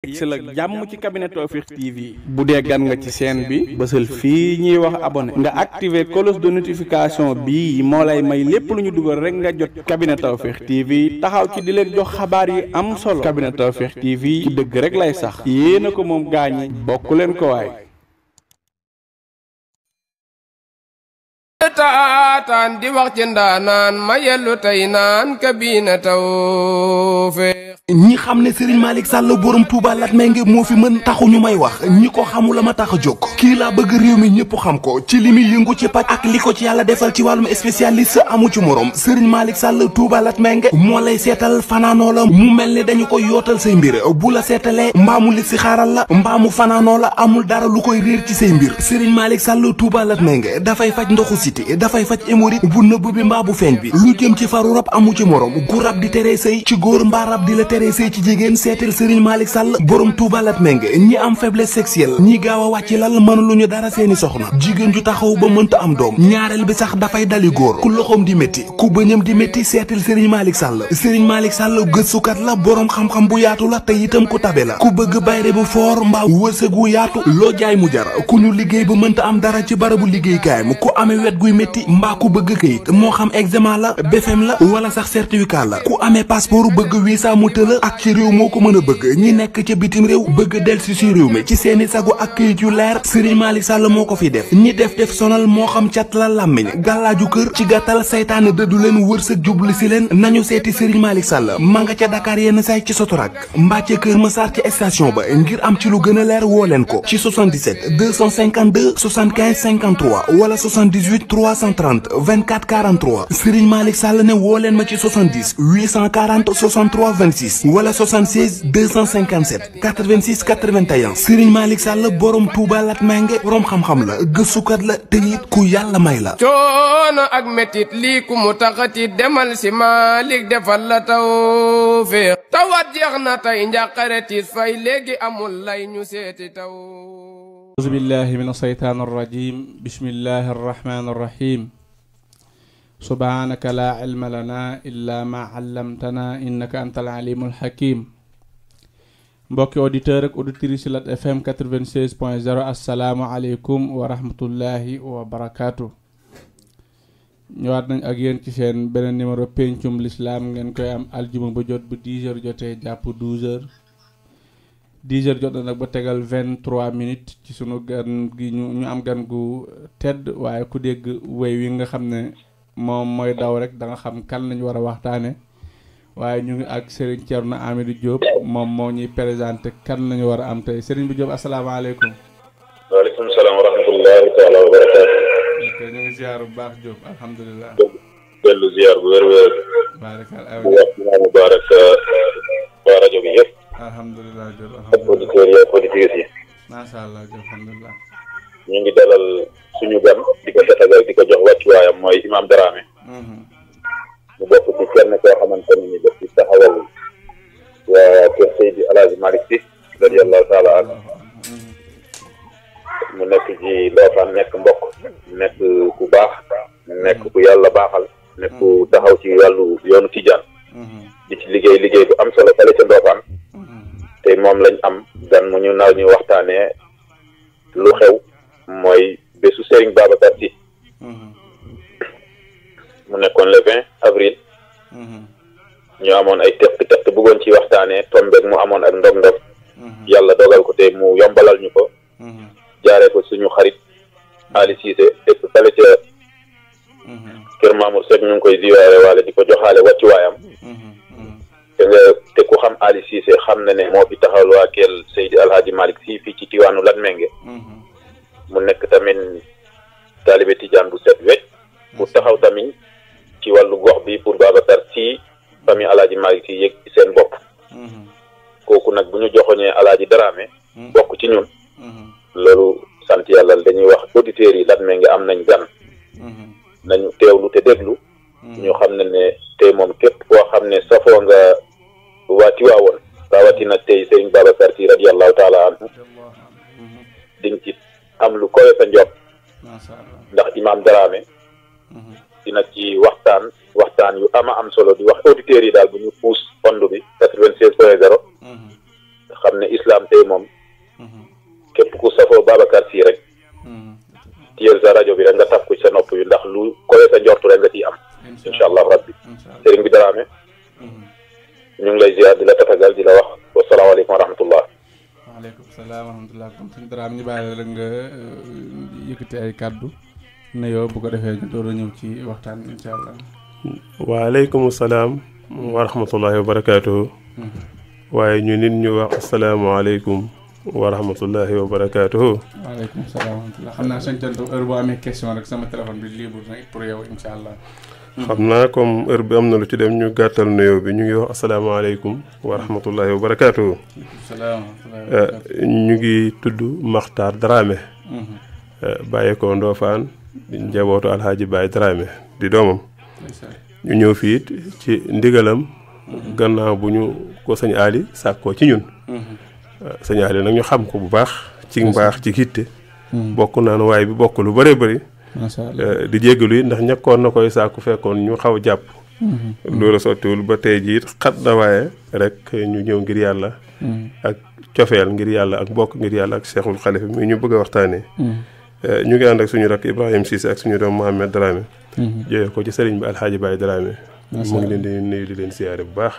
yegsil ak jàmm ci cabinet Tawfekh TV bu dee gan nga ci chaîne bi bësal fii ñuy wax abonné nga activer cloche de notification bii moo lay may lépp lu ñu dugal rek nga jot cabinet Tawfekh TV taxaw ci di leen jox xabaar yi am solo cabinet Tawfekh TV ci dëgg rek lay sax yéena ko moom gaañi bokk leen ko waay taataan di wax ci ndaanaan ma yellu tey naan kabina Tawfekh ñi xam ne Serigne Malick Sall borom Touba Latmingué moo fi mën taxu ñu may wax ñi ko xamul la ma tax a jóg kii laa bëgg réew mi ñëpp xam ko ci li muy yëngu ci paj ak li ko ci yàlla defal ci wàllum spécialiste amu ci morom Serigne Malick Sall Touba Latmingué moo lay seetal fanaanoo la mu mel ni dañu koy yootal say mbir bu la seetalee mbaamu li si xaaral la mbaamu fanaanoo la amul dara lu koy réer ci say mbir Serigne Malick Sall Touba Latmingué dafay faj ndoxu siti dafay faj hémorroïde bu nëbb bi mbaa bu feeñ bi lu jëm ci faru rab amu ci morom gu rab di teree sëy ci góor mbaa rab di la teree sëy ci jigéen seetal Serigne Malick Sall borom Touba Latmingué ñi am faiblesse sexuelle ñi gaaw a wàcc lal mënuluñu dara seeni soxna jigéen ju taxaw ba mënta am doom ñaareel bi sax dafay dali góor ku loxoom di métti ku bëñam di métti seetal Serigne Malick Sall Serigne Malick Sall gëstukat la borom xam-xam bu yaatu la te itam ku tabe la ku bëgg bayre bu foor mbaa wërsëg wu yaatu loo jaay mu jar ku ñu liggéey ba mënta am dara ci barabu liggéeykaayam ku amee wet guy métti mbaa ku bëgg kayit moo xam examen la BFEM la wala sax certificat la ku amee passeport bëgg visa mu tëla ak ci réew moo ko mën a bëgg ñi nekk ca bitim réew bëgg delsi si réew mi ci seeni sago ak kayit yu leer Serigne Malick Sall moo ko fi def ñi def sonal moo xam cat la làmmiñ gàllaaju kër ci gàttal saytaane dëddu leen wërsëg jublu si leen nañu seeti Serigne Malick Sall ma nga ca Dakar yenn say ci Sotorak mbaa ca Kër Massar ci station ba ngir am ci lu gën a leer woo leen ko ci 77 252 75 53 wala 78 330 24 43 Serigne Malick Sall ne woo leen ma ci 70 840 63 26 wala 76 257 86 81 Serigne Malick Sall borom Touba Latmingué borom xam-xam la gëstukat la te it ku yàlla may la. coono ak metit lii ku mu taxati demal si Malick defal la Tawfekh tawat jeex na tey njàqare tiis fay léegi amul lay ñu seeti taw. auzu billahi mina shaytaani rajim bismillahi arrahmani arrahim subhanaka la ilma lana illa ma allamtana innaka antal alimul hakim mbokki auditeur ak auditrice Lat FM 96.0 assalaamu aleykum wa rahmatullahi wa barakaatu. ñëwaat nañ ak yéen ci seen beneen numéro pencum l'islam ngeen koy am aljuma ba jot bu 10h jotee jàpp 12h 10h jot na nag ba tegal 23 minutes ci sunu gan gi ñu am gan gu tedd waaye ku dégg wéy wi nga xam ne moom mooy daw rek da nga xam kan lañu war a waxtaane waaye ñu ngi ak Serigne Thierno Amidou Diop moom moo ñuy présenté kan lañu war a am tey Serigne bi Diop asalaamaaleykum. waaleykum salaam wa rahmatullahi taala wa barakaatu. ok ñu ngi ziar bu baax Diop alhamdulilah. dellu ziar bu wér-wér. barakal bu wax mubarak waa rajo bi yëpp. alhamdulilah Diop ak alhamdulilah. auditeurs yi ak auditrices yi. macha allah Diop alhamdulilah. ñu ngi dalal suñu gan di ko tatagal di ko jox wàccuwaayam mooy Imam Dramé. mu bokk ci kenn koo xamante ne ni daf ci taxawal waa kër Seydi El Hadji Malick Sy radiyallahu taala anhu mu nekk ci Ndofane nekk mbokk nekk ku baax nekk ku yàlla baaxal nekk ku taxaw ci wàllu yoonu Tijaan di ci liggéey bu am solo fële ca Ndofane te moom lañ am gan mu ñu nar ñu waxtaanee lu xew mooy bésu Serigne Babacar Sy mu nekkoon le 20 avril ñu amoon ay teq bëggoon ci waxtaanee tombeeg mu amoon ak ndog yàlla dogal ko te mu yombalal ñu ko jaaree ko suñu xarit Ali Cissé dëkk fale ca kër Mamour Seck ñu ngi koy ziyaare waale di ko joxaale wàccuwaayam te ku xam Ali Cissé xam na ne moo fi taxawal waa keel Seydi El Hadji Malick Sy fii ci Tivaouane Latmingué mu nekk tamit taalibe Tijaan bu set wecc bu taxaw tamit ci wàllu gox bi pour Babacar Sy famille El Hadji Malick Sy yëg ci seen bopp kooku nag bu ñu joxoñee El Hadji Dramé bokk ci ñun loolu sant yàlla dañuy wax auditeurs yi Latmingué am nañ gan nañu teewlu te déglu ñu xam ne tey moom képp koo xam ne safoo nga waa Tiwaawoon rawatina tey Serigne Babacar Sy radiyallahu taala anhu di nga ci am lu koy sa njot ndax Imam Dramé dina ci waxtaan yu ama am solo di wax auditeurs yi daal bu ñu puus fond bi 96.0 xam ne islam xam tey moom képp ku safoo Babacar Sy rek tiyel sa rajo bi rek nga taf ko ci sa nopp yu ndax lu koy sa njortu rek nga ciy am incha allah rabbi sëriñ bi Dramé ñu ngi lay ziar di la tatagal di la wax wasalaamaaleykum wa rahmatullah. waaleykum salaam wa rahmatullah kon suñu Dramé ñu bàyyi rek nga yëkkati ay kàddu ne yow bu ko defee ñu door a ñëw ci waxtaan incha allah. waaleykum salaam wa rahmatullahi wa barakaatuhu. waaye ñu nit ñu wax asalaamaaleykum wa rahmatullahi wa barakaatuhu. waaleykum salaam wa rahmatullah xam naa sëñ Tanto heure boo amee question rek sama téléphone bi libre na pour yow incha allah. xam naa comme heure bi am na lu ci dem ñu gàttal nuyoo bi ñu ngi wax asalaamaaleykum wa rahmatullahi wa barakaatuhu. ñu ngi tudd Makhtar Dramé. bàyyeekoo Ndofane di njabootu Alhaji Baye Dramé di doomam. ñu ñëw fii ci ndigalam. gannaaw bu ñu ko sëñ Ali sàkkoo ci ñun. sëñ Ali nag ñu xam ko bu baax. ci mbaax ci hitte. bokk naan waaye bi bokk lu bëree bëri. di jéggalu yi ndax ñakkoon na koy sàkku fekkoon ñu xaw jàpp. loolu sottiwul ba tey jii xat na waaye rek ñu ñëw ngir yàlla. ak cofeel ngir yàlla ak bokk ngir yàlla ak Cheikhul Khalifa mi ñu bëgg a waxtaanee. ñu ngi ànd ak suñu rakk Ibrahima Cissé ak suñu doom Mohamed Dramé. jëlee ko ci sëriñ bi Alhaji Baye Dramé. mu ngi leen di nuyu di leen siyaare bu baax.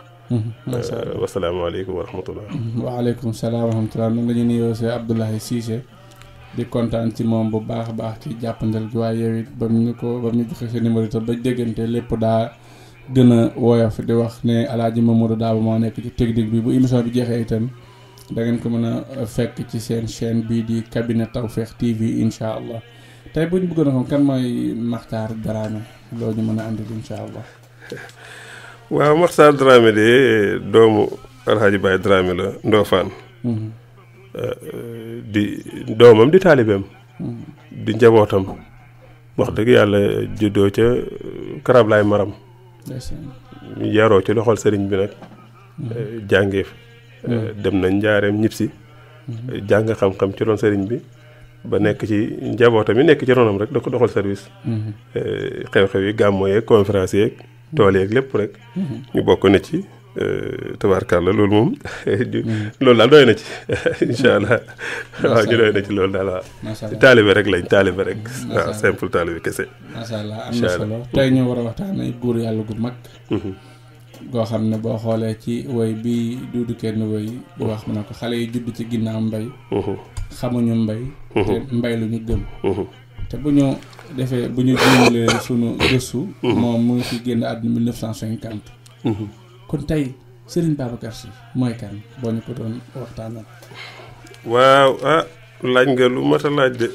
wasalaamaaleykum wa rahmatullah. waaleykum salaam wa rahmatullah ñu ngi leen di nuyoo Cheikh Abdoulaye Cissé di kontaan ci moom bu baax a baax ci jàppandal gi waaye yow it ba mu ñu joxe sa numéro itam ba déggante lépp daa gën a woyof di wax ne Alaaji Mamadou Dabo moo nekk ci technique bi bu émission bi jeexee itam da ngeen ko mën a fekk ci seen chaîne bii di cabinet Tawfekh TV incha allah tey bu ñu bëggoon a xam kan mooy Makhtar Dramé loolu ñu mën a andil incha allah. waaw Makhtar Dramé de doomu Alhaji Baye Dramé la Ndofane. di doomam di taalibeem. di njabootam. wax dëgg yàlla juddoo ca Karablaay Maram. yaroo ci loxol sëriñ bi nag. jàngee dem nañ njaareem ñibbisi. jàng xam-xam ci ron sëriñ bi. ba nekk ci njabootam yi nekk ci ronam rek da ko doxal service. xew-xew yi gàmmo yeeg conférence yeeg tool yeeg lépp rek. ñu bokk na ci. tabaarkalla loolu moom loolu daal doy na ci incha allah waaw ñu doy na ci loolu daal waaw taalibe rek lañ taalibe rek waaw simple taalibe kese macha allah am na solo tey ñu war a waxtaanee góor yàlla gu mag goo xam ne boo xoolee ci woy bi duudu kenn woy bu wax mu ne ko xale yi judd ci ginnaaw mbay xamuñu mbay te mbay lu ñu gëm te bu ñu defee bu ñu jëmalee sunu gëstu moom mu ngi fi génn àdduna 1950 kon tey Serigne Babacar Sy mooy kan boo ñu ko doon waxtaanal. waaw laaj nga lu mat a laaj de.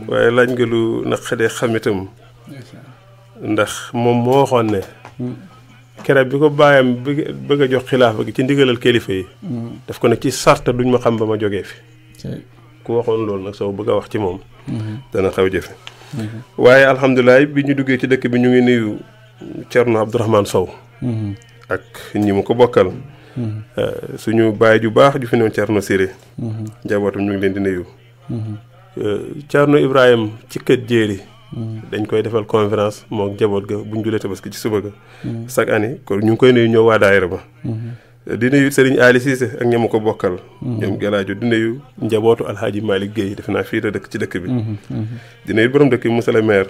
waaye laaj nga lu naqadee xam itam. ndax moom moo waxoon ne. keroog bi ko bàyyam bëgg a jox xilaafa gi ci ndigalal kilifa yi. daf ko ne ci sarta duñ ma xam ba ma jógee fi. ku waxoon loolu nag soo bëgg a wax ci moom. dana xaw jëfe. waaye alhamdulilah bi ñu duggee ci dëkk bi ñu ngi nuyu Thierno Abdourahmane Sow. ak ñi mu ko bokkal. suñu baay ju baax ju fi newoon Thierno Siré. njabootam ñu ngi leen di nuyu. Thierno Ibrahima ci kët jéeri. dañ koy defal conférence moo njaboot ga buñ julee tabaski ci suba ga. chaque année kon ñu ngi koy nuyu ñëw waa daayira ba. di nuyu Serigne Ali Cissé ak ñi mu ko bokkal. ñoom Galaaju di nuyu njabootu Alhaji Malick Guèye defe naa fii la dëkk ci dëkk bi. di nuyu borom dëkk bi monsieur le maire.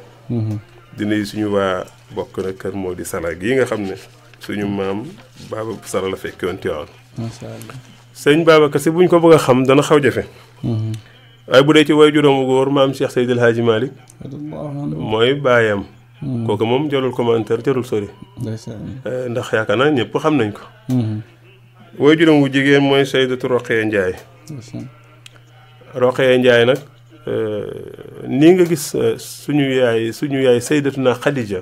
di nuyu suñu waa bokk na kër moo di Sala gii nga xam ne. suñu maam Baba Sara la fekke woon Tiwaawan. macha allah sëñ Babacar Sy buñ ko bëgg a xam dana xaw jafe. waaye bu dee ci way juróomu góor maam Cheikh Seydil Hadji Malick. mooy baayam. kooku moom jarul commentaire jarul sori. ndax yaakaar naa ñëpp xam nañ ko. way juróom wu jigéen mooy Saydatu Roqee Ndiaye. Roqee Ndiaye nag nii nga gis suñu yaay Sayyidatuna Khadija.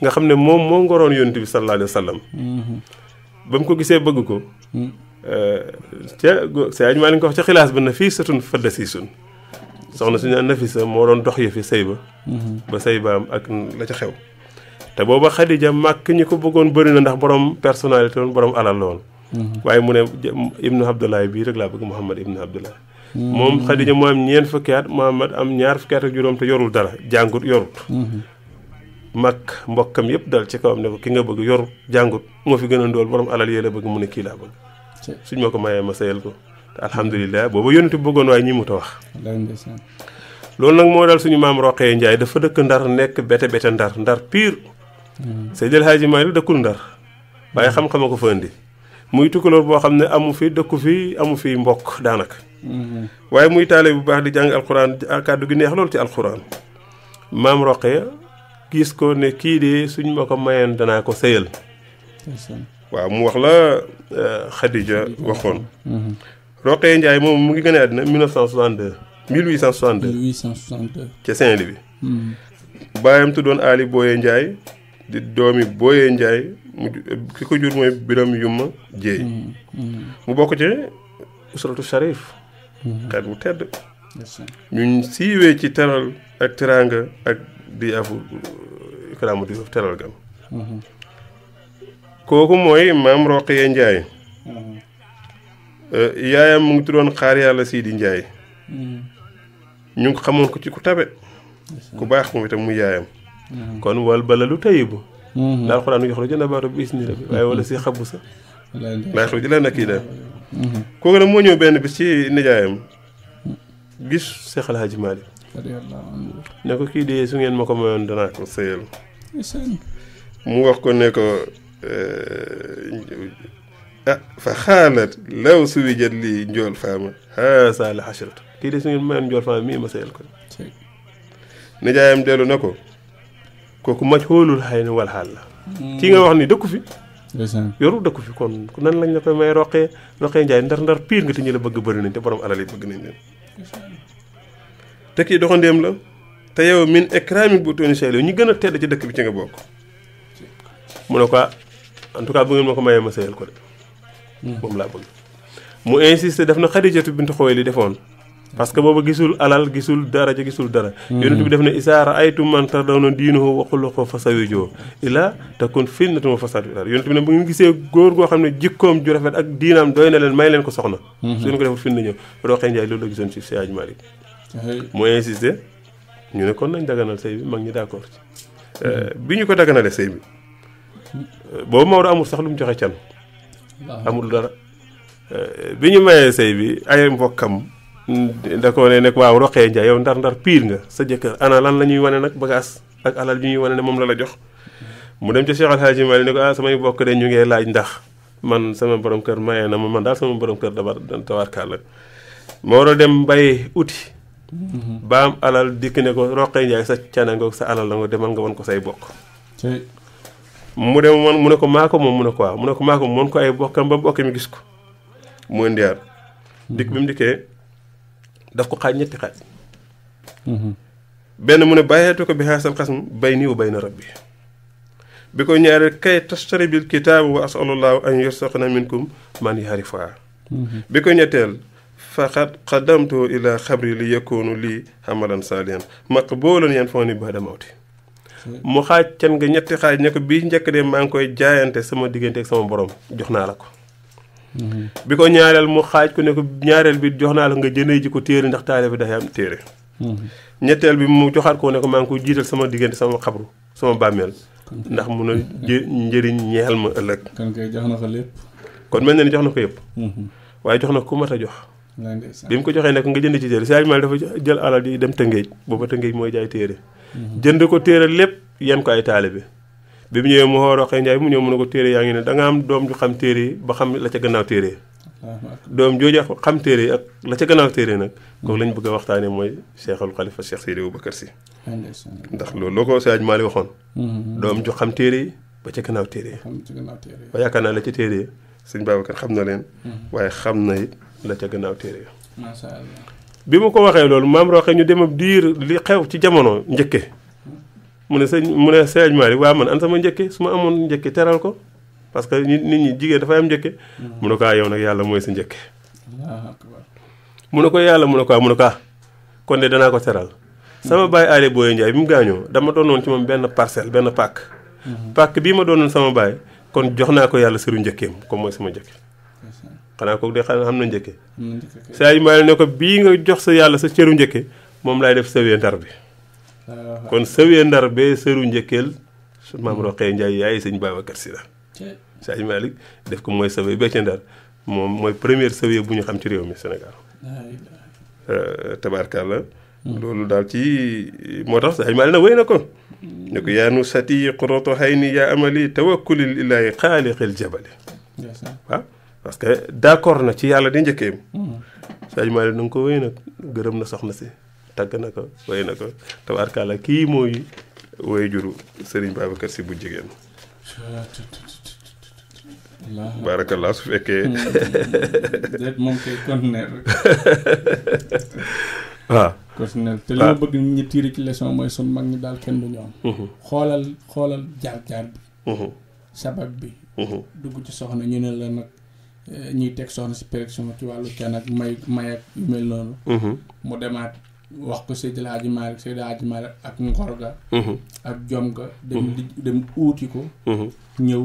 nga xam ne moom moo ngoroon yonent bi sallallahu alayhi wa sallam. ba mu ko gisee bëgg ko. ca maa ngi ko wax ca xilaas ba na fii satun fadda siisun soxna suñu Nafisa moo doon dox yëfi sëy ba. ba sëy baam ak la ca xew. te booba Xadija màkk ñi ko bëggoon bëri na ndax borom personnalité woon borom alal la woon. waaye mu ne Ibnu Abdoulaye bii rek laa bëgg Mouhamad Ibnu Abdoulaye. moom Xadija moo am ñeent fukki at Mouhamad am ñaar fukki at ak juróom te yorul dara jàngut yorut. mag mbokkam yëpp dal ci kawam ne ko ki nga bëgg yor jàngut moo fi gën a ndóol borom alal yee la bëgg mu ne kii laa bëgg suñ ma ko mayee ma sëyal ko te alhamdulilah booba yonent bi bëggoon waaye ñi mu ta wax loolu nag moo dal suñu maam Roqee Njaay dafa dëkk ndar nekk bete bete ndar pire Seydil Hadji Malick dëkkul ndar waaye xam-xama ko fa indi muy tukulóor boo xam ne amu fi dëkku fi amu fi mbokk daanaka waaye muy taale bu baax di jàng alxuraan kàddu gi neex loolu ci alxuraan maam Roqee gis ko ne kii de suñ ma ko mayoon danaa ko sëyal waaw mu wax la Khadija waxoon Roqee Njaay moom mu ngi gën a àddina 1862 ca Saint-Louis baayam tuddoon Ali Boye Njaay di doomi Boye Njaay mu ki ko jur mooy Biram Yuma Jéey mu bokk ci usratu Sharif xeet bu tedd ñu siiwee ci teral ak teraanga ak di afu ikraamu di teral gam kooku mooy maam Roqee Njaay yaayam mu ngi tuddoon Xaar Yàlla Sidi Njaay ñu ngi xamoon ko ci ku tabe ku baax moom itam muy yaayam kon wal bala lu tayibu daal xuraan yox la jënd baatu bis ni la waaye wala si xabu sa laa xew ji leen ak kii daal kooku nag moo ñëw benn bis ci nijaayam gis Seex al Hajji Maalik ne ko kii de su ngeen ma ko mayoon danaa ko sëyal mu wax ko ne ko fa xaalat law suwijat lii njool faama haasa la xashratu kii de su ngeen mayoon njool faama mii ma sëyal ko nijaayam dellu na ko kooku maj xoolul xëy na wal xaal la kii nga wax ni dëkku fi yoru dëkku fi kon nan lañ la koy may Roqee Njaay ndar piir nga te ñu la bëgg bëri nañ te borom alal yi bëgg nañ leen te kii doxandéem la te yow min ikraami bu tooni sey ñu gën a tedd ci dëkk bi ci nga bokk mu ne ko en tout cas bu ngeen ma ko mayee ma sëyal ko de moom laa bëgg mu insisté def na Xadijatu bintu Xuwaylid li defoon parce que booba gisul alal gisul daraja gisul dara yonent bi def ne isaa ra'aytum man tardawna diinahu wa xuluqahu fazawwijuuhu illaa takun fitnatun wa fasaadun fil ardi yonent bi ne bu ngeen gisee góor goo xam ne jikkoom ju rafet ak diinaam doy na leen may leen ko soxna su ngeen ko defut fitna ñëw Roqee Njaay loolu la gisoon ci Seydi Hadji Malick mu insisté ñu ne kon nañ daganal sëy bi mag ñi d'accord ci bi ñu ko daganale sëy bi boobu Maodo amul sax lu mu joxe can amul dara bi ñu mayee sëy bi ay mbokkam da ko ne nag waaw Roqee Njaay yow ndar piir nga sa jëkkër ana lan la ñuy wane nag bagaas ak alal yu ñuy wane ne moom la jox mu dem ca Cheikh Al Hadji Malick ne ko samay bokk de ñu ngee laaj ndax man sama borom kër mayee na ma man daal sama borom kër tawarkaal la moo war a dem bay uti ba am alal dikk ne ko Roqee Njaay sa cana ngoog sa alal la nga demal nga wan ko say bokk mu dem man mu ne ko maa ko moom mu ne ko waaw mu ne ko maa ko moom ko ay bokkam ba bokk mi gis ko mu indiwaat dikk bi mu dikkee daf ko xaaj ñetti xaaj benn mu ne bàyyeetu ko bi xaasal xasm bayni wa bayna rabbi bi ko ñaareel kay tashtari bil kitaab wa asalullahu an yursaqna minkum man yarifa bi ko ñetteel faqad qadamtu ila xabri li yakunu lii hamalan saalihan maqbulan yanfa'uni ba'da mawti mu xaaj can nga ñetti xaaj ne ko bii njëkk de maa ngi koy jaayante sama diggante ak sama borom jox naa la ko bi ko ñaareel mu xaaj ko ne ko ñaareel bi jox naa la nga jëndee ji ko téere ndax taale bi dafay am téere ñetteel bi mu joxaat ko ne ko maa ngi koy jiital sama diggante sama xabru sama bàmmeel ndax mun a njëriñ ñeel ma ëllëg kon kay jox na ko lépp kon mel na ni jox na ko yëpp waaye jox na ko ku mat a jox bi mu ko joxee nekk nga jënd ci téere Seydi Hadji Malick dafa jël alal di dem Tëngéej booba Tëngéej mooy jaay téere jënd ko téere lépp yan ko ay taalibe bi mu ñëwee mu xoo Roqee Njaay mu ñëw mu ne ko téere yaa ngi ne da nga am doom ju xam téere yi ba xam la ca gannaaw téere yi doom jooju xam téere yi ak la ca gannaaw téere nag kooku lañ bëgg a waxtaane mooy Cheikhul Khalifa Cheikh Seydi Aboubacar Sy ndax loolu loo ko Seydi Hadji Malick waxoon doom ju xam téere yi ba ca gannaaw téere yi ba yaakaar naa la ca téere yi sëñ Babacar xam na leen waaye xam na it la ca gannaaw téere yi masha Allah bi mu ko waxee loolu maam Roqee ñu dem ab diir li xew ci jamono njëkke mu ne Seydi Hadji Malick waa man an sama njëkke su ma amoon njëkke teral ko parce que nit ñi jigéen dafay am njëkke mu ne ko yow nag yàlla mooy sa njëkke mu ne ko yàlla mu ne ko mu ne ko kon de danaa ko teral sama baay Ali Boye Njaay bi mu gaañoo dama doonoon ci moom benn parcelle benn pàkk bii ma doonoon sama baay kon jox naa ko yàlla sëru njëkkeem comme mooy sama njëkke xanaa kooku de xam na njëkke Seydi Hadji Malick ne ko bii nga jox sa yàlla sa cëru njëkke moom laay def sëwee ndar bi kon sëwee ndar bee sëru njëkkeel maam Roqee Njaay yaay sëñ Babacar Sy la Seydi Hadji Malick def ko mooy sëwee bee ca ndar moom mooy première sawiya bu ñu xam ci réew mi Sénégal tabaarkalla loolu daal ci moo tax ay mal na wéy na ko ne ko yaa nu sati qurratu hayni yaa amali tawakkulil ilaahi xaaliqil jabali waaw parce que d'accord na ci yàlla di njëkkeem Sëñ Maalik na nga ko wéy nag gërëm na soxna si tagg na ko wéy na ko tabaarkalla kii mooy woy juru Serigne Babacar Sy bu jigéen barakallah su fekkee déet moom koy continuer rek waaw continuer te li ma bëgg ñi tiiri ci leçon mooy sun mag ñi daal kenn du ñoom xoolal jaar-jaar bi sabab bi dugg ci soxna ñu ne la nag ñuy teg soxna si péréction ci wàllu kenn ak may ak yu mel noonu mu demaat wax ko Seydi El Hadji Malick ak ngor ga ak jom ga dem uuti ko ñëw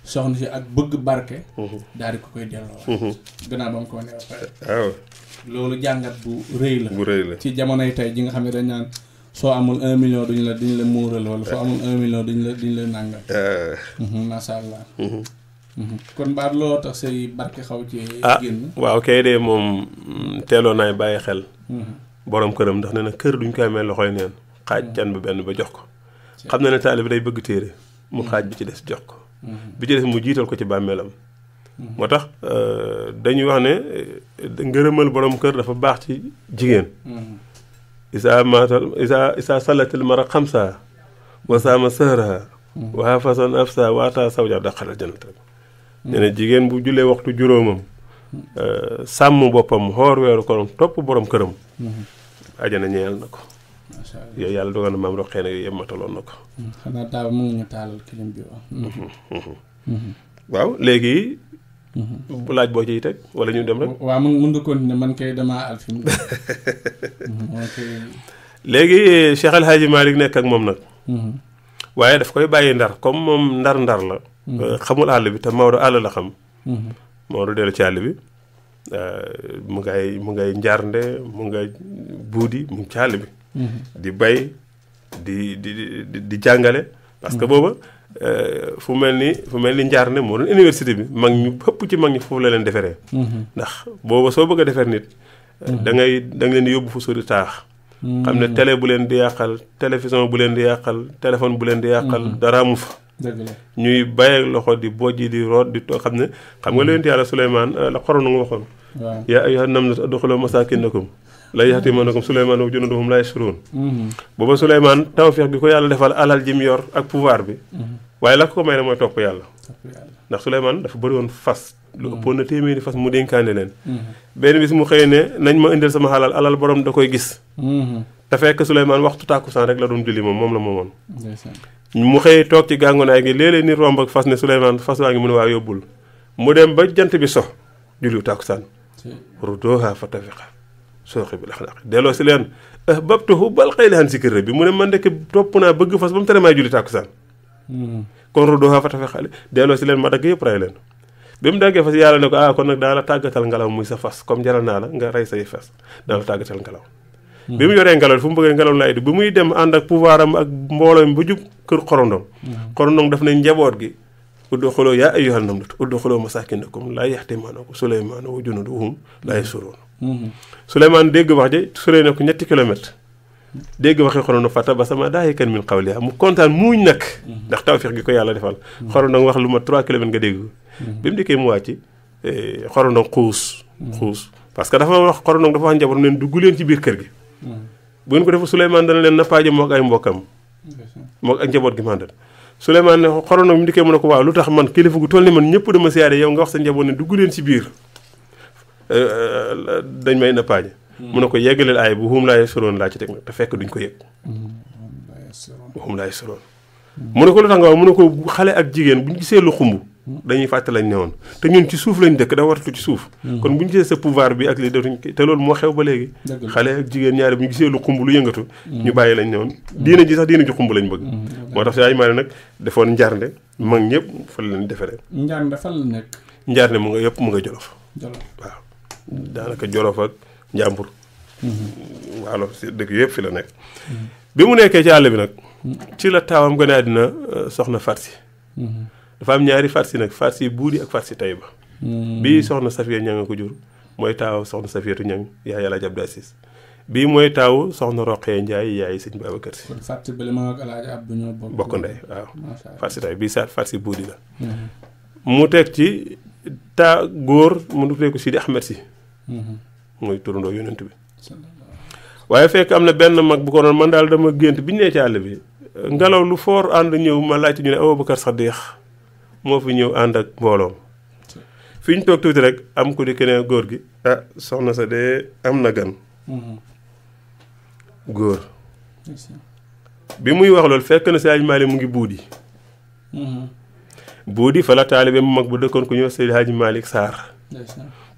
soxna si ak bëgg barke daal di ko koy delloo gannaaw ba mu ko wane ba pare waaw loolu jàngat bu rëy la ci jamonoy tey ji nga xam ne dañ naan soo amul 1 million duñ la muural wala soo amul 1 million duñ la nàngal masha Allah kon baat looloo tax say barke xaw ci génn waaw kay de moom teeloo naay bàyyi xel borom këram ndax nee na kër duñ koy amee loxoy neen xaaj can bi benn ba jox ko xam na ne taalibe bi day bëgg téere mu xaaj bi ci des jox ko bi ci des mu jiital ko ci bàmmeelam moo tax dañuy wax ne ngërëmal borom kër dafa baax ci jigéen isa salatil mara xamsa wa saama sahraha wa hafaza nafsa wa ata sawja daxalal jannata nee na jigéen bu jullee waxtu juróomam sàmm boppam xoor weeru korom topp borom këram ajana ñeel na ko yooyu yàlla dogal na maam roqee na yooyu yëpp mataloon na ko xanaa daaw mu ngi ñu taalal kilim bi waaw léegi bu laaj boo ciy teg wala ñu dem rek waaw mën nga continuer man kay damaa alfim léegi Cheikh El Hadji Malick nekk ak moom nag waaye daf koy bàyyi ndar comme moom ndar la xamul àll bi te Maodo àll la xam Maodo dellu ci àll bi mu ngay njaarnde mu nga buudi mu ngi ci àll bi di bay di jàngale parce que booba fu mel ni njaarnde moo doon université bi mag ñu ëpp ci mag ñi foofu la leen deferee ndax booba soo bëgg a defer nit da nga leen di yóbbu fu sori taax xam ne télé bu leen di yàqal télévision bu leen di yàqal téléphone bu leen di yàqal dara mu fa ñuy bàyyi loxo di bojji di root di toog xam nga leen yàlla Souleymane la xoroon nga waxoon yaa ayyuhan naas udxuluu masaakinakum laa yahtimannakum Souleymane wa junuuduhu laa yash'uruun booba Souleymane tawfeex bi ko yàlla defal alal ji mu yor ak pouvoir bi waaye la ko may ne mooy topp yàlla ndax Souleymane dafa bëri woon fas lu ëppoon na téeméeri fas mu dénkaane leen benn bis mu xëy ne nañ ma indil sama alal borom da koy gis te fekk Souleymane waxtu tàkkusaan rek la doon julli moom la moomoon mu xëy toog ci gàngonaay gi léeg-léeg ni romb ak fas ne Souleymane fas waa ngi mu ne waa yóbbul mu dem ba jant bi so julliwu tàkkusaan ruddoohaa fatafiqa sooxi bi lax delloo si leen babtuhu bal xëy laan si kër bi mu ne man ndekk topp naa bëgg fas ba mu tere maay julli tàkkusaan kon ruddoohaa fatafiqa delloo si leen ma dagg yëpp rey leen bi mu daggee fas yàlla ne ko kon nag daa la tàggatal ngelaw muy sa fas comme jaral naa la nga rey say fas daa la tàggatal ngelaw bi mu yoree ngelaw fu mu bëggee ngelaw laay di bi muy dem ànd ak pouvoir am ak mbooloo mi ba jub kër xorondom xorondom daf ne njaboot gi udxuluu yaa ayyuhan naas udxuluu masaakinakum laa yahtimannakum Souleymane wa junuuduhu laa yash'uruun Souleymane dégg wax ji suree na ko 3 kilomètres dégg waxi xorondom fatabasama daahikan min qawlihaa mu kontaan muuñ nag ndax tawfeex gi ko yàlla defal xorondom wax lu ma 3 kilomètres nga dégg bi mu dikkee mu wàcc xorondom xuus parce que dafa wax xorondom dafa wax njaboot neen dugg leen ci biir kër gi bu ngeen ko defu Souleymane dana leen nappaaje mook ay mbokkam mook ak njaboot gi mandal Souleymane ne xorondom bi mu dikkee mu ne ko waaw lu tax man kilifa gu toll ni man ñëpp dama siyaare yow nga wax sa njaboot ne dugg leen ci biir dañ may nappaaje mu ne ko yeggaleel aay bu hum laa yash'uruun laa ci teg nag te fekk duñ ko yëg hum laa yash'uruun mu ne ko lu tax nga wax mu ne ko xale ak jigéen buñ gisee lu xumb dañuy fàtte lañ newoon te ñun ci suuf lañ dëkk da waratu ci suuf kon bu ñu gisee sa pouvoir bi ak li dootuñ te loolu moo xew ba léegi xale ak jigéen ñaari bu ñu gisee lu xumb lu yëngatu ñu bàyyi lañ newoon diina ji sax diina ji xumb lañ bëgg moo tax Sëñ Maalik nag defoon njarnde mag ñëpp fa la leen deferee njarnde fan la nekk njarnde mu nga yëpp mu nga Jolof waaw daanaka Jolof ak Njàmbur waalo si dëkk yëpp fi la nekk bi mu nekkee ci àll bi nag ci la taawam gën a àddina soxna Farsi dafa am ñaari Farsi nag Farsi buudi ak Farsi Tayba bii soxna Safiya Ñang ko jur mooy taaw soxna Safiyatu Ñang yaay Alaaji Abdou Aziz bii mooy taaw soxna Roqee Njaay yaay sëñ Babacar Si. kon fàttali ba li ma ak Alaaji Abdou ñoo bokk ndey waaw. farsi tay bii saat farsi buudi la. mu teg ci góor mu tuddee ko Sidi Ahmed Si. mooy turandoo yonent bi. waaye fekk am na benn mag bu ko noonu man daal dama gént bi ñu nee ci àll bi ngelaw lu foor ànd ñëw ma laajte ñu ne Abubakar Sadiq moo fi ñëw ànd ak mbooloom fi ñu toog tuuti rek am ku di keneen góor gi soxna sa de am na gan góor bi muy wax loolu fekk na Seydi Maalik mu ngi buudi fa la taalibe mu mag bu dëkkoon ku ñëw Seydi Hadji Malick Sarr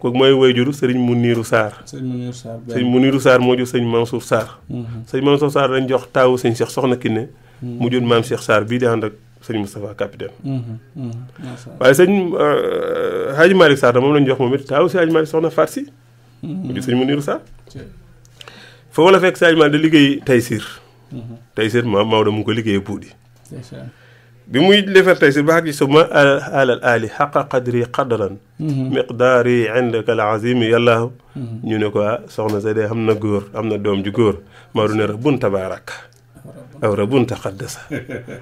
kooku mooy wayjuru sëriñ Muniru Sarr. sëriñ Muniru Sarr moo jur sëñ Mansour Sarr. sëñ Mansour Sarr dañ jox taawu sëñ Cheikh soxna Kiné. mu jur maam Cheikh Sarr bii di ànd ak sëñ Moustapha capitaine. waaye sëñ Hadji Malick Sarr moom lañ jox moom it taawu si Hadji Malick soxna Farsi. mu jur sëñ Muniru Sarr. foofu la fekk si Hadji Malick da liggéey Taysir. Taysir Maodo mu ngi ko liggéeyee Buudi. bi muy defar Taysir ba xaq ci suma alal ali xaqa qadri qadran miqdaari indaka al azimi yàlla ñu ne ko soxna sa dee xam na góor am na doom ju góor Maodo ne rabbun tabaaraka aw rabbun taqaddasa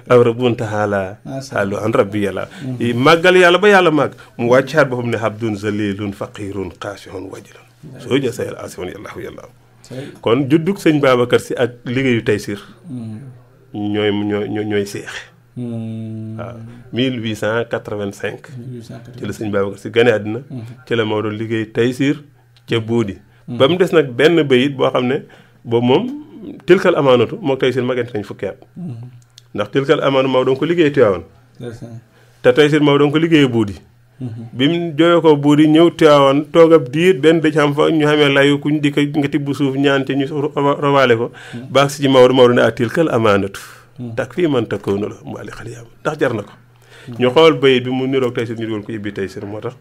aw rabbun taala xaalu an rabbi yàlla màggal yàlla ba yàlla màgg mu wàccaat boppam ne abdun zalilun faqirun xaasihun wajilun soo jë sayal asihun yàlla kon juddug sëñ Babacar Si ak liggéeyu Taysir ñooy seex waaw 1885 ci la sëñ Babacar Si gane àddina ci la Maodo liggéey Taysir ca Buudi ba mu des nag benn bayit boo xam ne boobu moom tilkal amaanatu mook Taysir magante nañ fukki at ndax tilkal amaanatu Maodo ko liggéey Tiwaawan te Taysir Maodo ko liggéey Buudi bi mu jooyoo ko Buudi ñëw Tiwaawan toog ab diir benn dëj xam fa ñu xamee layu kuñ di ko nga tibb suuf ñaan ci ñu rawaale ko baax si ci Maodo ne tilkal amaanatu tak fii man takkoonu la mu ali xaliyaam ndax jar na ko ñu xool bayit bi mu niroog Taysir ñu doon ko ibbi Taysir moo tax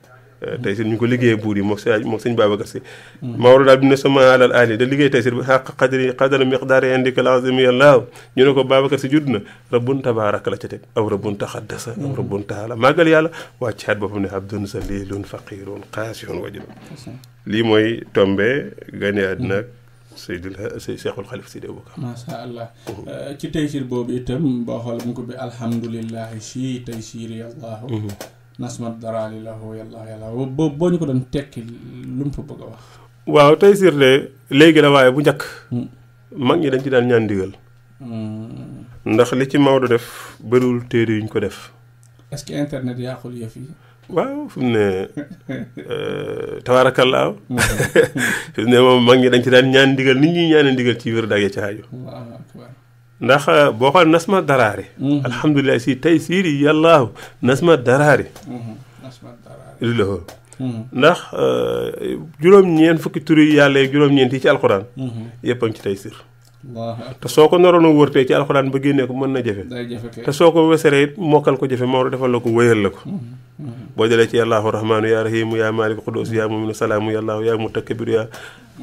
Taysir ñu ko liggéeyee buur yi mook sëñ Babacar Si Maodo daal bi ne sama alal ali da liggéey Taysir bi xaq qadra miqdaari indika al-azimi yàllaaw ñu ne ko Babacar Si judd na rabbun tabaaraka la ca teg aw rabbun taxaddasa aw rabbun taala màggal yàlla wàccaat boppam ne abdun zalilun faqirun qaasihun wajilun lii mooy tombe gane àddina Cheikhul Khalif Sidi Aboubacar. macha allah ci Taysir boobu itam boo xool mu ko bi alhamdulilahi si Taysir yàllaahu nasmat daraali lahu yàlla boobu boo ñu ko doon tekki lu mu fa bëgg a wax. waaw Taysir de léegi la waaye bu njëkk mag ñi dañ ci daan ñaan ndigal ndax li ci Maodo def bëriwul téere yuñ ko def. est-ce que internet yàqul yëf yi. waaw fi mu ne tabaarakallaahu fi mu ne moom mag ñi dañ ci daan ñaan ndigal nit ñi ñaane ndigal ci wér dagee ci aju ndax boo xool nasma daraari alhamdulilah si Taysir yàllaahu nasma daraari li la ndax juróom-ñeent fukki turi yàlla yi juróom-ñeent yi ci alxuraan yëpp a ngi ci Taysir te soo ko naroon a wërtee ci alxuraan ba génnee ko mën na jafe te soo ko weseree it mokkal ko jafe Maodo defal la ko wéyal la ko boo jëlee ci yàllaahu rahmaanu yaa rahiimu yaa maaliku quddus yaa mu'minu salaamu yàllaahu yaa mutakabbiru yaa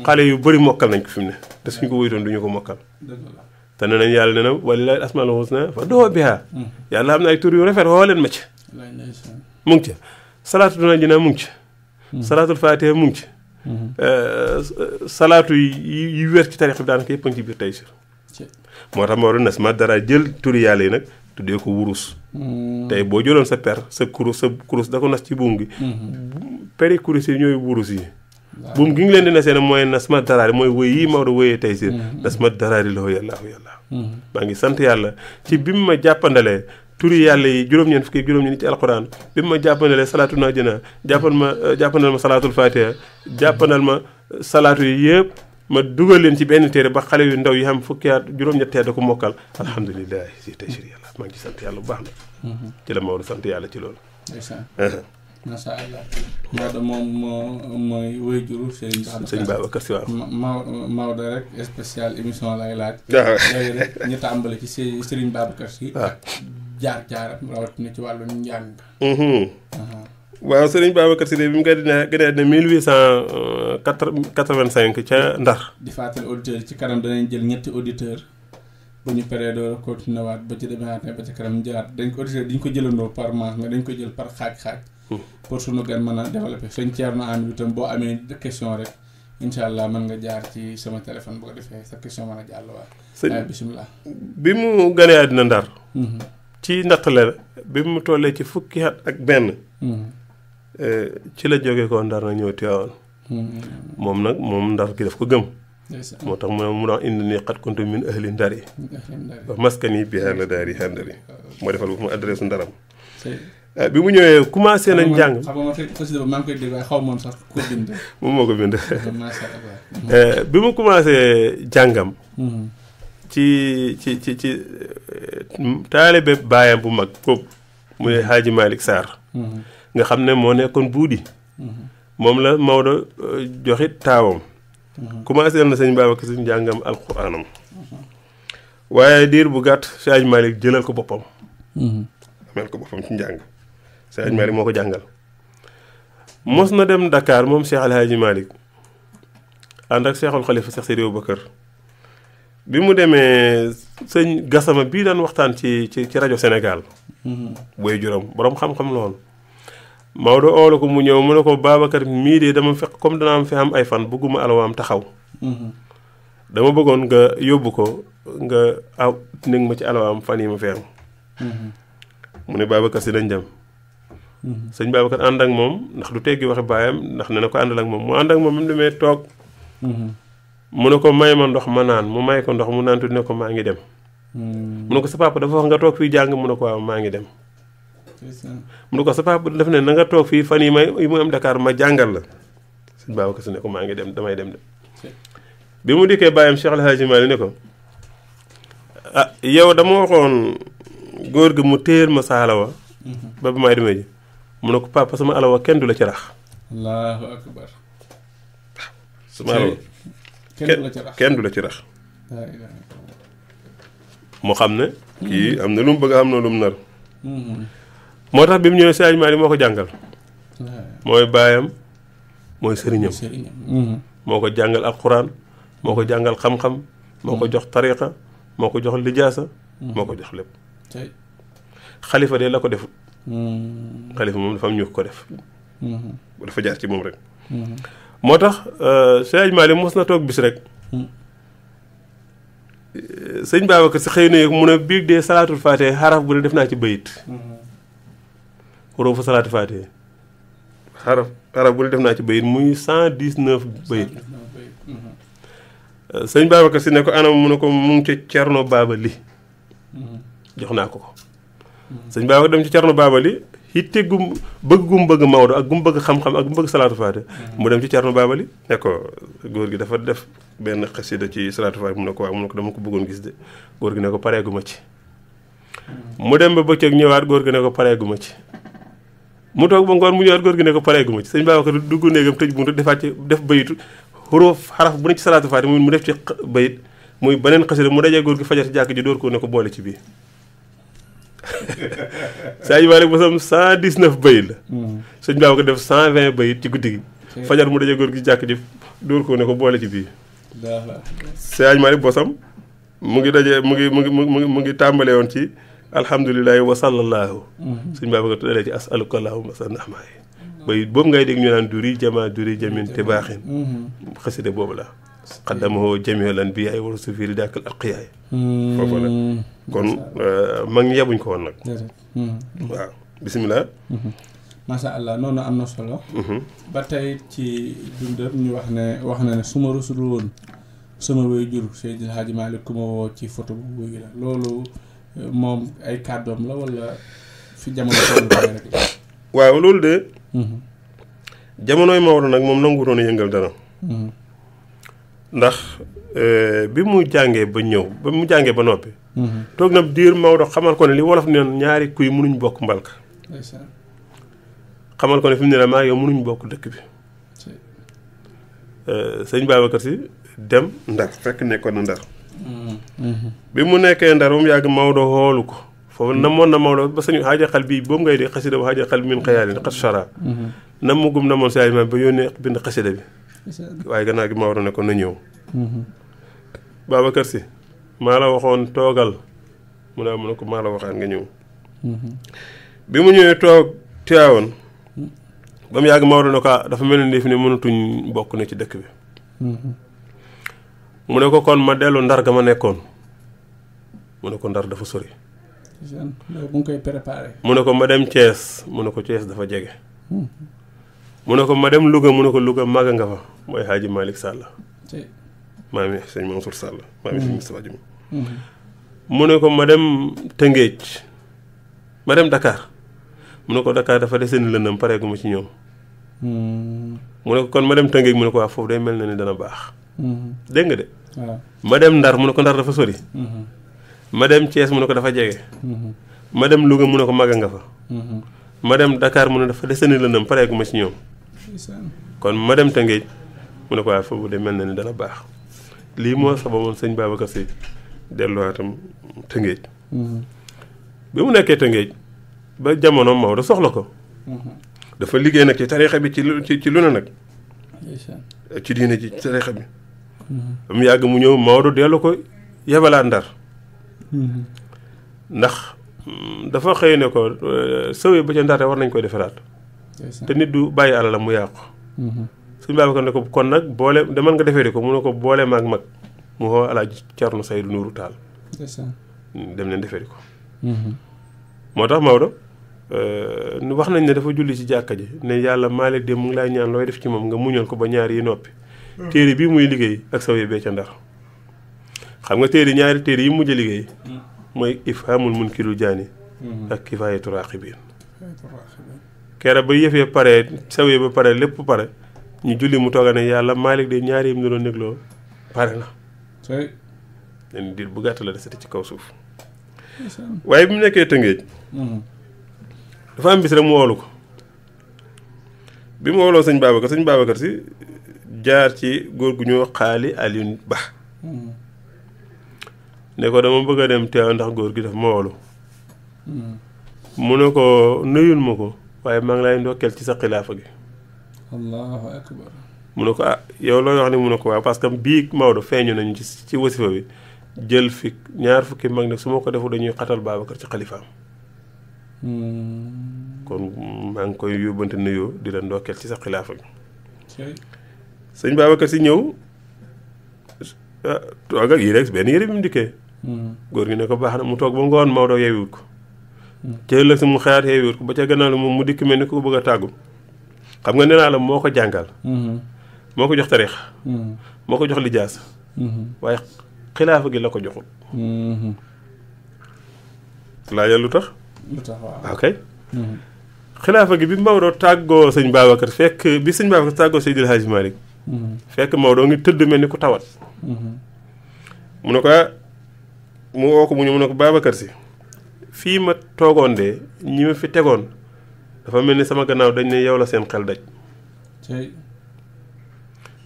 xale yu bëri mokkal nañ ko fi mu ne te suñ ko wéytoon duñu ko mokkal te ne nañ yàlla ne na walillaahi al-asmaa'ul husnaa fad'uuhu bihaa yàlla am na ay tur yu rafet woo leen ma ci mu ngi ci salaatu naajinaa mu ngi ci salaatul faatiha mu ngi ci salaatu yi wér ci tarix bi daanaka yëpp a ngi ci biir Taysir moo tax Maodo nas ma dara jël turi yàlla yi nag tuddee ko wurus tey boo jëloon sa per sa kurus da ko nas ci buum gi peri kurus yi ñooy wurus yi buum gi ngi leen di nasee ne mooy nas ma daraari mooy wëy yi Maodo wëyee Taysir nas ma daraari la yàllaahu maa ngi sant yàlla ci bi mu ma jàppandalee turi yàlla yi juróom-ñeent fukki juróom-ñeent ci alxuraan bi ma jàppandalee salaatu naajina jàppandal ma salaatul faatiha jàppandal ma salaatu yi yëpp ma dugal leen ci benn téere ba xale yu ndaw yi xam fukki at juróom-ñetti at da ko mokkal alhamdulilah si Taysir yàlla maa ngi ci sant yàlla bu baax na ci la Maodo sant yàlla ci loolu macha allah Maodo moom mooy wéyjuru sëñ Babacar Si waaw Maodo rek spécial émission lay laaj léegi rek ñu tàmbale ci Serigne Babacar Si jaar-jaaram rawatina ci wàllu njàng. waaw Serigne Babacar Si de bi mu gën a àddina 1885 ca Ndar. di fàttali auditeurs ci kanam danañ jël ñetti auditeurs bu ñu paree door continué waat ba ci demee ba ci kanam jëlaat dañ ko auditeurs dañ ko jëlandoo par manche mais dañ ko jël par xaaj-xaaj pour sunu gan mën a développer sëñ Thierno Amidou itam boo amee question rek incha allah mën nga jaar ci sama téléphone boo ko defee sa question mën a jàll waa bisimilah. bi mu ganee àddina Ndar ci nattale bi mu tollee ci fukki at ak benn ci la jógee ko Ndar na ñëw Tiwaawan moom nag moom Ndar gi daf ko gëm moo tax mu doon indi nii xat kuntu min ahli Ndar yi wa maskani bi la daari handari moo defal bu mu adresse Ndaram bi mu ñëwee commencé nañ jàng xam nga xasida ba maa ngi koy dégg waaye xaw moon sax ko bind moom moo ko bind bi mu commencé jàngam ci taalibe baayam bu mag boobu muy Haaji Malick Sarr nga xam ne moo nekkoon buudi moom la Maodo joxit taawam commencé na sëñ Babacar Si njàngam alxuraanam waaye diir bu gàtt si Haaji Malick jëlal ko boppam amel ko boppam ci njàng si Haaji Malick moo ko jàngal mos na dem Dakar moom Cheikh El Hadji Malick ànd ak Cheikhul Khalifa Cheikh Seydi Aboubacar bi mu demee sëñ Gassama bii daan waxtaan ci rajo Sénégal booy juróom boroom xam-xam lool Maodo oolu ko mu ñëw mu ne ko Babacar mii de dama fekk comme dana am fi am ay fan bëgguma alawaam taxaw dama bëggoon nga yóbbu ko nga aw néeg ma ci alawaam fan yi ma fi am mu ne Babacar Si dañ dem sëñ Babacar ànd ak moom ndax du teggi waxi baayam ndax ne na ko àndal ak moom mu ànd ak moom bi mu demee toog mu ne ko may ma ndox ma naan mu may ko ndox mu naan tuuti ne ko maa ngi dem mu ne ko sa papa dafa wax nga toog fii jàng mu ne ko waaw maa ngi dem mu ne ko sa papa daf ne na nga toog fii fan yi mu am Dakar ma jàngal la sëñ Babacar Si ne ko maa ngi dem damay dem de bi mu dikkee bàyyam Cheikh El Hadji Malick ne ko ah yow dama waxoon góor gi mu téyel ma sa alawa ba bi may demee ji mu ne ko papa sama alawa kenn du la ci rax allahu akbar sama alawa kenn du la ci rax moo xam ne kii am na lu mu bëgg am na lu mu nar moo tax bi mu ñëwee Sëñ Maalik moo ko jàngal mooy baayam mooy sëriñam moo ko jàngal alxuraan moo ko jàngal xam-xam moo ko jox tariqa moo ko jox lijaasa moo ko jox lépp xalifa de la ko defut xalifa moom dafa am ñu ko def dafa jaar ci moom rek moo tax Sëñ Maalik mos na toog bis rek sëñ Babacar Si xëy na mu ne biig dee salaatul faatee xaraf bu ne def naa ci bayit waroo fa salaatul faatee xaraf bu ne def naa ci bayit muy 119 bayit sëñ Babacar Si ne ko anam mu ne ko mu ngi ci Cerno Baabali jox naa ko sëñ Babacar dem ci Cerno Baabali hitte gum bëgg Maodo ak gum bëgg xam-xam ak gum bëgg salaatu faate mu dem ci Cerno Baabali ne ko góor gi dafa def benn xasida ci salaatu faate mu ne ko waaw mu ne ko dama ko bëggoon gis de góor gi ne ko pareegu ma ci mu dem ba bëccëg ñëwaat góor gi ne ko pareegu ma ci mu toog ba ngoon mu ñëwaat góor gi ne ko pareegu ma ci sëñ Babacar dugg néegam tëj buntu defaat ci def bayitu xuróof xaraf bu ne ci salaatu faate mu def ci bayit muy beneen xasida mu dajee góor gi fajar ci jàkk ji dóor ko ne ko boole ci bii Sëñ Maalik bosam 119 bayit la sëñ Babacar def 120 bayit ci guddi gi fajar mu dajee góor gi jàkk ji dóor ko ne ko boole ci bii Sëñ Maalik bosam mu ngi dajee mu ngi tàmbalee woon ci alhamdulilahi wa sallallahu sëñ Babacar dalee ci asaluka allahumma sanahmayi bayit boobu ngay dégg ñu naan duri jama duri jamin te baaxin xasida boobu la xaddamahoo jamilan bi ay waru sufiri daakal alqiyaay foofu la kon mag ñi yebuñ ko woon nag waaw bisimilah masha allah noonu am na solo ba tey ci dundam ñu wax na ne su ma rusul woon sama wéy jur Seydil Hadji Malick ku ma woo ci photo bu wéy la loolu moom ay kàddoom la wala fi jamono toll rek waaw loolu de jamonoy Maodo nag moom nanguutoon a yëngal dara ndax bi mu jàngee ba ñëw ba mu jàngee ba noppi toog na diir Maodo xamal ko ne li wolof neen ñaari kuy mënuñ bokk mbalka xamal ko ne fi mu ne la maa yow mënuñ bokk dëkk bi sëñ Babacar Si dem Ndar fekk nekkoon na Ndar bi mu nekkee Ndar ba mu yàgg Maodo xoolu ko foofu namoon na Maodo ba sañu xaaja xal bii boobu ngay dee xasida ba xaaja xal min xayaalin xat chara nam mu gum namoon si ay ba yónnee bind xasida bi waaye gannaaw gi Maodo ne ko na ñëw Babacar Si maa la waxoon toogal mu ne ko maa la waxaan nga ñëw bi mu ñëwee toog Tiwaawan ba mu yàgg Maodo ne ko dafa mel ni fi ne mënatuñ bokk ne ci dëkk bi mu ne ko kon ma dellu Ndar ga ma nekkoon mu ne ko Ndar dafa sori bu ngi koy préparé mu ne ko ma dem Thiès mu ne ko Thiès dafa jege mu ne ko ma dem Louga mu ne ko Louga màgg nga fa mooy Hadji Malick Sall maami sëñ Mansour Sall maami sëñ Moustapha Dioum mu ne ko ma dem Tëngéej ma dem Dakar mu ne ko Dakar dafa deseen lëndam pareegu ma ci ñoom mu ne ko kon ma dem Tëngéej mu ne ko waa foofu day mel na ni dana baax dégg nga de ma dem Ndar mu ne ko Ndar dafa sori ma dem Thiès mu ne ko dafa jege ma dem Louga mu ne ko màgg nga fa ma dem Dakar mu ne dafa deseen lëndam pareegu ma ci ñoom kon ma dem Tëngéej mu ne ko waa foofu day mel na ni dana baax lii moo sababoon sëñ Babacar Sy delluwaatam Tëngéej bi mu nekkee Tëngéej ba jamono Maodo soxla ko dafa liggéey nag ci tariixa bi ci lu ne nag ci diine ci tariixa bi ba mu yàgg mu ñëw Maodo dellu ko yebalaat Ndar ndax dafa xëy ne ko sëwee ba ca Ndar war nañ koy defaraat te nit du bàyyi alalam mu yàqu suñu Babacar ne ko kon nag boole demal nga defee ko mu ne ko boole maag mag mu xoo Alaaji Cerno Saydu Nuuru Taal dem leen defee ko moo tax Maodo wax nañ ne dafa julli ci jàkka ji ne yàlla maale dem mu ngi lay ñaan looy def ci moom nga muñal ko ba ñaar yi noppi téere bii muy liggéey ak sawee bee ca Ndar xam nga ñaari téere yi mujj a liggéey mooy ifhamul munkirul jaani ak kifaayatu raaqibiin kere ba yëfee pare sawee ba pare lépp pare ñu julli mu tooga ne yàlla Malick de ñaari yim ñu doon négloo pare na len diir bu gàtt la desati ci kaw suuf waaye bi mu nekkee Tëngéej dafa am bis rek mu woolu ko bi mu wooloo sëñ Babacar Sy jaar ci góor gu ñoo xaali Alioune Ba ne ko dama bëgg a dem teew ndax góor gi daf ma woolu mu ne ko nuyul ma ko waaye maa ngi lay ndokkeel ci sa xilaafa gi allahu akbar mu ne ko yow looy wax ni mu ne ko waaw parce que bii Maodo feeñu nañu ci wasifa bi jël fi ñaar fukki mag ne su ma ko defu dañuy xatal Babacar ci xalifaam kon maa ngi koy yóbbante nuyoo di la ndokkeel ci sa xilaafa gi sëñ Babacar Sy ñëw toog ak yi rek benn yére bi mu dikkee góor gi ne ko baax na mu toog ba ngoon Maodo yeewiwut ko jël la si mu xayaat yeewiwut ko ba ca gannaaw la moom mu dikk mel ni ko bëgg a tàggu xam nga nee naa la moo ko jàngal moo ko jox tarix moo ko jox lijaas waaye xilaafa gi la ko joxul laajal lu tax ok xilaafa gi bi Maodo tàggoo sëñ Babacar fekk bi sëñ Babacar tàggoo Seydil Hadji Malick fekk Maodo ngi tëdd mel ni ku tawat mu ne ko mu woo ko mu ñëw mu ne ko Babacar Sy fii ma toogoon de ñi ma fi tegoon dafa mel ni sama gannaaw dañ ne yow la seen xel daj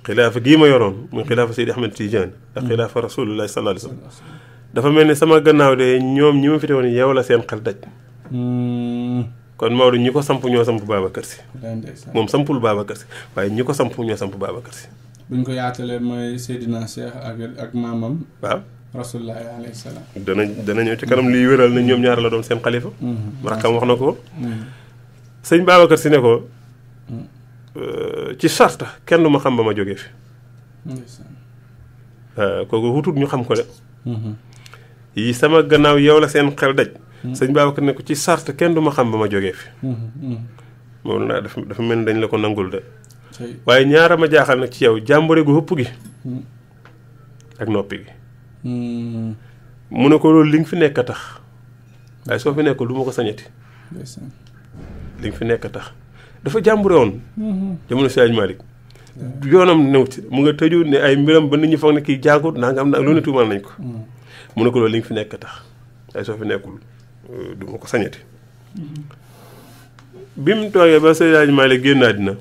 xilaafa gii ma yoroon muy xilaafa Seydi Ahmed Tidiane ak xilaafa Rasulullah sallallahu alayhi wa sallam dafa mel ni sama gannaaw de ñoom ñi ma fi tegoon yow la seen xel daj kon Maodo ñi ko samp ñoo samp Babacar Sy moom sampul Babacar Sy waaye ñi ko samp ñoo samp Babacar Sy buñ ko yaatalee mooy Seydina Cheikh ak maamam waaw Rasulullah alayhi salaam dana ñëw ci kanam liy wéral na ñoom ñaar la doon seen xalifa rakkam wax na ko sëñ Babacar Sy ne ko ci sarta kenn du ma xam ba ma jógee fi kooku wutut ñu xam ko de yi sama gannaaw yow la seen xel daj sëñ Babacar ne ko ci sarta kenn du ma xam ba ma jógee fi moom naa dafa mel ni dañ la ko nangul de waaye ñaara ma jaaxal nag ci yow jàmbure gu hëpp gi ak noppi gi mu ne ko loolu li nga fi nekk a tax waaye soo fi nekkul du ma ko sañati li nga fi nekk a tax dafa jàmbure woon jamono si Hadji Malick yoonam new ci mu nga tëju ne ay mbiram ba nit ñi foog ne kii jaagut naa nga am nag lu ne tuumal nañ ko mu ne ko loolu li nga fi nekk a tax waaye soo fi nekkul du ma ko sañati bi mu toogee ba Seydi Hadji Malick génn àddina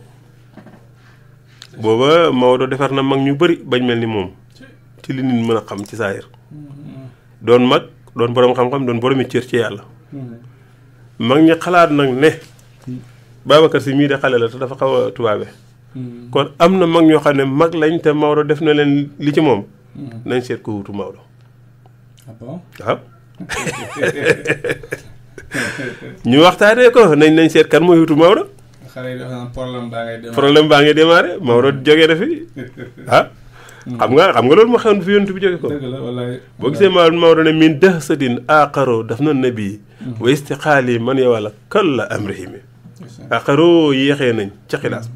booba Maodo defar na mag ñu bari bañ mel ni moom ci li nit mën a xam ci saayir doon mag doon boroom xam-xam doon boroomi cër ci yàlla mag ñi xalaat nag ne Babacar Sy mii de xale la te dafa xaw a tubaabe kon am na mag ñoo xam ne mag lañ te Maodo def na leen li ci moom nañ seet ko wutu Maodo waaw ñu waxtaanee ko nañ seet kan mooy wutu Maodo xale yi di wax naan problème baa ngay démarré Maodo jógee na fi xam nga loolu moo xewoon fi yonent bi jóge ko. dëgg la wallaay. boo gisee Maodo ne min dahsatin aqaro daf na nabi wa istiqaali man yowala kalla amrihimi aqaro yéexee nañ ca xilaas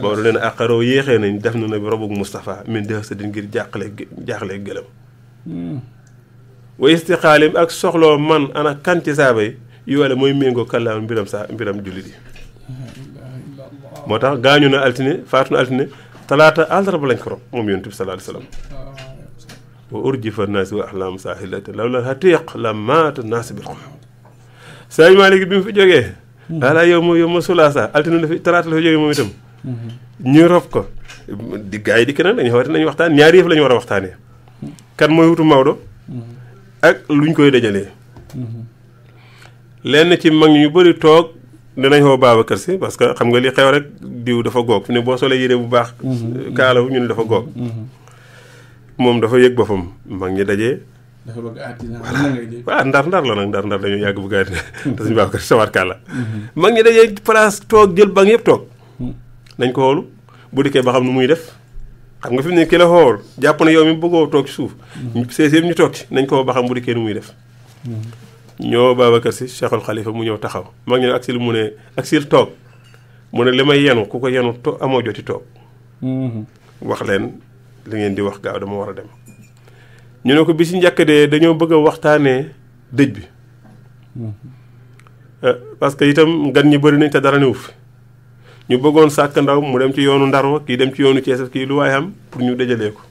Maodo nee na aqaro yéexee nañ def na nabi robug Moustapha min dahsatin ngir jaaxle gëlëm wa istiqaalim ak soxloo man ana kan ci saaba yi yu wala mooy méngoo kàllaam mbiram jullit yi moo tax gaañu na altine faatu na altine talaata àllarba lañ ko rob moom yonent bi sallallahu alayhi wasallam wa urjifa naasi wa ahlam saahilati lawla hatiq la maata naasi bil xum Sëñ Maalik bi mu fi jógee waalaa yow ma sulaasa altine la fi talaata la fi jógee moom itam ñu rob ko di gars yi di keneen dañu xawate nañu waxtaan ñaari yëf la ñu war a waxtaanee kan mooy wutu Maodo ak luñ koy dajalee lenn ci mag ñu bëri toog dinañ xoo Babacar Si parce que xam nga li xew rek diw dafa goog fi ne boo solee yére bu baax kaalawu ñu ne dafa goog moom dafa yëg boppam mag ñi dajee dafa bëgg àddina waaw ndar la nag ndar dañoo yàgg bëgg àddina te suñu Babacar Si sawar kàlla mag ñi dajee place toog jël banc yëpp toog nañ ko xoolu bu dikkee ba xam nu muy def xam nga fi mu ne ki la xool jàpp na yow mi bëggoo toog ci suuf sees yëpp ñu toog ci nañ ko ba xam bu dikkee nu muy def ñoo Babacar Si Cheikhul Khalifa mu ñëw taxaw mag ñu ne ak si mu ne ak si toog mu ne li may yenu ku ko yenu amoo joti toog wax leen li ngeen di wax gaaw dama war a dem ñu ne ko bi si njëkk de dañoo bëgg a waxtaanee dëj bi parce que itam gan ñi bëri nañ te dara newu fi ñu bëggoon sàkk ndaw mu dem ci yoonu Ndar wa kii dem ci yoonu Cees kii lu waaye am pour ñu dajalee ko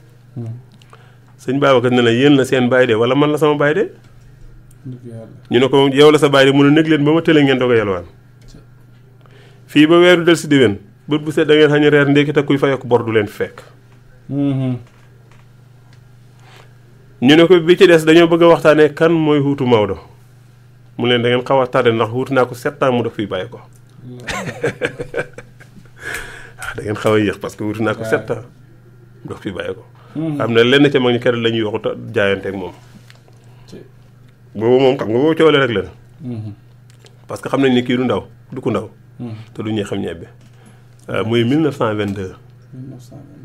sëñ Babacar ne la yéen la seen baay de wala man la sama baay de ñu ne ko yow la sa baay de mun a nekk leen ba ma tële ngeen doog a yalwaan fii ba weeru del si déwén bët bu set da ngeen xañ reer ndékki te kuy fayok bor du leen fekk ñu ne ko bi ci des dañoo bëgg a waxtaanee kan mooy huutu Maodo mu leen da ngeen xaw a tardé ndax huutu naa ko 7 ans mu def fii bàyyi ko da ngeen xaw a yéex parce que huutu naa ko 7 ans mu def fii bàyyi ko am na lenn ca mag ñu keroog la ñuy waxu jaayanteeg moom boobu moom xam nga boobu coole rek la parce que xam nañ ni kii du ndaw du ko ndaw te du ñuy xam ñebbe muy 1922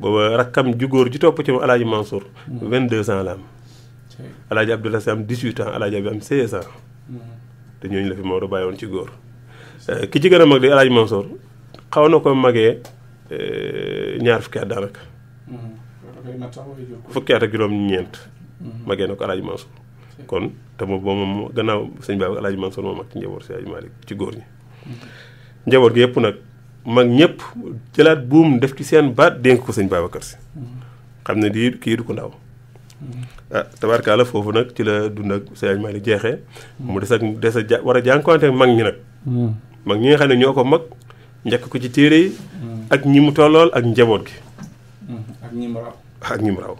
booba rakkam ju góor ji topp ci Alaaji Mansour 22 ans la am Alaaji Abdoulaye Sy am 18 ans Alaaji Abi am 16 ans te ñooñu la fi Maodo bàyyi woon ci góor ki ci gën a mag di Alaaji Mansour xaw na ko magee ñaar fukki at daanaka fukki at ak juróom-ñeent magee na ko Alaaji Mansour kon te moom gannaaw sëñ Ba Alaaji Mansour moo mag ci njaboot si Alaaji Malick ci góor ñi njaboot gi yëpp nag mag ñëpp jëlaat buum def ci seen baat dénk ko sëñ Babacar Si xam ne di kii du ko ndaw tabarkaala foofu nag ci la dund ak sëñ Alaaji Malick jeexee mu des a war a jànkuwante ak mag ñi nag mag ñi nga xam ne ñoo ko mag njëkk ko ci téere yi ak ñi mu tollool ak njaboot gi ak ñi mu raw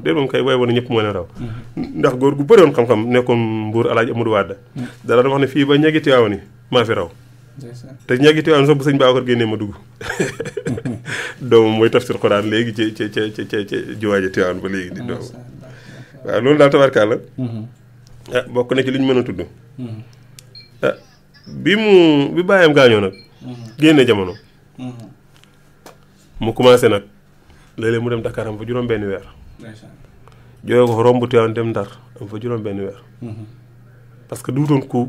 déet moom kay booy wane ñëpp moo leen raw ndax góor gu bëri woon xam-xam nekkoon Mbuur Alaaji Amadou Wade dara wax ne fii ba ñegi Tiwaawan yi maa fi raw te ñegi Tiwaawan sax bu sëñ Babacar génnee ma dugg doomam mooy tafsir Quran léegi ci juwaaje Tiwaawan ba léegi di doom waaw loolu daal tabarkàlla bokk na ci li ñu mën a tudd bi bàyyam gaañoo nag génne jamono mu commencé nag léeg-léeg mu dem Dakar am fa juróom-benn weer jógee ko romb Tiwaawan dem Ndar am fa juróom-benn weer parce que duutoon ku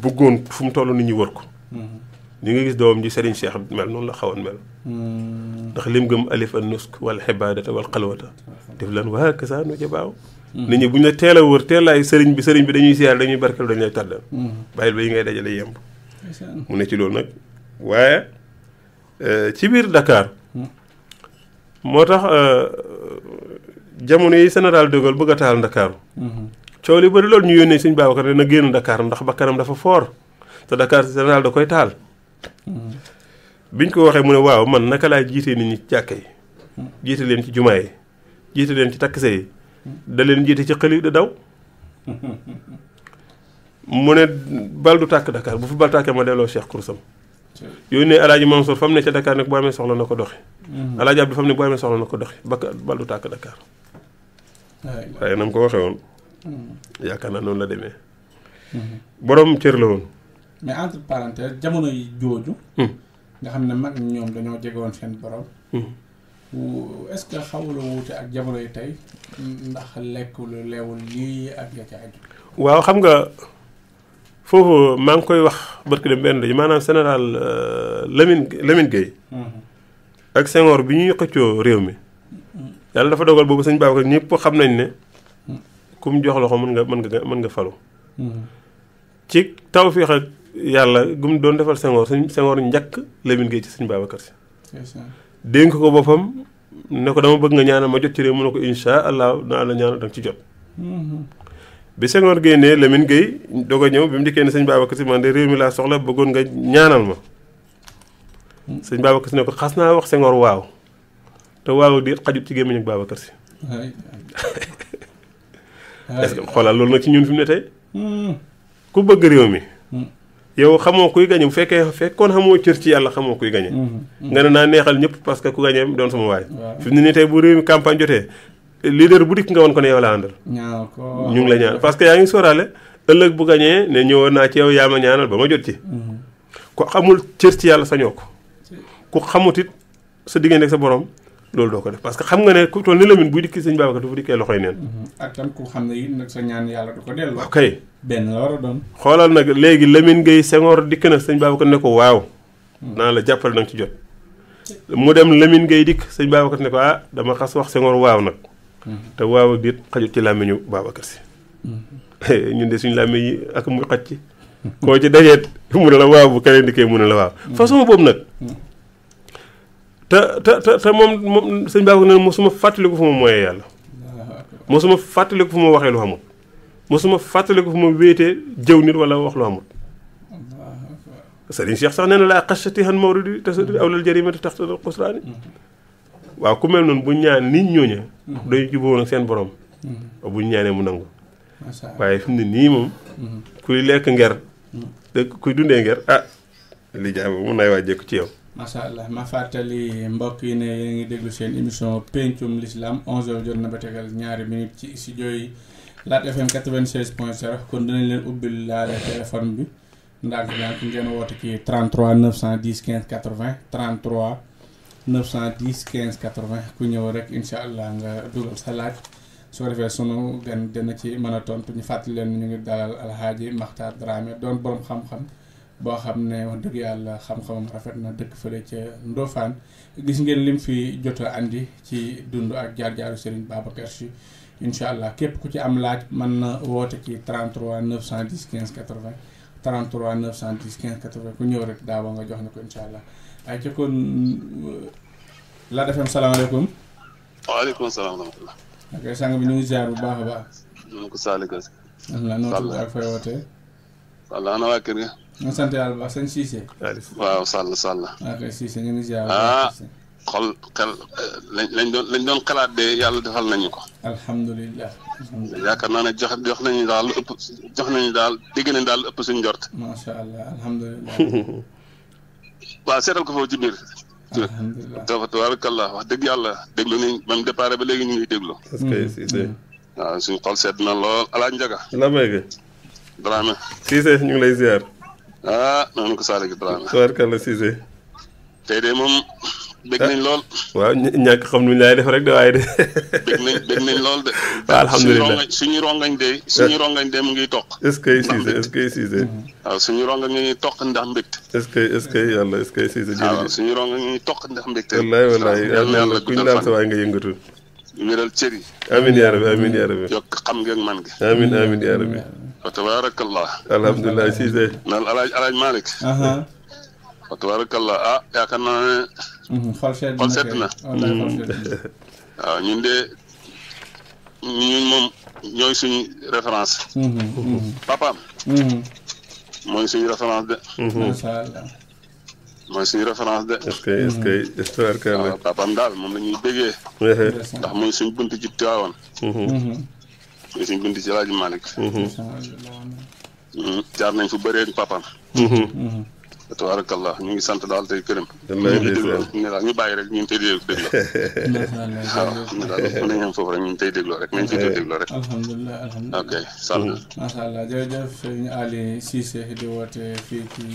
bëggoon fu mu toll nit ñi wër ko li nga gis doomam ji Serigne Cheikh mel noonu la xawoon mel ndax lim gëm alif an nusk wal xibaadata wal xalwata def lan waa kasa nu ca baaw nit ñi bu ñu la teel a wër teel laay sëriñ bi dañuy siyaar dañuy barkelu dañu lay tàddal bàyyil ba yi ngay dajale yemb mu ne ci loolu nag waaye ci biir Dakar moo tax jamono yi général de Gaulle bëgg a taal Dakar coow li bëri loolu ñu yónnee Sëñ Babacar ne na génn Dakar ndax bakkanam dafa fort te Dakar général da koy taal biñ ko waxee mu ne waaw man naka laay jiitee nit ñi ci jàkka yi jiite leen ci jumaa yi jiite leen ci takkise yi da leen jiite ci xëli da daw mu ne bal du tàkk Dakar bu fi bal tàkkee ma delloo Cheikh Koursam yooyu ne Alaaji Mansour fam ne ca Dakar nag boo amee soxla na ko doxi Alaaji Abdou fam ne boo amee soxla na ko doxi bal du tàkk Dakar waaye na mu ko waxee woon yaakaar naa noonu la demee borom cër la woon mais entre parenthèses jamono yi jooju nga xam ne mag ñoom dañoo jegoon seen borom. est-ce que xawula wuute ak jamono yi tey ndax lekk lu leewul lii ak ya ca aju. waaw xam nga foofu maa ngi koy wax barki dem benn dañu maanaam général Lamine Gueye ak Senghor bi ñuy xëccoo réew mi yàlla dafa dogal boobu sëñ Babacar ñëpp xam nañ ne ku mu jox loxo mën nga falu ci tawfeex ak yàlla gu mu doon defal Senghor njëkk Lamine Gueye ci sëñ Babacar si dénk ko boppam ne ko dama bëgg nga ñaanal ma jot ci réew mu ne ko insha allah naa la ñaanal danga ci jot bi Senghor génnee Lamine Gueye doog a ñëw bi mu dikkee ne sëñ Babacar si man de réew mi laa soxla bëggoon nga ñaanal ma sëñ Babacar si ne ko xas naa wax Senghor waaw te waaw di xajut ci gémmiñ ak Babacar si est-ce que xoolal loolu nag ci ñun fi mu ne tey ku bëgg réew mi yow xamoo kuy gañe bu fekkoon xamoo cër ci yàlla xamoo kuy gañe nga ne naa neexal ñëpp parce que ku gañe doon sama waay fi mu ne nii tey bu réew mi campagne jotee leader bu dikk nga woon ko ne yow la àndal ñu ngi la ñaan parce que yaa ngi sóoraale ëllëg bu gañee ne ñëwoon naa ci yow yaa ma ñaanal ba ma jot ci ku xamul cër ci yàlla sañoo ko ku xamut it sa diggante ak sa borom loolu doo ko def parce que xam nga ne ku toll ni Lamine buy dikki sëñ Babacar du fa dikkee loxoy neen ak tam ku xam ne it nag sa ñaan yàlla du ko delloo ok benn la war a doon xoolal nag léegi Lamine Gueye Senghor dikk na sëñ Babacar ne ko waaw naa la jàppale nanga ci jot mu dem Lamine Gueye dikk sëñ Babacar ne ko ah dama xas wax Senghor waaw nag te waaw ak dit xajut ci làmmiñu Babacar si ñun de suñu làmmiñ yi ak muy xaj ci koo ci dajeet mu ne la waaw bu keneen dikkee mu ne la waaw façon boobu nag te moom sëñ Babacar ne mosuma fàttaliku fu ma mooyee yàlla mosuma fàttaliku fu ma waxee lu xamul mosuma fàttaliku fu ma wéetee jëw nit wala wax lu xamul Serigne Cheikh sax nee na laa xasati xan mawrudi te awlal jarimati tax xusraani waaw ku mel noonu bu ñaan nit ñooña dañu jubóo nag seen borom bu ñu ñaanee mu nangu waaye fi mu ne nii moom kuy lekk nger kuy dundee nger li jaay mun nay wàjjeeku ci yow macha allah ma fàttali mbokk yi ne yéen ngi déglu seen émission pencum l'islam 11h jot na ba tegal ñaari minutes ci studio yi Lat FM 96.0 kon dinañ leen ubbil laale téléphone bi ndànk ngeen woote ci 33 910 15 80 33 910 15 80 ku ñëw rek incha allah nga dugal sa laaj soo defee sunu gan dina ci mën a tontu ñu fàttali leen ñu ngi dalal Alhaaji Makhtar Dramé doon borom xam-xam boo xam ne wax dëgg yàlla xam-xamam rafet na dëkk fële ca Ndofane gis ngeen lim fi jot a andi ci dund ak jaar-jaaru Serigne Babacar Sy incha allah képp ku ci am laaj mën na woote ci 33 910 15 80 33 910 15 80 ku ñëw rek daawa nga jox na ko incha allah ay ca kon Lat FM salaamaaleykum. waaleykum salaam wa rahmatulah. ok sang bi ñu ngi ziar bu baax a baax. ñu ngi ko Saalika. alhamdulilah noo tudd ak fay wootee. Sall ana waa kër ga. ñu sant yàlla bu baax sëñ Cissé. waaw Sall. ok Cissé ñu ngi ziar. xol xel lañ doon xalaat de yàlla defal nañu ko. alhamdulilah. yaakaar naa ne jox nañu daal ëpp jox nañu daal dégg nañu daal ëpp suñu njort. macha allah alhamdulilah. waaw seetal ko foofu ci biir. alhamdulilah tabarakallah wax dëgg yàlla déglu nañ ba mu départ ba léegi ñu ngi déglu. est-ce que Cissé. waaw suñu xol sedd na lool alaaj Njaga. la may ga. Dramé. Cissé ñu ngi lay ziar. noonu ko Saalika Dramé. tabarakallah Cissé. tey de moom bég nañ lool. waaw ñàkk xam nu ñu lay def rek de waaye de. bég nañ lool de. waaw alhamdulilah suñu rongañ de mu ngi toq. est-ce que Cissé. waaw suñu rongañ ñu ngi toq ndax mbégte. est-ce que yàlla est-ce que Cissé. waaw suñu rongañ ñu ngi toq ndax mbégte. wallaay yàlla kuñ laal sa waay nga yëngatu. wéral cër yi. amiin yaa rabbi yokk xam ngeen man gi. amiin yaa rabbi. wa tabarakallah. alhamdulilah Cissé. naan alaaj Malick. wa tabarakallah yaakaar naa ne. xol sedd na waaw ñun de ñun moom ñooy suñu référence. papaam. mooy suñu référence de. macha allah. mooy suñu référence de. est-ce que histoire que waaw papaam daal moom la ñuy déggee. ndax mooy suñu bunt ci Tiwaawan. mooy suñu bunt ci El Hadj Malick. jaar nañ fu bëree papaam. tabarakallah ñu ngi sant daal tey këram. ñu bàyyi rek ñu ngi tey dégloo. waaw ñu daal mën nañu am foofu rek ñu ngi tey dégloo rek nañ ci dégloo rek. alhamdulilah alhamdulilah. ok sant. macha allah jërëjëf sëñ Ali Cissé di woote fii ci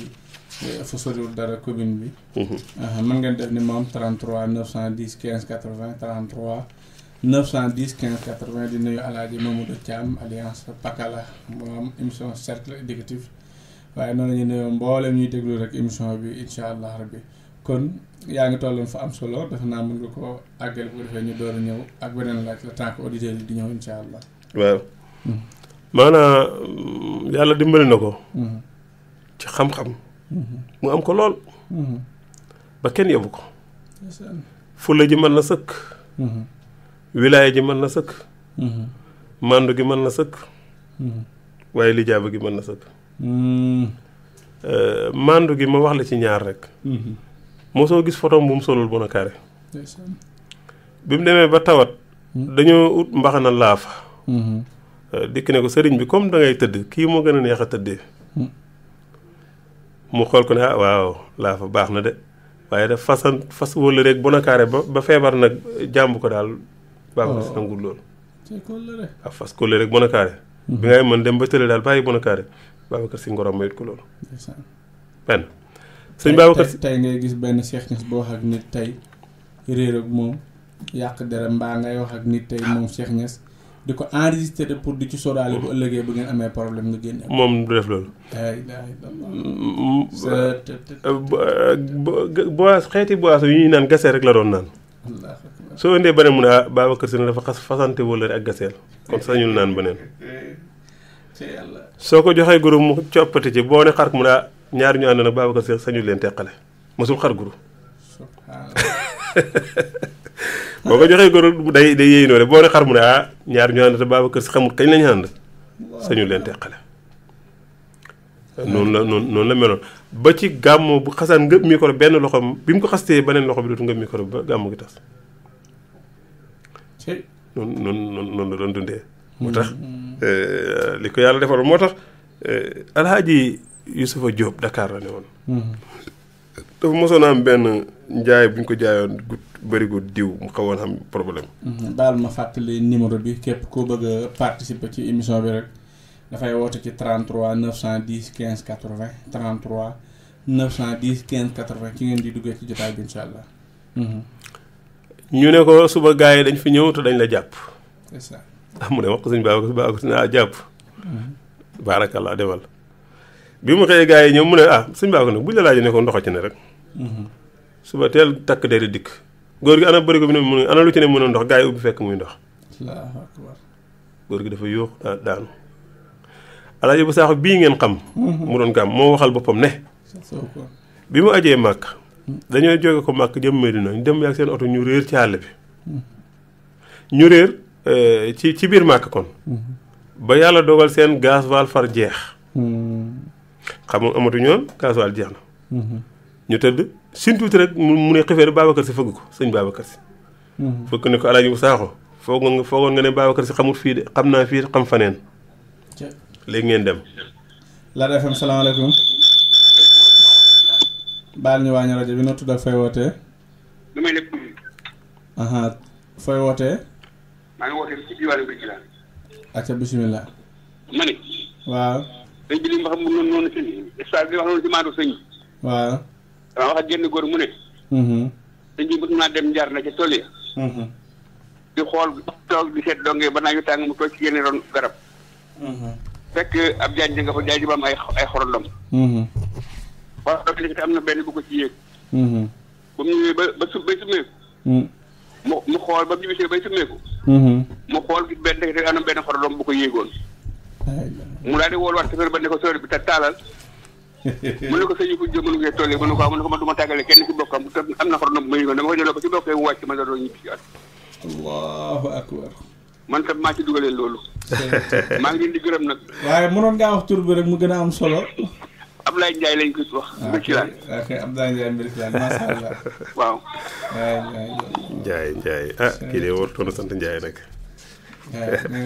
fu soriwul dara commune bi. mën ngeen def ni moom 33 910 15 80 33 910 15 80 di nuyu Alaaji Mamadou Thiam alliance Pakala moom émission cercle éducatif. waaye noonu la ñuy nuyoo mboolem ñuy déglu rek émission bi incha allah rabbi kon yaa ngi tolloon fa am solo defe naa mën nga ko àggale bu defee ñu door a ñëw ak beneen laaj la tant que auditeurs yi di ñëw incha allah. waaw maanaam yàlla dimbali na ko. ci xam-xam. mu am ko lool. ba kenn yóbbu ko. fulla ji mën na sëkk. wilaaya ji mën na sëkk. mandu gi mën na sëkk. waaye lijaaba gi mën na sëkk. mandu gi ma wax la ci ñaar rek. mosoo gis photo bu mu solul bon a carré. bi mu demee ba tawat. dañoo ut mbaxana laafa. dikk ne ko sëriñ bi comme da ngay tëdd kii moo gën a neex a tëddee. mu xool ko ne ah waaw laafa baax na de waaye daf fas wóolu rek bon a carré ba feebar nag jàmb ko daal. Babacar Si nangul loolu. waaw fas kólle rek bon a carré. bi ngay mën dem ba tële daal bàyyi bon a carré. Babacar Si ngorom mayut ko loolu. benn sëñ Babacar Si tey ngay gis benn Cheikh Niass boo wax ak nit tey réer ak moom yàq dara mbaa ngay wax ak nit tey moom Cheikh Niass di ko enregistré pour di ci sóoraale bu ëllëgee bu ngeen amee problème nga génne. moom du def loolu. bois xeeti boisson yu ñuy naan gasee rek la doon naan. soo indee beneen mu ne ah Babacar Si ne dafa fasante wala ak gaseel kon sañul naan beneen. soo ko joxee guru mu coppati ci boo ne xar mu ne ah ñaar ñu ànd nag Babacar Si sañul leen teqale mosul xar guru. boo ko joxee guru day yéey noonu boo ne xar mu ne ah ñaar ñu ànd te Babacar Si xamul kañ lañu ànd sañul leen teqale. noonu la meloon ba ci gàmmu bu xasaan ngëb micro benn loxoom bi mu ko xastee beneen loxo bi dootu ngëb micro ba gàmmu gi tas. noonu la doon dundee. moo tax li ko yàlla defal moo tax Alhaaji Yusufa Diop Dakar la ne woon. dafa mosoon am benn njaay bu ñu ko jaayoon bërigo diw mu xawoon xam problème. baal ma fàttali numéro bi képp koo bëgg a participer ci émission bi rek dafay woote ci 33 910 15 80 33 910 15 80 ci ngeen di duggee ci jotaay bi incha allah. ñu ne ko suba gars yi dañ fi ñëw te dañ la jàpp. c'est ça. mu ne wax ko suñu Babacar Si ne jàpp. baarakallah demal bi mu xëyee gars yi ñëw mu ne suñu Babacar nag buñ la laajee ne ko ndox ci ne rek. suba teel takk dee dikk. góor gi ana bëri ko bi ne mu ne ana lu ci ne mën a ndox gars yi ubbi fekk muy ndox. góor gi dafa yuux daanu. Alaaji bu Saaxo bii ngeen xam. mu doon gàmm moo waxal boppam ne. bi mu ajee màkk. dañoo jóge ko màkk jëm Medina ñu dem ak seen oto ñu réer ci àll bi. ñu réer ci biir màkk kon. ba yàlla dogal seen gasoil far jeex. xam nga amatuñu woon gasoil jeex na. ñu tëdd sin tuuti rek mu ne xifeer Babacar Si fëgg ko sëñ Babacar Si. fëgg ne ko Alaaji bu Saaxo foogoon nga ne Babacar Si xamul fii de xam naa fii xam faneen. léegi ngeen dem. Ladda FM salaamaaleykum. baal ñu wàññi rajo bi noo tudd ak fay wootee. lu may nekk. fay wootee. maa ngi wootee ci diwaanu Birkila. acca bisimilah. ma ne. waaw. sëñ bi li ma xam noonu noonu sëñ histoire bi wax noonu ci maatu sëñ. waaw. dama wax ak genn góor mu ne. sëñ bi bëgg naa dem njaar na ca tool ya. di xool toog di seet dongee ba naa ñu tàng mu toog ci yenn ron garab. fekk ab jaañ nga fa jaañ ba am ay xorondom. waaw léegi am na benn bu ko ci yéeg. ba mu ñëwee bay summeeku. mu xool ba mu ñibbisee bay summeeku. mu xool gis benn ndekete am na benn xorondom bu ko yéegoon. mu daal di wóoluwaat safar ba ne ko sori bi te taalal. mu ne ko sëñ bu jëm mënu ngeen toll mu ne ko man du ma tàggale kenn ci bokkam te am na xorondom bu ma yéegoon dama ko jëloo ko ci bokkee mu wàcc ma doon ñibbi si waat. allahu akbar. man tam maa ci dugalee loolu. maa ngi leen di gërëm nag. waaye mënoon ngaa wax tur bi rek mu gën a am solo. Abdoulaye Ndiaye lañ koy wax. Mbirkilaan ok Abdoulaye Ndiaye Mbirkilaan macha allah. waaw. Ndiaye kii de warutoon a sant Ndiaye nag.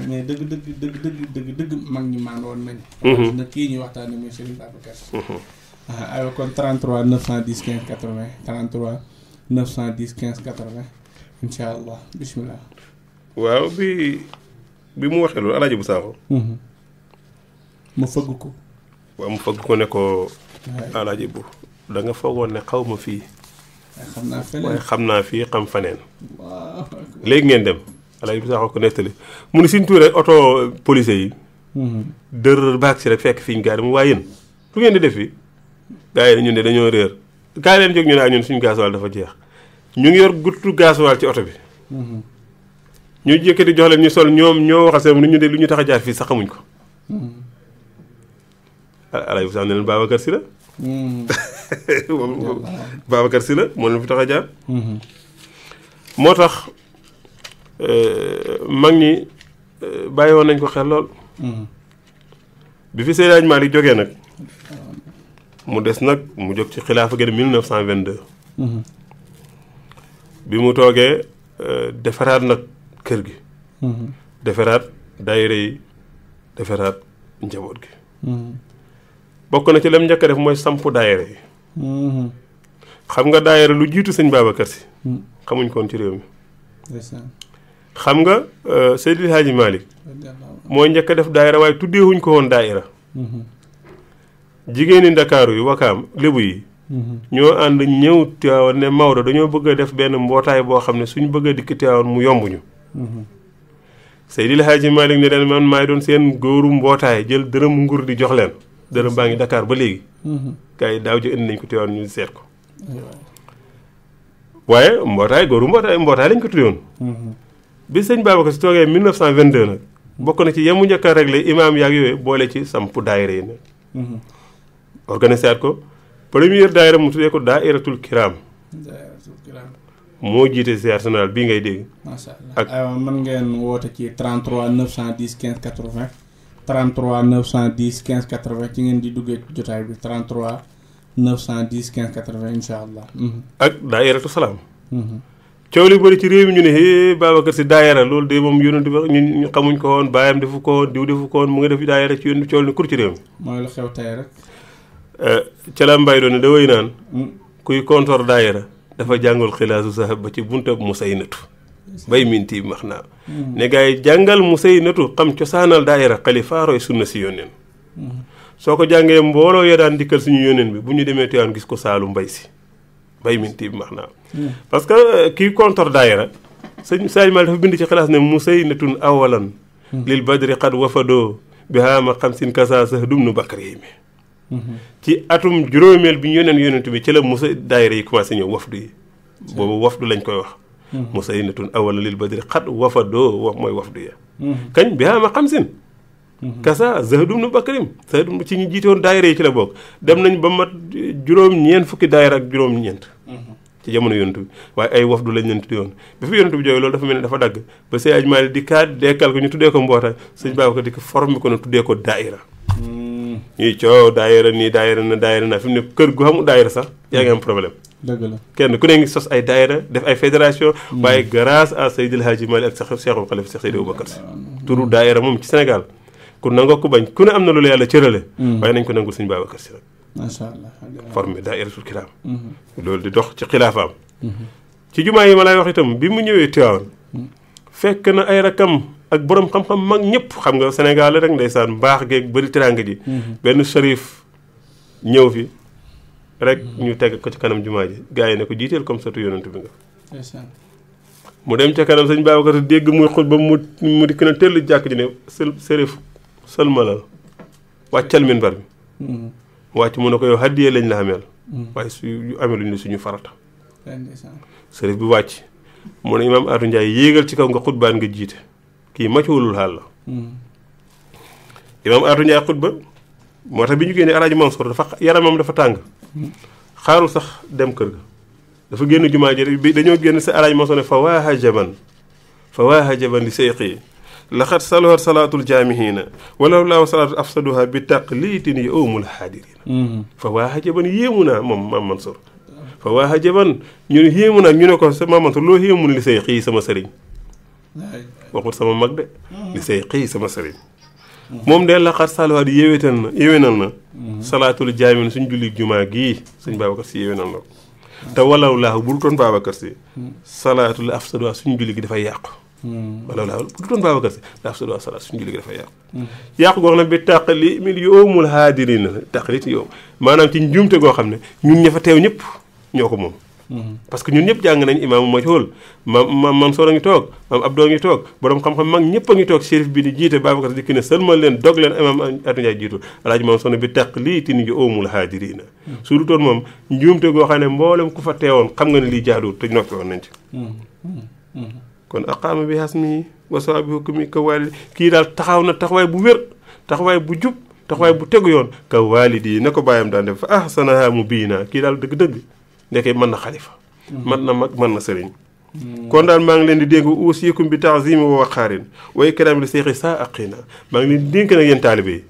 mais dëgg mag ñi maandoon nañ. na kii ñuy waxtaanee muy Serigne Babacar. aywa kon 33 910 15 80 33 910 15 80 incha allah bisimilah. waaw bi mu waxee loolu alaaji bu saaxo mu fëgg ko. waaw mu fëgg ko ne ko alaaji bu da nga foogoon ne xaw ma fii xam naa feneen waaye xam naa fii xam faneen léegi ngeen dem alaaji bu saaxo ko nettali mu ne suñ tuuree oto police yi dër baag si rek fekk fi ñu gaari mu waaye yéen lu ngeen di def fii gars yi ñun de dañoo réer gars yi leen jóg ñu ne ak ñun suñu gasoil dafa jeex ñu ngi yor guttu gasoil ci oto bi ñu jëkkati jox leen ñu sol ñoom ñoo waxal seen ñu de lu ñu tax a jaar fii sax xamuñ ko alaaji bu saaxo ne leen Babacar Si la Babacar Si la moo leen fi tax a jaar moo tax mag ñi bàyyi woon nañ ko xel lool bi fi Seydi Hadji Malick jógee nag mu des nag mu jóg ci xilaafa gi 1922 bi mu toogee defaraat nag kër gi defaraat daayira yi defaraat njaboot gi bokk na ci lam njëkk a def mooy samp daayira yi xam nga daayira lu jiitu sëñ Babacar Si xamuñ koon ci réew mi xam nga Seydi Hadji Malick mooy njëkk a def daayira waaye tuddeewuñ ko woon daayira jigéeni Ndakaaru yi Wakaam Lébu yi ñoo ànd ñëw Tiwaawan ne Maodo dañoo bëgg a def benn mbootaay boo xam ne suñ bëgg a dikk Tiwaawan mu yombuñu Seydi Hadji Malick ne leen man maay doon seen góoru mbootaay jël dërëm nguur di jox leen dërëm baa ngi Dakar ba léegi gars yi daaw ji indi nañ ko Tiwaawan ñu seet ko waaye góoru mbootaay lañ ko tuddewoon bi sëñ Babacar Si toogee 1922 nag bokk na ci yemu njëkk a réglé imaam yaag yooyu boole ci samp daayira yi nag organisé at ko première daayira mu tuddee ko daayiratul kiram moo jiite ziar général bii ngay dégg macha allah ak aywa mën ngeen woote ci 33 910 15 80 33 910 15 80 ci ngeen di duggee jotaay bi 33 910 15 80 incha allah ak daayiratu salaam coow li bëri ci réew mi ñu ne hé Babacar Si daayira loolu de moom yónent bi ñu xamuñ ko woon baayam defu ko woon diw defu ko woon mu nga def daayira ci yónent coow li kur ci réew mi mooy lu xew tey rek ca la mbay doon da wéy naan kuy kontor daayira dafa jàngal xilaasu sahab ba ci buntab Musaynatu bay minti max naa ne gars yi jàngal Musaynatu xam cosaanal daayira xalifaaroy sunna si yónneen soo ko jàngee mbooloo ya daan dikkal suñu yónneen bi bu ñu demee Tiwaawan gis ko saalu mbay si bay minti max naa parce que kii kontor daayira sëñ Seydi Malick dafa bind ci xilaas ne Musaynatun awalan lil badri xad wafadoo bi haama xamsin kasa sax dum nu bakkar yi mi ci atum juróomeel bi ñu yónent bi ci la musa daayira yi commencé ñëw wafdu yi boobu wafdu lañ koy wax Musaynatun awalan lil badri xad wafadoo mooy wafdu ya kañ bi haama xamsin kasa zahdum nu bakkarim zahdum ci ñu jiite woon daayira yi ci la bokk dem nañ ba mat juróom-ñeent fukki daayira ak juróom-ñeent ci jamono yonent bi waaye ay wafdu lañ leen tuddee woon bi fi yonent bi jógee loolu dafa mel ne dafa dagg ba Seydi Hadji Malick di kaat dekkal ko ñu tuddee ko mbootaay sëñ Babacar di ko formé ko ne tuddee ko daayira ñuy coow daayira nii daayira na fi mu ne kër gu xamul daayira sax yaa ngi am problème dëgg la kenn ku ne ngi sos ay daayira def ay fédération waaye grâce à Seydi Hadji Malick ak Cheikhul Khalifa Cheikh Seydi Aboubacar Sy turu daayira moom ci Sénégal ku nangoo ko bañ ku ne am na loolu yàlla cërale waaye nañ ko nangul sëñ Babacar Sy rek macha allah formé daayiratul kiram loolu di dox ci xilaafaam ci jumaa yi ma lay wax itam bi mu ñëwee Tiwaawan fekk na ay rakam ak borom xam-xam mag ñëpp xam nga Sénégal rek ndeysaan mbaax geeg bëri teraanga ji benn sharif ñëw fi rek ñu teg ko ci kanam jumaa ji gars yi ne ko jiiteel comme satu yonent bi nga mu dem ca kanam sëñ Babacar dégg muy xutba mu dikk na tell jàkk ji ne sharif sëlmalal wàccal minbar bi wàcc mu ne ko yow haddiyee lañ la ameel waaye su ameluñ la suñu farata sërif bi wàcc mu ne imaam Atou Ndiaye yéegal ci kaw nga xutbaan nga jiite kii macuwulul xaal la imaam Atou Ndiaye xutba moo tax bi ñu génnee Alaaji Mansour dafa yaramam dafa tàng xaarul sax dem kër ga dafa génn jumaa ji bi dañoo génn sa Alaaji Mansour ne fa waaha jaban li seyqi laxat saluhat salaatul jaamihina walaw laaw salaatu afsaduha bi taqliitin yi awmul xaadirina fa waaha jaban yéemu naa moom maam Mansour fa waaha jaban ñu ne yéemu naa ñu ne ko sa maam Mansour loo yéemun li say xii sama sëriñ waxut sama mag de li say xii sama sëriñ moom de laqat salawaat yéwénal na salaatul jaamin suñ julli jumaa gii sëñ Babacar Si yéwénal na ko te walaw laahu bu du toon Babacar Si salaatul afsadu suñ julli gi dafay yàqu walaw laahu bu du toon Babacar Si la afsadu salaat suñ julli gi dafay yàqu gox na bi tàqali mi yoomul haadirina tàqali ci yow maanaam ci njuumte goo xam ne ñun ña fa teew ñëpp ñoo ko moom parce que ñun ñëpp jàng nañ imaamu majhul maam Mansour a ngi toog maam Abdou ngi toog borom xam-xam mag ñëpp a ngi toog shérif bi di jiite Babacar dikki ne seulement leen dog leen imaam Atu Njaay jiitu alaaji maam sonn bi teq lii ti ni oomul haadirina su du toon moom njuumte goo xam ne mboolem ku fa teewoon xam nga ne lii jaaduwul te noppi woon nañ ci kon aqaama bi hasmi wa sawa bi hukmi ka waalidi kii daal taxaw na taxawaay bu wér taxawaay bu jub taxawaay bu tegu yoon ka waalidi na ko bàyyam daan def fa ahsanaha mu biina kii daal dëgg-dëgg ndeke mën na xalifa mën na mag mën na sëriñ kon daal maa ngi leen di dénk uusikum bi taazimi wa waqaarin wa ikraami li seexi saa aqina maa ngi leen di dénk nag yéen taalibe yi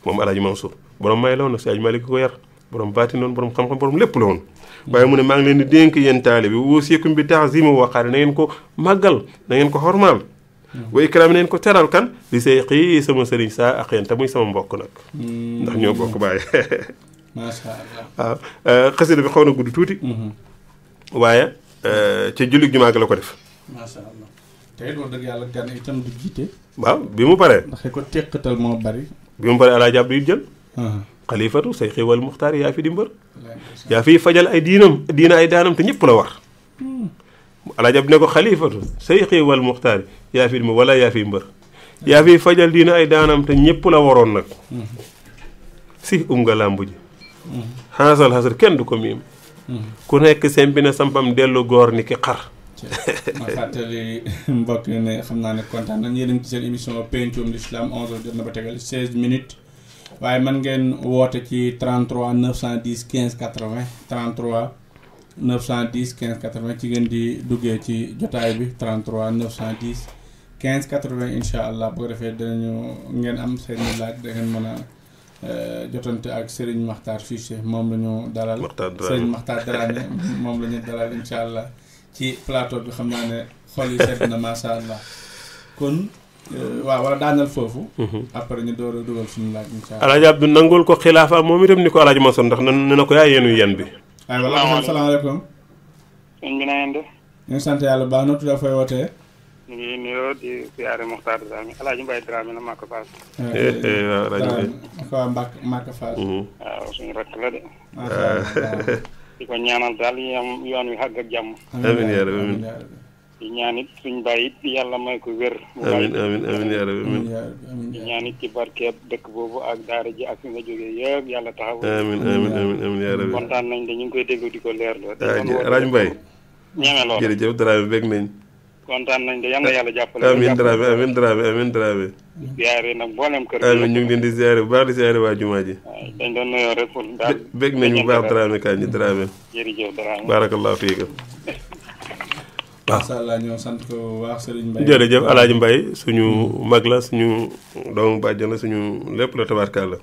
moom alaaji Mansour borom may la woon nag si Alaaji Maalik ko yar borom baati noonu borom xam-xam borom lépp la woon waaye mu ne maa ngi leen di dénk yéen taalibe yi uusikum bi taazimi wa waqaarin na ngeen ko màggal na ngeen ko xormaal wa ikraami na ngeen ko teral kan li seexi sama sëriñ saa aqina te muy sama mbokk nag ndax ñoo bokk bàyyi macha allah waaw xasida bi xaw na gudd tuuti waaye ca jullit jumaa gi la ko def macha allah te it wax dëgg yàlla gan itam du jiite waaw bi mu paree ndax ko teqatal moo bari bi mu paree alaaji Abdu jël xalifatu say xéwal muxtaar yaa fi di mbër yaa fiy fajal ay diina ay daanam te ñëpp la war alaaji Abdu ne ko xalifatu say xéwal muxtaar yaa fi di mbër wala yaa fiy mbër yaa fiy fajal diina ay daanam te ñëpp la waroon nag si nga làmbu ji xaasal xasar kenn du ko miim ku nekk sempi na sampam dellu góor ni ki xar ma fàttali mbokk yi ne xam naa ne kontaan nañ yéen a ngi ci seen émission pencum l'islam 11h jot na ba tegal 16 minutes waaye man ngeen woote ci 33 910 15 80 33 910 15 80 ci ngeen di duggee ci jotaay bi 33 910 15 80 incha allah bu ko defee dinañu ngeen am seen laaj da ngeen mën a jotante ak Serigne Makhtar Cissé moom la ñu dalal Serigne Makhtar Dramé moom la ñu dalal incha allah ci plateau bi xam naa ne xol yi sedd na macha allah kon waaw wala daanal foofu après ñu door a dugal suñu laaj incha allah alaaji Abdou nangul ko xilaafa moom itam ni ko alaaji Mansour ndax ne na ko yaa yenu yen bi ay wala salaamaaleykum sëñ bi na ngeen def ñu ngi sant yàlla baax na tudd fay wootee ñu ngi nuyoo di siyaare Mokhtar Dramé Alaaji Mbaye Dramé la Maka Fass. waaw Alaaji Mbaye Maka Fass. waaw suñu rakk la de. di ko ñaanal daal yoon wi xàgg ak jàmm. amiin yaa rabbi amiin. di ñaan it suñu bàyyi it yàlla may ko wér. amiin amiin amiin yaa rabbi amiin. di ñaan it ci barkeeb dëkk boobu ak daara ji ak fi nga jógee yëpp yàlla taxaw. amiin amiin amiin amiin yaa rabbi. kontaan nañ de ñu ngi koy déglu di ko leerloo. Alaaji Mbaye. ñeme lool jërëjëf Dramé bég nañ. kontaan nañ de yal na yàlla jàppale. amiin Dramé amiin Dramé amiin Dramé. ziare nag mboolem kër amiin ñu ngi leen di ziare bu baax di ziare waa jumaa ji. waaw dañ doon nuyoo rek pour daal. bég nañ bu baax Dramé kañ ñi Dramé. jërëjëf Dramé. barakallahu fiika. waaw macha allah ñoo sant ko wax Serigne Mbaye. jërëjëf Alaaji Mbaye suñu mag la suñu doomu bàjjan la suñu lépp la tabarkaal la.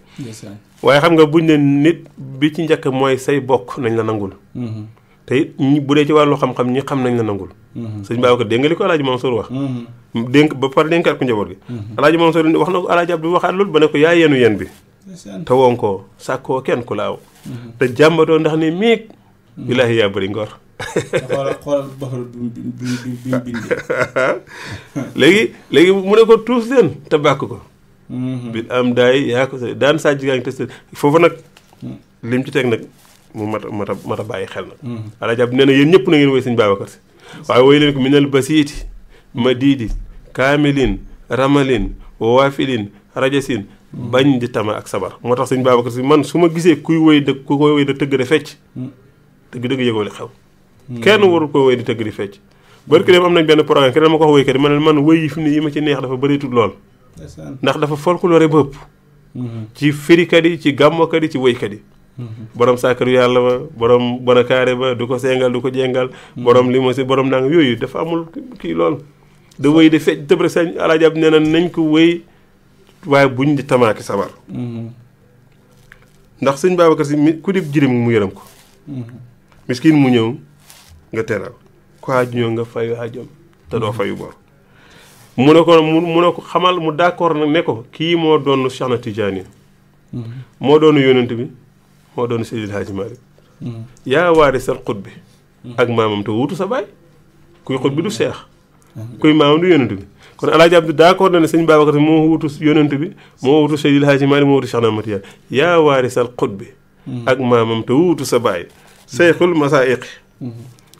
waaye xam nga buñ ne nit bi ci njëkk mooy say bokk nañ la nangul. te it bu dee ci wàllu xam-xam ñi xam nañ la nangul. sëñ Babacar dégg nga li ko Alaaji Mansour wax. dénk ba pare dénkaat ko njaboot gi. Alaaji Mansour wax na ko Alaaji Abdou waxaat loolu ba ne ko yaa yenu yen bi. te woon koo sàkkoo kenn ku laaw. te jàmbatoo ndax ni miig. billaahi yaa bëri ngor. xoolal baxaru bi bindee. léegi mu ne ko tuus leen te bàkk ko. bi am daay yaa ko daan saa jigaa ngi te foofu nag lim ci teg nag mu mat a bàyyi xel nag. Alaaji Abdou nee na yéen ñëpp na ngeen woy sëñ Babacar Si waaye woy leen ko minal basiiti madiidi kaamilin ramalin waafilin rajasin bañ di tama ak sabar moo tax sëñ Babacar Si man su ma gisee kuy woy dëgg ku koy woy da tëgg de fecc dëgg yëgoo li xew kenn warul ko woy di tëgg di fecc barki dem am nañ benn programme kenn ma ko wax woykat yi man woy yi fi mu ne yi ma ci neex dafa bëreetul lool ndax dafa folklore ba ëpp ci firikat yi ci gàmmokat yi ci woykat yi borom sàkkaru yàlla ba borom bonakaare ba du ko sengal du ko jengal borom li ma si borom nang yooyu dafa amul kii lool da wéy di fecc tëb rek sañ Alaaji Abdu nee na nañ ko wéy waaye buñ di tamaaki sabar ndax sëñ Babacar Si ku dib jirim mu yërëm ko miskin mu ñëw nga teral ku aaju ñëw nga fayu aajom te doo fayu bor mu ne ko xamal mu d'accord nag ne ko kii moo doon Cheikh na Tidiane moo doon yonent bi moo doon Seydil Hadji Malick yaa waarisal xut bi ak maamam te wuutu sa baay kuy xut bi du seex kuy maamam du yonent bi kon Alaaji Abdu d'accord na ne sëñ Babacar moo wuutu yonent bi moo wuutu Seydil Hadji Malick moo wuutu Cheikh na Tidiane yaa waarisal xut bi ak maamam te wuutu sa baay seyxul masaayiqi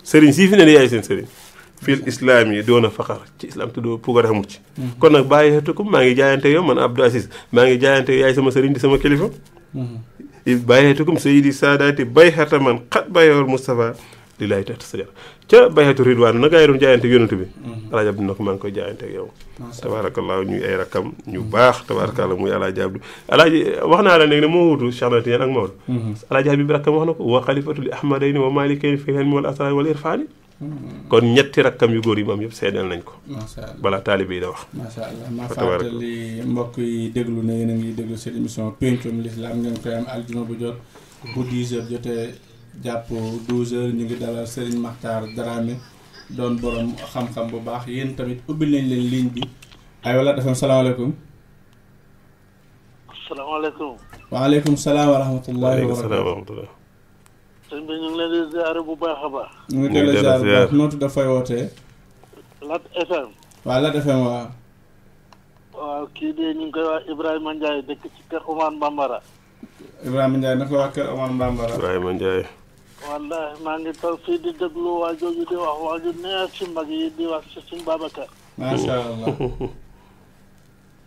sëriñ sii fi ne yaay seen sëriñ fil islam yi doon a faxar ci islam te doo pugar xamut ci kon nag bàyyi xetukum maa ngi jaayante yow man Abdou Aziz maa ngi jaayante yow yaay sama sëriñ di sama kilifa bàyyi xetukum sayidi saadaati bay xeta man xat bayewal Moustapha li laay tax sa jar ca bayxetu ridwaan na gaa yi doon jaayante yonent bi Alaaji Abdu na ko maa ngi koy jaayante ak yow tabaarakallaa ñuy ay rakkam ñu baax tabaarakallaa muy Alaaji Abdu Alaaji wax naa la léegi ne moo wutu Cheikh na Tijaan ak Maodo Alaaji Habib rakkam wax na ko wa xalifatul li ahmadayni wa malikayni fi hilmi wal asrar wal irfaani kon ñetti rakkam yu góor yi moom yëpp seedeel nañ ko balaa taalibe yi da wax macha allah ma fàttali mbokk yi déglu ne yéen a ngi déglu seen émission pencum l'islam ngeen koy am aljuma bu jot bu 10h jotee jàpp 12h ñu ngi dalal Serigne Makhtar Dramé doon borom xam-xam bu baax yéen tamit ubbil nañ leen ligne bi ay wala dafa salaamaaleykum. salaamaaleykum. waaleykum salaam wa rahmatullahi wa barakatuh. sëñ bi ñu ngi leen di ziare bu baax a baax. ñu ngi teel a ziare bu baax noo tudd dafay wootee. Lat FM. waaw Lat FM waaw. waaw kii de ñu ngi koy wax Ibrahima Ndiaye dëkk ci kër Omar Mbambara. Ibrahima Ndiaye naka waa kër Omar Mbambara. Ibrahima Ndiaye. wallahi maa ngi toog fii di déglu waa jooju di wax waa ju neex ci mag yi di wax ci suñ Babacar. macha allah.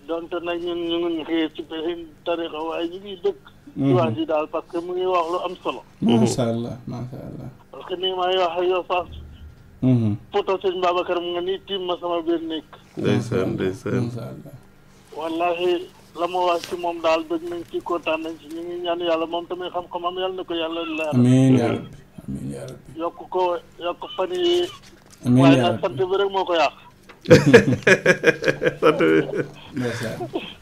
donte nag ñun ñu ngi xëy ci benn tarixa waaye ñu ngi dëkk. di wax ji daal parce que mu ngi wax lu am solo. macha allah macha allah. parce que nii may wax ak yow sax. poto sëñ Babacar mu nga nii tiim ma sama biir nekk. ndeysaan ndeysaan. macha allah. wallahi la ma wax ci moom daal bëgg nañ ci kontaan nañ ci ñu ngi ñaan yàlla moom tamit xam-xamam yàlla na ko yàlla leer. amiin yaa rabbi amiin yaa rabbi. yokk fan yi. amiin waaye yaa nag rabbi sant bi rek moo ko yàq. sant bi. ndeysaan.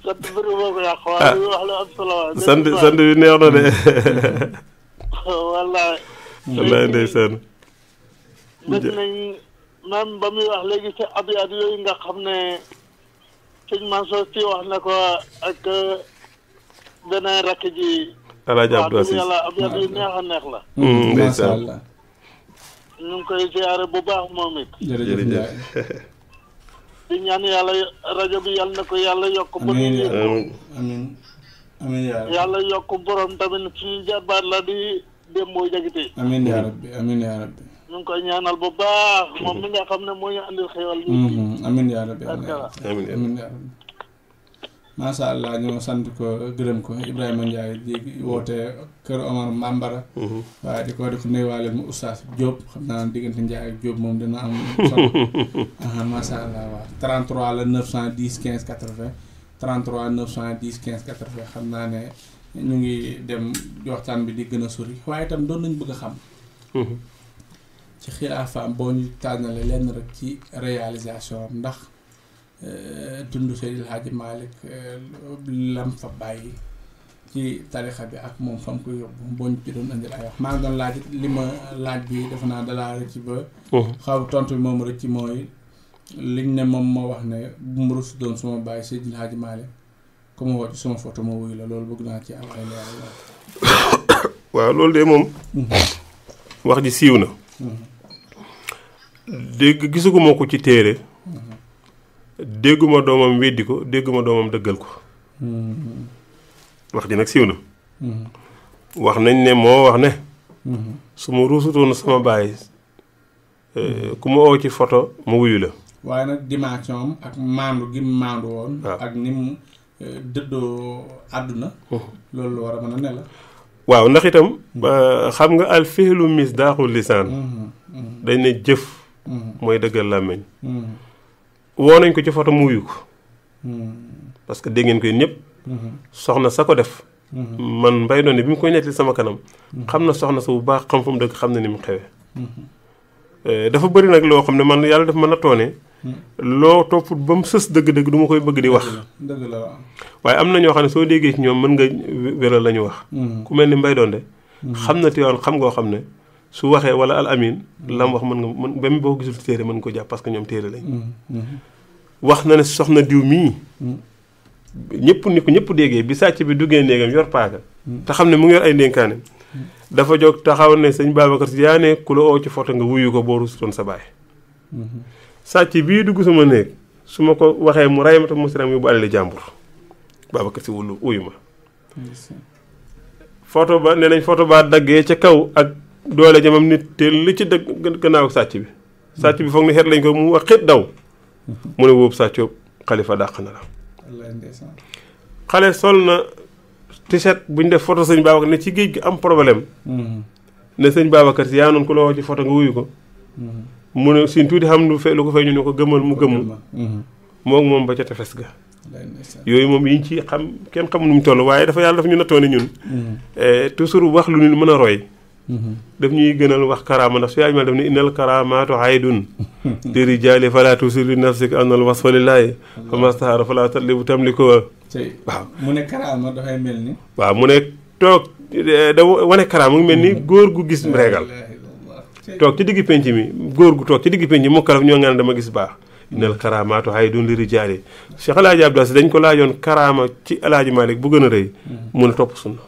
sant bi rek moo ko yàq waaye li wax lu am solo waaye. sant bi neex na de. wallahi. wallaay ndeysaan. bëgg nañ même ba muy wax léegi ci abyaat yooyu nga xam ne sëñ Mansour si wax na ko ak beneen rakk ji. Alaaji Abdou Aziz yàlla abyaat yu neex a neex la. macha allah. ñu ngi koy ziare bu baax moom it. jërëjëf Ndiaye. di ñaan yàlla rajo bi yàlla na ko yàlla yokk. amiin amiin amiin yaa rabbi. yàlla yokk borom tamit suñu jarbaat la di Demba Jagite. amiin yaa rabbi amiin yaa rabbi. ñu ngi koy ñaanal bu baax moom mi nga xam ne moo ñu andil xéwal. amiin yaa rabbi amiin amiin yaa rabbi. macha allah ñoo sant ko gërëm ko Ibrahima Ndiaye di woote kër Omar Mbambara. waaye di ko nuyuwaale mu Oustaz Diop xam naa diggante Ndiaye ak Diop moom dina am solo. macha allah waaw 33 la 910 15 80 33 910 15 80 xam naa ne ñu ngi dem waxtaan bi di gën a sori waaye itam doon nañ bëgg a xam. ci xilaafaam boo ñu tànnale lenn rek ci réalisation am ndax. dund Seydil Hadji Malick lam fa bàyyi ci tarixa bi ak moom fa mu ko yóbbu boo ñu ci doon indil ay wax maa ngi doon laaj li ma laaj bi defe naa dalaa rëcc ba xaw tontu bi moom rëcc mooy liñ ne moom moo wax ne bu mu rus doon suma bàyyi Seydil Hadji Malick ku ma woo ci suma photo ma wuyu la loolu bëgg naa ci am ay leeral. waaw loolu de moom wax ji siiw na dégg gisuguma ko ci téere dégguma doomam weddi ko dégguma doomam dëggal ko wax ji nag siiw na wax nañ ne moo wax ne su ma ruusutoon sama baay ku ma oo ci photo ma wuyu la waaye nag dimension am ak maandu gi mu maandu woon ak ni mu dëddoo àdduna loolu lu war a mën a ne la waaw ndax itam xam nga al fihlu misdaaxul lisaan dañ ne jëf mooy dëggal làmmiñ woo nañ ko ci photo mu wuyu ko parce que dégg ngeen ko yéen ñëpp soxna sa ko def man mbay doon ne bi mu koy nettali sama kanam xam na soxna sa bu baax xam fu mu dëgg xam na ni mu xewee dafa bëri nag loo xam ne man yàlla daf mën a toone loo topp ba mu sës dëgg-dëgg du ma koy bëgg di wax dëgg la waaw waaye am na ñoo xam ne soo déggee ci ñoom mën nga wéral la ñu wax ku mel ni mbay doon de xam na tiyoon xam ngoo xam ne su waxee wala al amin lam wax mën nga mën ba mu boo gisul téere mën ko jàpp parce que ñoom téere lañ wax na ne soxna diw mii ñëpp ni ko ñëpp déggee bi sàcc bi duggee néegam yor paaka te xam ne mu ngi yor ay ndénkaane dafa jóg taxaw ne sëñ Babacar Si yaa ne ku la oo ci foto nga wuyu ko boo rusutoon sa baay sàcc bii dugg sama néeg su ma ko waxee mu ray ma te mu siram yóbbu alali jàmbur Babacar Si wulu uyu ma photo ba nee nañ photo ba daggee ca kaw ak doole jamam nit te li ci dëgg gannaaw sàcc bi foog ne xeet lañ ko mu wax xeet daw mu ne wóobu sàccoo xalifa dàq na la xale sol na t-shirt bu ñu def photo sëñ Babacar ne ci géej gi am problème ne sëñ Babacar Si yaa noonu ku la woo ci photo nga wuyu ko mu ne suñ tuuti xam lu ko fay ñu ne ko gëmmal mu gëmm moom ba ca tefes ga yooyu moom yiñ ci xam kenn xamul nu mu toll waaye yàlla dafa ñu nattoone ñun toujours wax lu ñu mën a roy daf ñuy gënal wax karaama ndax su yaay mal daf ne innal karaamaatu haydun li rijaali fala tusir li nafsika annal wasfa lillaahi fa mastahara fala tatlibu tamliko waaw mu ne karaama dafay mel ni waaw mu ne toog da wane karaama mu ngi mel ni góor gu gis reegal toog ci digg penc mi góor gu toog ci digg penc mi mu karaf ñoo nga ne dama gis baax innal karaamaatu haydun li rijaali Cheikh El Hadj Abdou Aziz dañ ko laajoon karaama ci El Hadj Malick bu gën a rëy mun a topp sunna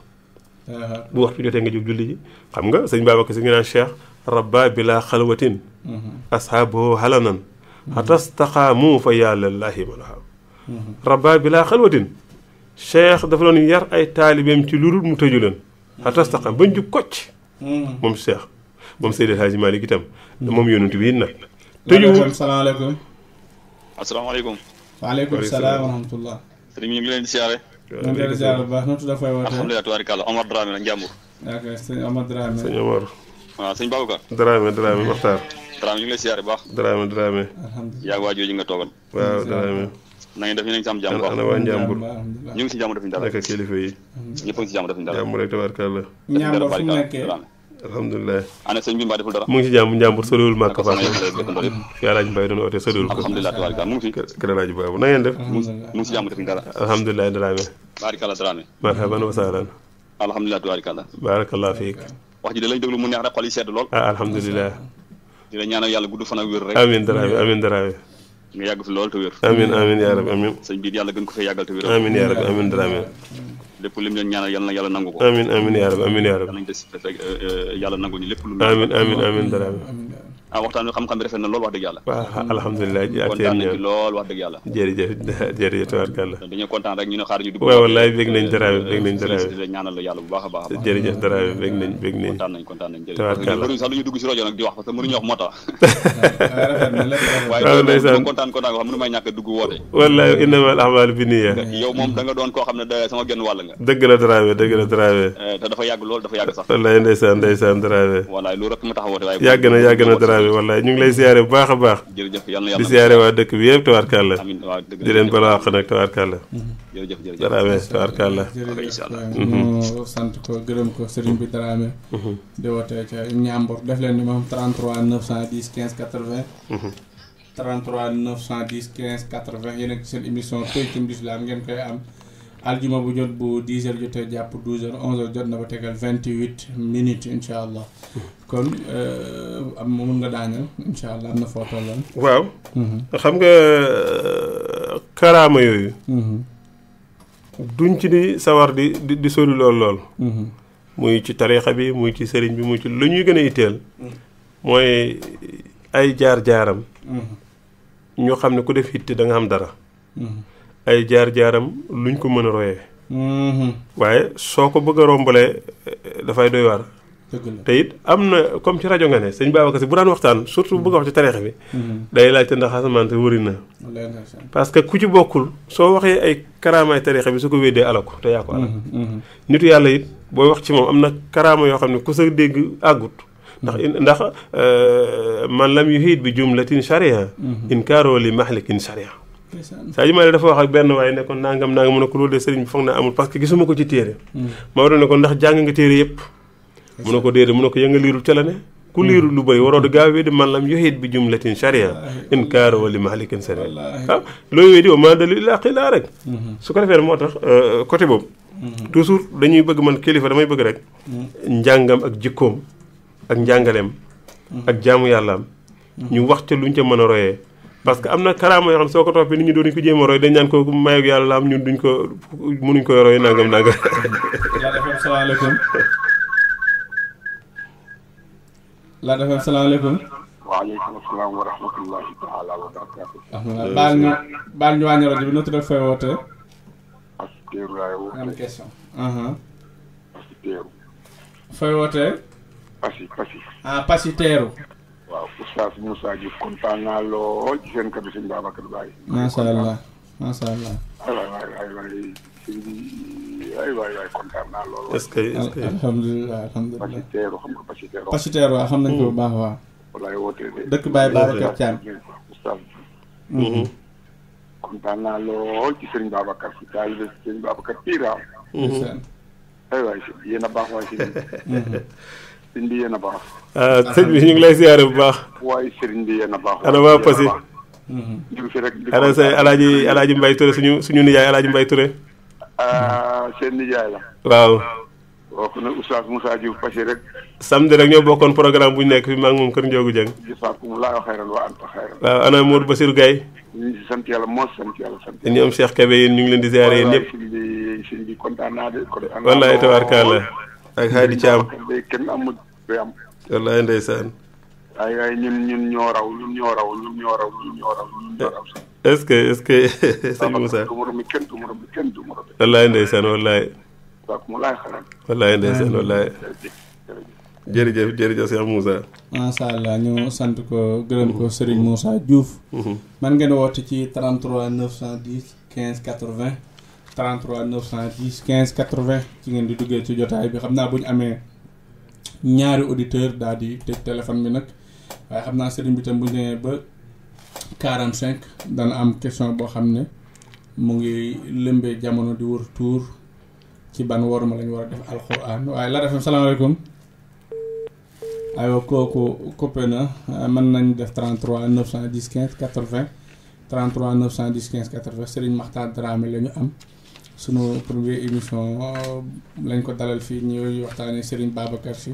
bu waxtu jotee nga jóg julli ji xam nga sëñ Babacar Si ngi naan Cheikh rabba bila xalwatin ashaabahu halanan atastaqaamu fa yàllallahi malaha rabba bila xalwatin Cheikh dafa doon yar ay taalibeem ci lurul mu tëju leen atastaqaam bañ jub kocc moom Cheikh moom Seydi El Hadji Malick itam moom yonent bi nag tëjuwul salaamaaleykum asalaamaaleykum waaleykum salaam wa rahmatullah sëriñ bi ñu ngi leen di siyaare ñu ngi leen di siyaare bu baax natu dafay woote alhamdulilah tubaarikàlla Omar Dramé la Njàmbur ok sëñ Omar Dramé sëñ Omar waaw sëñ Babacar Dramé Maxtaar Dramé ñu ngi lay siyaare bu baax Dramé yaa ngi waa jooju nga toogal waaw Dramé na ngeen def ñu ngi si am jàmm baax ana waa Njàmbur ñu ngi si jàmm defuñu dara naka kilifa yi ñëpp a ngi si jàmm defuñu dara jàmm rek tabaarkalla Njàmbur fu mu nekkee alhamdulilah ana sëñ bi mbaa deful dara mu ngi ci jàmm Njàmbur soriwul màkk fa fi Alaaji Mbay doon oote soriwul ko alhamdulilah tabaarikàlla mu ngi fi kër Alaaji Baabu na ngeen def mu ngi si jàmm defuñu dara alhamdulilah Dramé baarikàlla Dramé marhaban wa sahlan alhamdulilah tabaarikàlla baarakallah fiik wax ji da lañ déglu mu neex rek xol yi sedd lool alhamdulilah di la ñaanal yàlla gudd fan ak wér rek amiin Dramé nga yàgg fi lool te wér amiin yaa rabbi amiin sëñ bi yàlla gën ko fee yàggal te wér amiin yaa rabbi amiin Dramé lépp lim leen ñaanal yàlla na yàlla nangu ko amiin yaa rabbi nañ des fekk yàlla nangu ñu lépp lu amiin Dramé waxtaan wi xam-xam bi rafet na lool wax dëgg yàlla waaw alhamdulilah kontaan nañ ci lool wax dëgg yàlla jërëjëf tabarkalla dañoo kontaan rek ñu ne xaar ñu dugg waaw wallaay bég nañ Dramé ñaanal la yàlla bu baax a baax jërëjëf Dramé bég nañ kontaan nañ tabarkalla sax lu ñu dugg si rajo nag di wax parce que mënuñu wax moo tax waaw ndeysaan kontaan ko xam mënu may ñàkk dugg woote wallaay innamal a'maalu binniya yow moom da nga doon koo xam ne da sama genn wàll nga dëgg la Dramé te dafa yàgg lool dafa yàgg sax wallaay ndeysaan Dramé wallaay loolu rek ma tax woote waaye yàgg na Dramé wallaay ñu ngi lay siyaare bu baax a baax jërëjëf yàlla di siyaare waa dëkk bi yëpp tabarkalla amiin waaw dëgg di leen balaa wax nag tabarkalla jërëjëf Dramé tabarkalla ñu sant ko gërëm ko sëriñ bi Dramé di wootee ca Njàmbur def leen ni moom 33 910 15 80 33 910 15 80 yéen ak seen émission Pencum Lislaam ngeen koy am aljuma bu jot bu 10h jotee jàpp 12h 11h jot na ba tegal 28 minutes incha allah kon am mun nga daaneel incha allah am na foo tolloon waaw xam nga karaama yooyu duñ ci di sawar di sori lool muy ci tariixa bi muy ci sëriñ bi muy ci lu ñuy gën a itteel mooy ay jaar-jaaram ñoo xam ne ku def itte da nga xam dara ay jaar-jaaram luñ ko mën a royee waaye soo ko bëgg a rombalee dafay doy waar te it am na comme ci rajo nga ne sëñ Babacar Si bu daan waxtaan surtout bëgg a wax ci tariixa bi day laajte ndax asamaan te wëri na parce que ku ci bokkul soo waxee ay karaamaay tariixa bi su ko weddee alako te yaa ko alak nitu yàlla it booy wax ci moom am na karaama yoo xam ne ku sa dégg àggut ndax man lam yuhiit bi jumlatin sharia inkaaroo li mahlikin sharia Sadio Mané dafa wax ak benn waaye ne ko nangam mu ne ko loolu de sëriñ bi foog naa amul parce que gisuma ko ci téere ma waroon ne ko ndax jàng nga téere yëpp mu ne ko déedéet mu ne ko ya nga liirul ca la ne ku liirul lu bëri waroo di gaaw wéedi man lam yuhiit bi jumlatin sharia inkaaroo li mahlikin sharia waaw looy wéedi wa ma dalil illaa qilaa rek su ko defee moo tax côté boobu toujours dañuy bëgg man kilifa damay bëgg rek njàngam ak jikkoom ak njàngaleem ak jaamu yàllaam ñu wax ca luñ ca mën a royee parce que am na karaama yoo xam soo ko toppee nit ñi doonuñu ko jéem a roy dañ naan ko mayu yàlla la am ñun duñ ko mënuñ ko roy nangam nangam. salaamaaleykum. laa defal salaamaaleykum. waaleykum salaam wa rahmatullahi taala wa barakaatu. baal ñu wàññi rajo bi nu tudd fay wootee. Pasiteeru laay wootee. am question. Pasiteeru. fay wootee. Pasi. Pasiteeru. waaw Oustaz Moussa Diouf kontaan naa lool ci seen kàddu sëñ Babacar Baye. macha allah. waay kontaan naa lool. est-ce que alhamdulilah. Pasiteeru xam nga Pasiteeru. Pasiteeru waaw xam nañ ko bu baax waaw. walaay wootee de. dëkk Baye Babacar Thiam. Oustaz. kontaan naa lool ci sëriñ Babacar si taalibe sëriñ Babacar Pira. waay yéen a baax waay sëriñ bi yéen a baax. sëñ bi ñu ngi lay ziare bu baax. waaye sëriñ bi yéen a baax. ana waa Passy. ñu ngi fi rek. ana say alaaji Mbaye Touré suñu nijaay alaaji Mbaye Touré. seen nijaay la. waaw. kooku nag Oustaz Moussa Diouf Passy rek. samedi rek ñoo bokkoon programme bu ñu nekk fi maa ngi moom kër Ndiogou Dieng. jazaakumullaahu xayran wa anta xayran. waaw ana Modou Bassirou Gaye. ñu ngi sant yàlla sant yàlla. ñoom Cheikh Kébé yéen ñu ngi leen di ziare yéen ñëpp. sëñ bi kontaan naa de. wallaay tabaarkalla ak Hadi Thiam. kenn amul bay am. wallaay ndeysaan. waaye ñun ñoo raw. est-ce que sëñ Moussa. kenn du morom. wallaay ndeysaan wallaay. wallaay ndeysaan wallaay. jërëjëf Cheikh Moussa. macha allah ñu sant ko gërëm ko Serigne Moussa Diouf. man ngeen woote ci 33 910 15 80 33 910 15 80 ci ngeen di duggee ci jotaay bi xam naa bu ñu amee ñaari auditeur daal di tëj téléphone bi nag waaye xam naa Serigne bi tam bu ñu nee ba 45 dana am question boo xam ne mu ngi lëmbee jamono di wër tuur ci ban worma lañu war a def alxuraan waaye la defam salaamaaleykum. aywa kooku coupé na mën nañ def 33 910 15 80 33 910 15 80 Serigne Makhtar Dramé la ñu am sunu première émission lañ ko dalal fii ñuy waxtaanee Serigne Babacar Sy.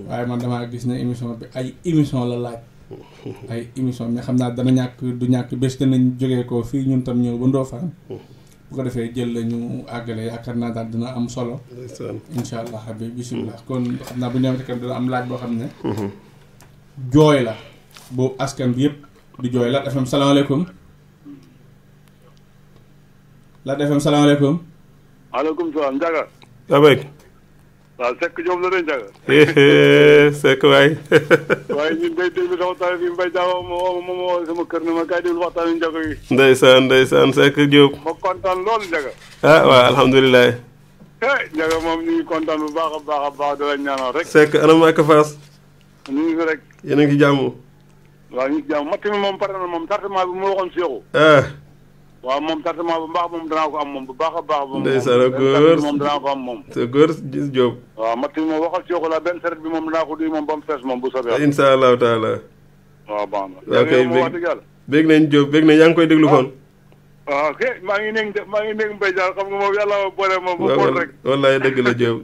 waaye man damaa gis ne émission bi ay émission la laaj. ay émission mais xam naa dana ñàkk bés danañ jógee ko fii ñun tam ñëw ba Ndofane. bu ko defee jël la ñu àggale yaakaar naa daal dina am solo. incha allah rabbi bisimilah kon xam naa bu ñu demee dina am laaj boo xam ne. jooy la boobu askan bi yëpp di jooy Lat FM salaamaaleykum. Lat FM salaamaaleykum. maaleykum salaam Ndiaga. Abeg. waaw Seck Diop la de Ndiaga. Seck waay. waaye ñun day déglu sama taal bi Mbaye Diaw moom sama kër ne ma kaay déglu waxtaanu Ndiaga yi. ndeysaan Seck Diop. ma kontaan lool Ndiaga. ah waaw alhamdulilah. Ndiaga moom ñu ngi kontaan bu baax a baax di la ñaanal rek. Seck anam ak Fass. ñu ngi fi rek. yéen a ngi ci jàmm. waaw ñu ngi ci jàmm matt mi moom pare na moom traitement bi mu waxoon Seexu. waaw moom traitement bu baax moom danaa ko am moom bu baax a baax. ndeysaan ak góor moom danaa ko am moom. sa góor gis Diop. waaw matt mi moom waxal Seexu la benn saret bi moom danaa ko duy moom ba mu fees moom bu soobee. incha allahu taala. waaw baax na. waaw kay bég nañ Diop bég nañ yaa ngi koy déglu kon. waaw kay maa ngi nekk Mbaye Diaw xam nga moom yàlla ma boole moom. bu bool rek wallaay dëgg la Diop.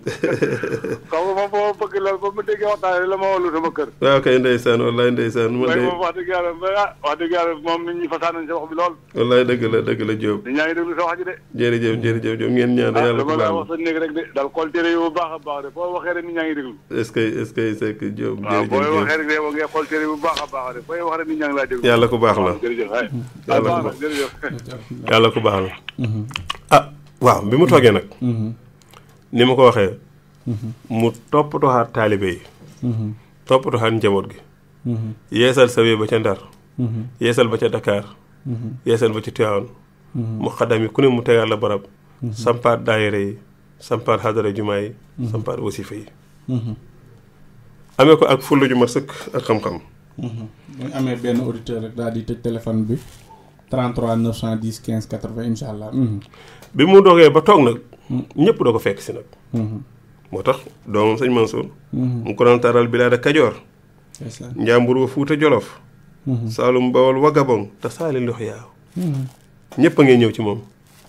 xam nga moom boo bëgg la ba mu déggee waxtaan la ma wàllu sama kër. waaw kay ndeysaan wallaay ndeysaan. moom wax dëgg yàlla moom nit ñi fasaan nañ sa wax bi lool. wallaay dëgg la Diop. nit ñaa ngi déglu sa wax ji de. jërëjëf Diop ngeen ñaan yàlla ku baax wax sa néeg rek de daal xool téere yi bu baax a baax de boo waxee rek nit ñaa ngi déglu. est-ce que Seck Diop. waaw booy waxee rek de boo ngay xool téere yi bu baax a baax de booy wax rek nit ñaa ngi laa déglu. yàlla ku baax la yàlla ku baax la ah waaw bi mu toogee nag ni ma ko waxee mu toppatooxaat taalibe yi toppatooxaat njaboot gi yeesal sawe ba ca Ndar yeesal ba ca Dakar yeesal ba ca Tivaouane mu xaddam yi ku ne mu tegaat la barab sampaat daayira yi sampaat xadara jumaa yi sampaat wasifa yi amee ko ak fulla ju mat sëkk ak xam-xam bu ñu amee benn auditeur rek daal di tëj téléphone bi 33 910 15 80 incha allah. bi mu doogee ba toog nag ñëpp da ko fekk si nag. moo tax doomam sëñ Mansour. mu ko doon taral bilaada Kajoor. Njàmbur wa Fuuta Jolof. Saalum Bawol wa Gabon te saali ndox yaaw. ñëpp a ngi ñëw ci moom.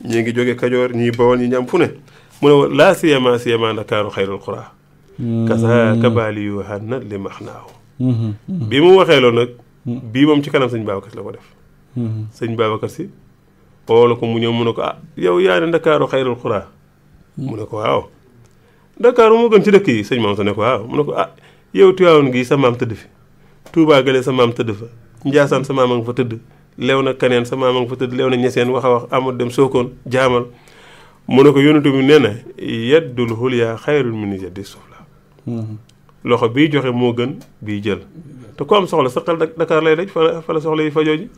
ñii ngi jóge Kajoor ñii Bawol ñi ñam fu ne. mu ne laa siyama Ndakaaru xayrul xuraa. kasa kabaali yu waxaat na li max naaw. bi mu waxee loolu nag. bii moom ci kanam sëñ Babacar la ko def. sëñ Babacar si woo la ko mu ñëw mu ne ko ah yow yaa ne Ndakaaru xayrul xuraa mu ne ko waaw Ndakaaru moo gën ci dëkk yi sëñ Mansour ne ko waaw mu ne ko ah yow Tiwaawan gi sa maam tëdd fi Touba Gale sa maam tëdd fa Njaasaan sa maam a nga fa tëdd lew na Kaneen sa maam a nga fa tëdd lew na Ñaseen wax a wax Amadou Dem Sookoon jaamal mu ne ko yonent bi nee na yeddul xulyaa xayrul min yeddi sufla loxo bii joxe moo gën bii jël te ku am soxla sa xel Dakar lay daj fa la soxla yi fa jooji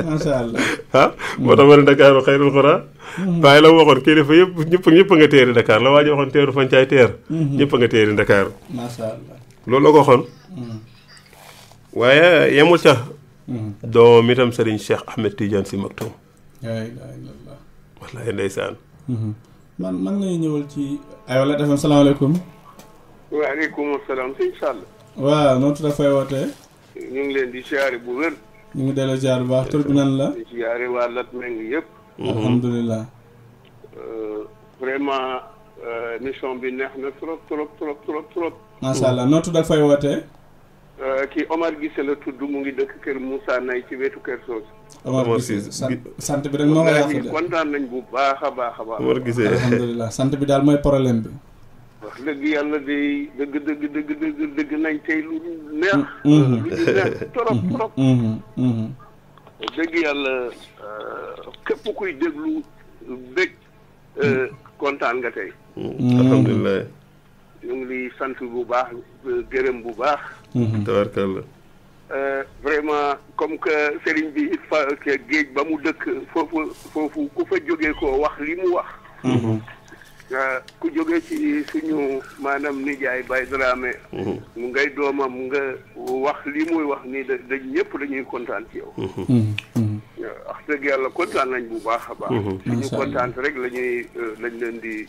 macha allah moo tax ma ne Dakar xayrul xuraa waaye la waxoon kilifa yëpp ñëpp nga teeri Dakar la waa ji waxoon teeru fancaay teer ñëpp nga teeri Dakar macha allah loolu la ko waxoon waaye yemul ca doom itam Serigne Cheikh Ahmed Tidiane Sy Maktoum wallaay ndeysaan man nga ñëwal ci ay wala defam salaamaaleykum waaleykum salaam sëñ Sall waaw noonu tudd fay wootee ñu ngi leen di siyaare bu wér ñu ngi delloo ziar bu baax tur bi nan la di siyaare waa Latmingué yëpp alhamdulilah vraiment mission bi neex na trop trop trop trop trop macha allah noonu tudd fay wootee kii Omar Gissé la tudd mu ngi dëkk kër Moussa Nay ci wetu kër Soosu Omar Gissé sant bi rek moo ko yàq de kontaan nañ bu baax a baax a baax Omar Gissé alhamdulilah sant bi daal mooy problème bi wax dëgg yàlla de dëgg nañ tey lu neex lu ñu neex trop trop dëgg yàlla képp kuy déglu bég kontaan nga tey alhamdulilah ñu ngi liy sant bu baax gërëm bu baax tabarkalla vraiment comme que sëriñ bi it fa géej ba mu dëkk foofu ku fa jógee koo wax li mu wax ku jóge ci suñu maanaam nijaay Baye Dramé mu ngay doomam nga wax li muy wax ni dañ ñëpp dañuy kontaan ci yow wax dëgg yàlla kontaan nañ bu baax a baax suñu kontaan rek lañ leen di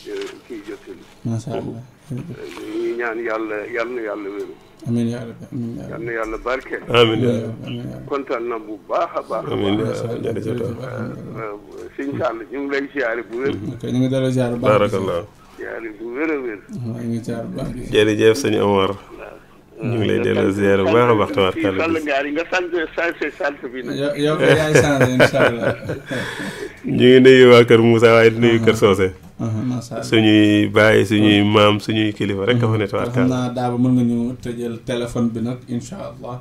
kii jottali macha allah ñu ñaan yàlla na yàlla wéru amiin yaa rabbi amiin yaa yal na yàlla barkeel amiin kontaan na bu baax a baax amiin sëñ Sall ñu ngi lay siyaare bu wér ñu ngi delloo ziar bu baax barakallah siyaare bu wér a wér ñu ngi ziar bu baax jërëjëf sëñ Omar ñu ngi lay delloo ziar bu baax a baax tabarkalla Sall ngaar yi nga sant bi nag yow kay yaay sant incha allah ñu ngi nuyu waa kër Moussa waaye di nuyu kër Socé suñuy bàyyi suñuy maam suñuy kilifa rek ka fa ne tabarkalla xam naa daaba mën nga ñu tëjal téléphone bi nag incha allah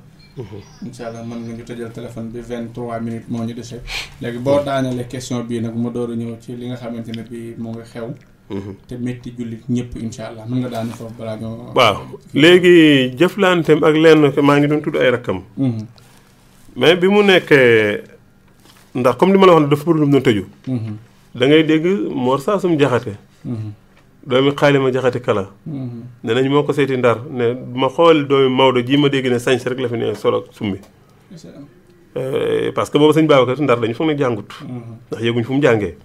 incha allah mën nga ñu tëjal téléphone bi 23 minutes moo ñu dese léegi boo daanelee question bii nag mu door a ñëw ci li nga xamante ne bii moo ngi xew te métti jullit ñëpp incha allah mën nga daane foofu balaa ñoo waaw léegi jëflanteem ak lenn maa ngi doon tudd ay rakkam mais bi mu nekkee ndax comme li ma la wax ne dafa bëri lu mu doon tëju da ngay dégg Mor Saasum Jaxate doomi Xaalima Jaxate Kala ne nañ moo ko seeti Ndar ne ma xool doomi Maodo ji ma dégg ne sañse rek la fi ne solo summi parce que boobu sëñ Babacar Ndar dañu foog ne jàngut ndax yëguñ fu mu jàngee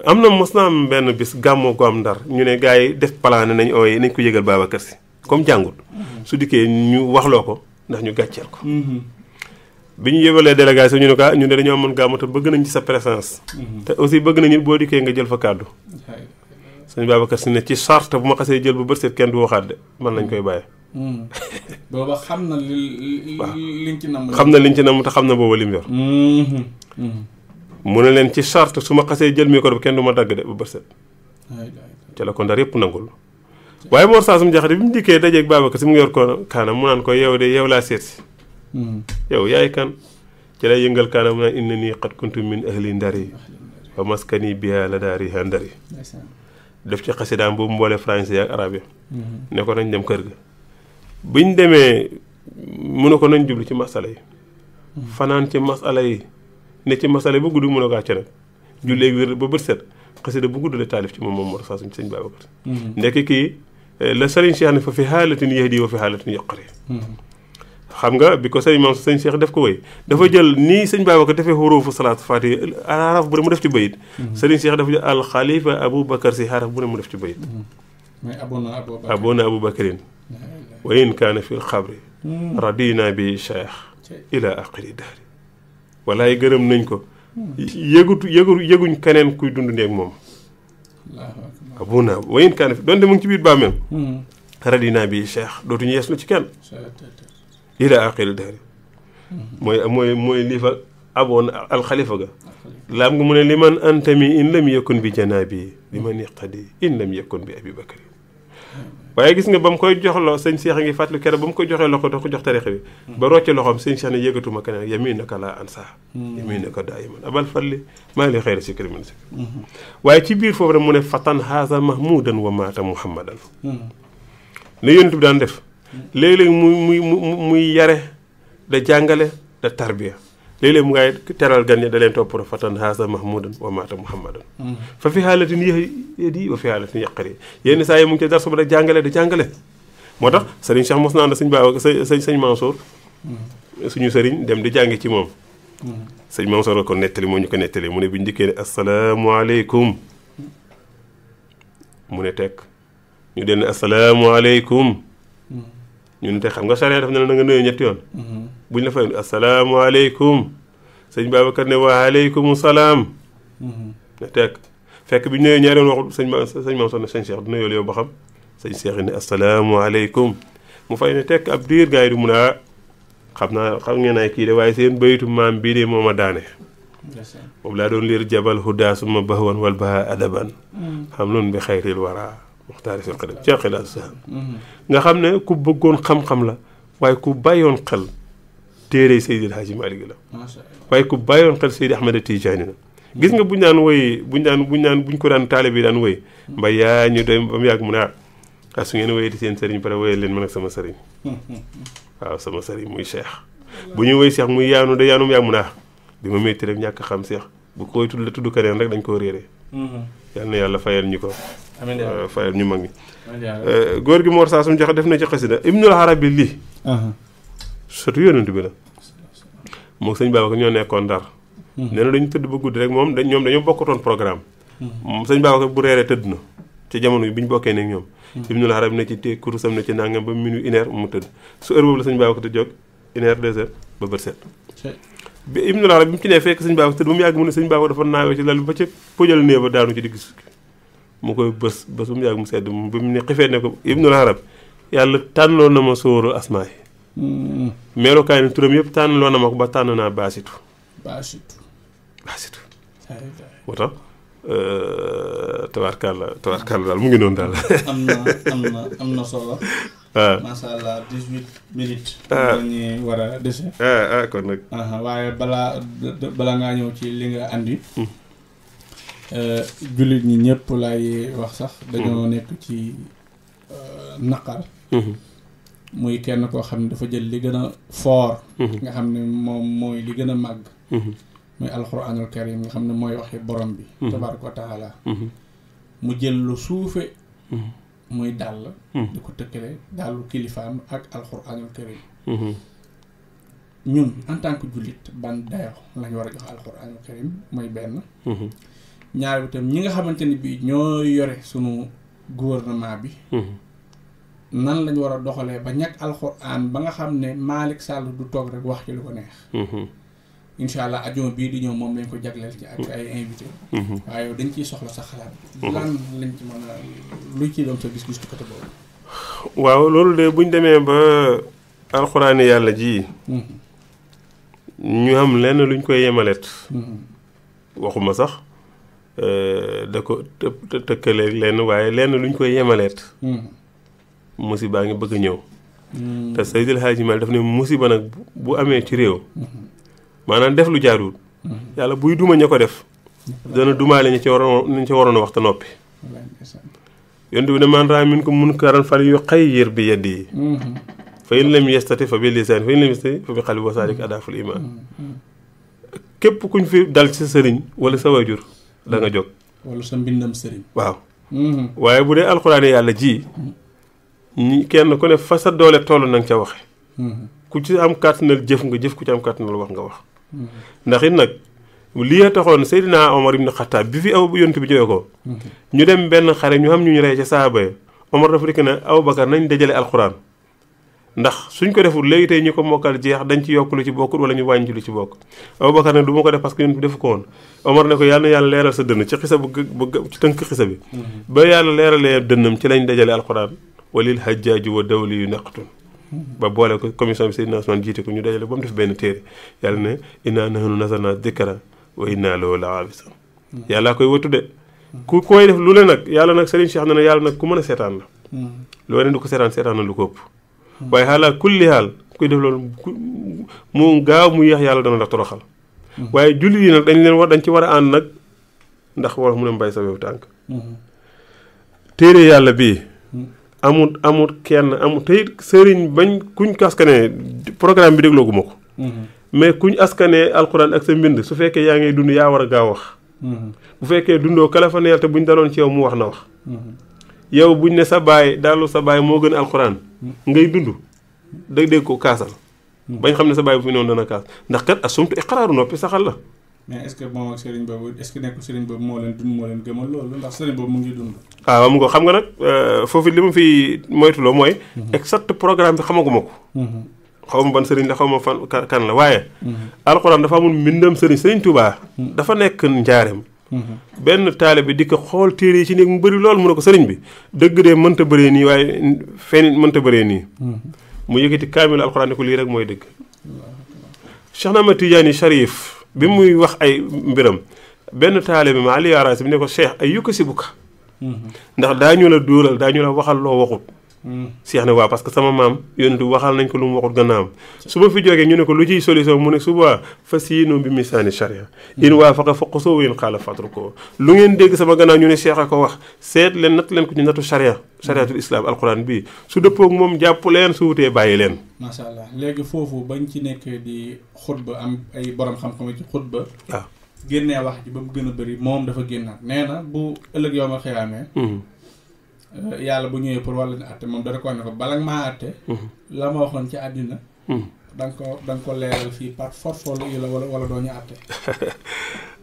am na mos naa am benn bis gàmmoo ko am Ndar ñu ne gars yi def palaane nañ ooye nañ ko yëgal Babacar si comme jàngut su dikkee ñu waxloo ko ndax ñu gàcceel ko bi ñu yëbalee délégation ñu ne ko ñu ne dañoo amoon gàmmu te bëgg nañ ci sa présence te aussi bëgg nañu boo dikkee nga jël fa kàddu sëñ Babacar si ne ci charte bu ma xasee jël bu bët seet kenn du waxaat de man lañ koy bàyyee booba xam na liñ ci nam xam na liñ ci nam te xam na booba lim yor mu ne leen ci charte su ma xasee jël micro bi kenn du ma dagg de bu bët seet ca la ko Ndar yëpp nangul waaye Mor Saasum Jaxate bi mu dikkee dajeeg Babacar si mu ngi yor ko kaanam mu naan ko yow de yow laa seet si yow yaay kan ci lay yëngal kaanam mu naan inna nii qad kuntu min ahli ndari wa maskani biha la daari ha ndari def ci xasidaam boobu mboole français ak arabe ne ko nañ dem kër ga biñ demee mu ne ko nañ jublu ci masala yi fanaan ci masala yi ne ci masala yi bu gudd mu ne ko àcc nag julleegi wér ba bët set xasida bu gudd la taalif ci moom Mor Saasum sëñ Babacar ndekk kii la Serigne Cheikh ne fa fi xaalatin yahdi wa fi xaalatin yaqri xam nga bi ko sëñ Mansour sëñ Cheikh def ko wéy dafa jël nii sëñ Babacar dafee xuruufu salaatu faati araf bu ne mu def ci bayit Serigne Cheikh dafa jël al xalifa Aboubacar si araf bu ne mu def ci bayit abona Aboubacarin wa in kaana fi lxabri radina bi cheikh ila aqiri daari walaay gërëm nañ ko yëguñ keneen kuy dund ndeeg moom abona wa in kaana fi donte mu ngi ci biir bàmmeel radina bi cheikh dootuñu yees na ci kenn ila aqiri daari mooy lii fa aboon alxalifa ga laam nga mu ne li man antami in lam yakun bi janaabi li man iqtadi in lam yakun bi abi bakari waaye gis nga ba mu koy joxloo sëñ Cheikh a ngi fàttali keroog ba mu koy joxee loxo da ko jox tarixa bi ba rocce loxoom sëñ Cheikh ne yëgatuma keneen yaminaka laa ansa yaminaka daayiman abal falli maa li xayri sikri min sikri waaye ci biir foofu rek mu ne fatan haasa mahmudan wa maata muhammadan li yonent bi daan def léeg-léeg muy yare da jàngale da tarbiya léeg-léeg mu ngay teral gan ñi da leen topp fatan haasa mahmudan wa maata muhammadan fa fi haalatin yahdi wa fi haalatin yaqari yenn saa yi mu ngi ci darsu ba da jàngale moo tax sëriñ Cheikh mos naa na sëñ Baba sëñ Mansour suñu sëriñ dem di jàngi ci moom sëñ Mansour la ko nettali moo ñu ko nettali mu ne bi ñu dikkee ne asalaamaaleykum mu ne tekk ñu den asalaamaaleykum ñu ne te xam nga charia daf ne la na nga nuyu ñetti yoon buñ la fay asalaamaaleykum sëñ Babacar ne wa aleykum salaam ne tekk fekk bi ñu nuyoo ñaari yoon waxul sëñ Mansour ne sëñ Cheikh du nuyoo yow ba xam sëñ Cheikh ne asalaamaaleykum mu fay ne tekk ab diir gars yi du mun a xam ngeen ay kii de waaye seen baytu maam bii de moo ma daane boobu laa doon liir jabal huda suma bahwan wal baha adaban xam loon bi xayril wara muxtaari sil xadim ci xilaas sa nga xam ne ku bëggoon xam-xam la waaye ku bàyyoon xel téere Seydi El Hadji Malick la waaye ku bàyyoon xel Seydi Ahmed Tidiane la gis nga buñ daan woy buñ ko daan taalibe yi daan woy mbay yaa ñu doy ba mu yàgg mu ne su ngeen woyee di seen sëriñ pare woyee leen man ak sama sëriñ waaw sama sëriñ muy Cheikh bu ñu woy Cheikh muy yaanu da yaanum yàgg mu ne bi ma métti rek ñàkk xam Cheikh bu koy tudd la tudd keneen rek dañ koo réeree yal na yàlla fayal ñu ko fayal ñu mag ñi góor gi Mor Saa sum joxe def na ci xasida Ibnul Arabi lii surtout yonent bi la moo sëñ Babacar ñoo nekkoon Ndar nee na dañu tëdd ba guddi rek ñoom dañoo bokkatoon programme sëñ Babacar bu reeree tëdd na ci jamono bi ñu bokkee nekk ñoom Ibnul Arabi ne ci té kurusam ne ci nangam ba minuit 1 heure mu tëdd su heure boobu la sëñ Babacar te jóg 1 heure 2 heures ba bët set bi Ibnul Arabi bi mu ci nee fekk sëñ Babacar tëdd ba mu yàgg mu ne sëñ Babacar dafa naawee ci lal bi ba ca pëjal nee ba daanu ci digg mu koy bës ba mu yàgg mu sedd ba mu ne xifee ne ko Ibnul Arabi yàlla tànnloo na ma sóoru asmaa yi meelokaay ni turam yëpp tànnloo na ma ko ba tànn naa baasitu moo tax tabaarkalla daal mu ngi noonu daal am na solo waaw macha allah 18 minutes dañuy war a dese kon nag waaye balaa ngaa ñëw ci li nga andi jullit ñi ñëpp laay wax sax dañoo nekk ci naqar muy kenn koo xam ne dafa jël li gën a fort nga xam ne moom mooy li gën a màgg muy alxuraanul karim nga xam ne mooy waxi borom bi tabaaraka wa taala mu jël lu suufe muy dàll di ko tëkkale dàllu kilifaam ak alxuraanul karim ñun en tant que jullit ban dayo lañ war a jox alxuraanul karim mooy benn ñaar bi tam ñi nga xamante ni bii ñoo yore sunu gouvernement bi nan lañ war a doxalee ba ñàkk alxuraan ba nga xam ne Malick Sall du toog rek wax ci lu ko neex incha allah ajuma bii di ñëw moom lañ ko jagleel ci ak ay invité waaye dañ ciy soxla sa xalaat lan lañ ci mën a luy ciy doon sa gis-gis ci côté boobu waaw loolu de buñ demee ba alxuraani yàlla ji ñu am lenn luñ koy yemaleet waxuma sax da ko tëkkaleeg lenn waaye lenn luñ koy yemaleet musiba ngi bëgg a ñëw te Seydil Hadji Malick daf ne musiba nag bu amee ci réew maanaam def lu jaarul yàlla buy duma ña ko def dana dumaale ñi ci waroon a wax te noppi yonent bi ne man raa minkum munkaran falyughayyir bi yadihi fa in lam yastati fa bi lisaani fa in lam yastati fa bi qalbi wa zaalika ad'aful iimaan képp kuñ fi dal ci sa sëriñ wala sa waajur da nga jóg wala sa mbindam sëriñ waaw waaye bu dee alxuraan yàlla ji ñi kenn ku ne fa sa doole toll na nga ca waxe ku ci am kàttanal jëf nga jëf ku ci am kàttanal wax nga wax ndax it nag lii taxoon Seydina Omar ibn Khattab bi fi aw yonent bi jógee ko ñu dem benn xare ñu xam ñu rey ca saaba yi Omar dafa dikk ne Abubakar nañ dajale alxuraan ndax suñ ko deful léegi tey ñu ko mokkal jeex dañ ci yokk lu ci bokkul wala ñu wàññi ci lu ci bokk Abubakar ne du ma ko def parce que yonent bi defu ko woon Omar ne ko yàlla na yàlla leeral sa dënn ci xisa bu ci tënk xisa bi ba yàlla leeralee dënnam ci lañ dajale alxuraan walil hajjaaju wa dawli yu naqtun ba boole ko commission bi Seydina Ousmane jiite ko ñu dajale ba mu def benn téere yàlla ne inna nahnu nazzalna dhikra wa inna lahu lahaafizuun yàlla koy wattu de ku koy def lu le nag yàlla nag Serigne Cheikh ne yàlla nag ku mën a seetaan la loo ne du ko seetaan na lu ko ëpp waaye xaalaa kulli xaal kuy def loolu mu gaaw mu yéex yàlla dana la toroxal waaye jullit yi nag dañ ci war a ànd nag ndax war mu ne mbay sa wew tànk téere yàlla bii amut kenn amut te it sëriñ bañ kuñ ko askanee programme bi dégloo gu ma ko mais kuñ askanee alxuraan ak sa mbind su fekkee yaa ngay dund yaa war a gaaw wax bu fekkee dundoo kala fa neel te buñ daloon ci yow mu wax na wax yow buñ ne sa baay dalu sa baay moo gën alxuraan ngay dund dégg ko kaasal bañ xam ne sa baay bu fi noonu dana kaas ndax kat asumtu iqraaru noppi saxal la. mais est-ce que moom ak sëriñ boobu est-ce que nekkul sëriñ boobu moo leen dund moo leen gëmal loolu ndax sëriñ boobu mu ngi dund. waaw am nga xam nga nag foofu li ma fi moytuloo mooy. exact programme bi xamaguma ko. xaw ma ban sëriñ la xaw ma fan kan la waaye. alxuraan dafa amul mbindam sëriñ Tuubaa. dafa nekk njaareem. benn taale bi di ko xool téere yi ci néeg mu bëri loolu mu ne ko sëriñ bi dëgg de mënta bëree nii waaye fenn mënta bëree nii. mu yëkkati kaamilu alxuraan ne ko lii rek mooy dëgg. Cheikh Ahmad Tidiane Cherif bi muy wax ay mbiram benn taale bi ma Ali Arasi bi ne ko Cheikh ay yukka si bukka ndax daañu la dóoral daañu la waxal loo waxut. Cheikh ne waaw parce que sama maam yonentu waxal nañ ko lu mu waxut gannaawam su ma fi jógee ñu ne ko lu ciy solution mu ne suba fas yéenoo bi misaani charia in waa faqa fa qosoo yéen xaala fatru ko lu ngeen dégg sama gannaaw ñu ne Cheikh a ko wax seet leen natt leen ko ci natu charia chariatul islam alquran bii su dëppoog moom jàpp leen su wutee bàyyi leen. macha allah léegi foofu bañ ci nekk di xutba am ay borom xam-xam ci xutba. waaw génnee wax ji ba mu gën a bëri moom dafa génnaat nee na bu ëllëg yow ma xiyaamee yàlla bu ñëwee pour wàllu àtte moom dara ko ne ko bala nga maa àtte la ma waxoon ci àddina da nga ko leeral fii par force la wala doo ñu àtte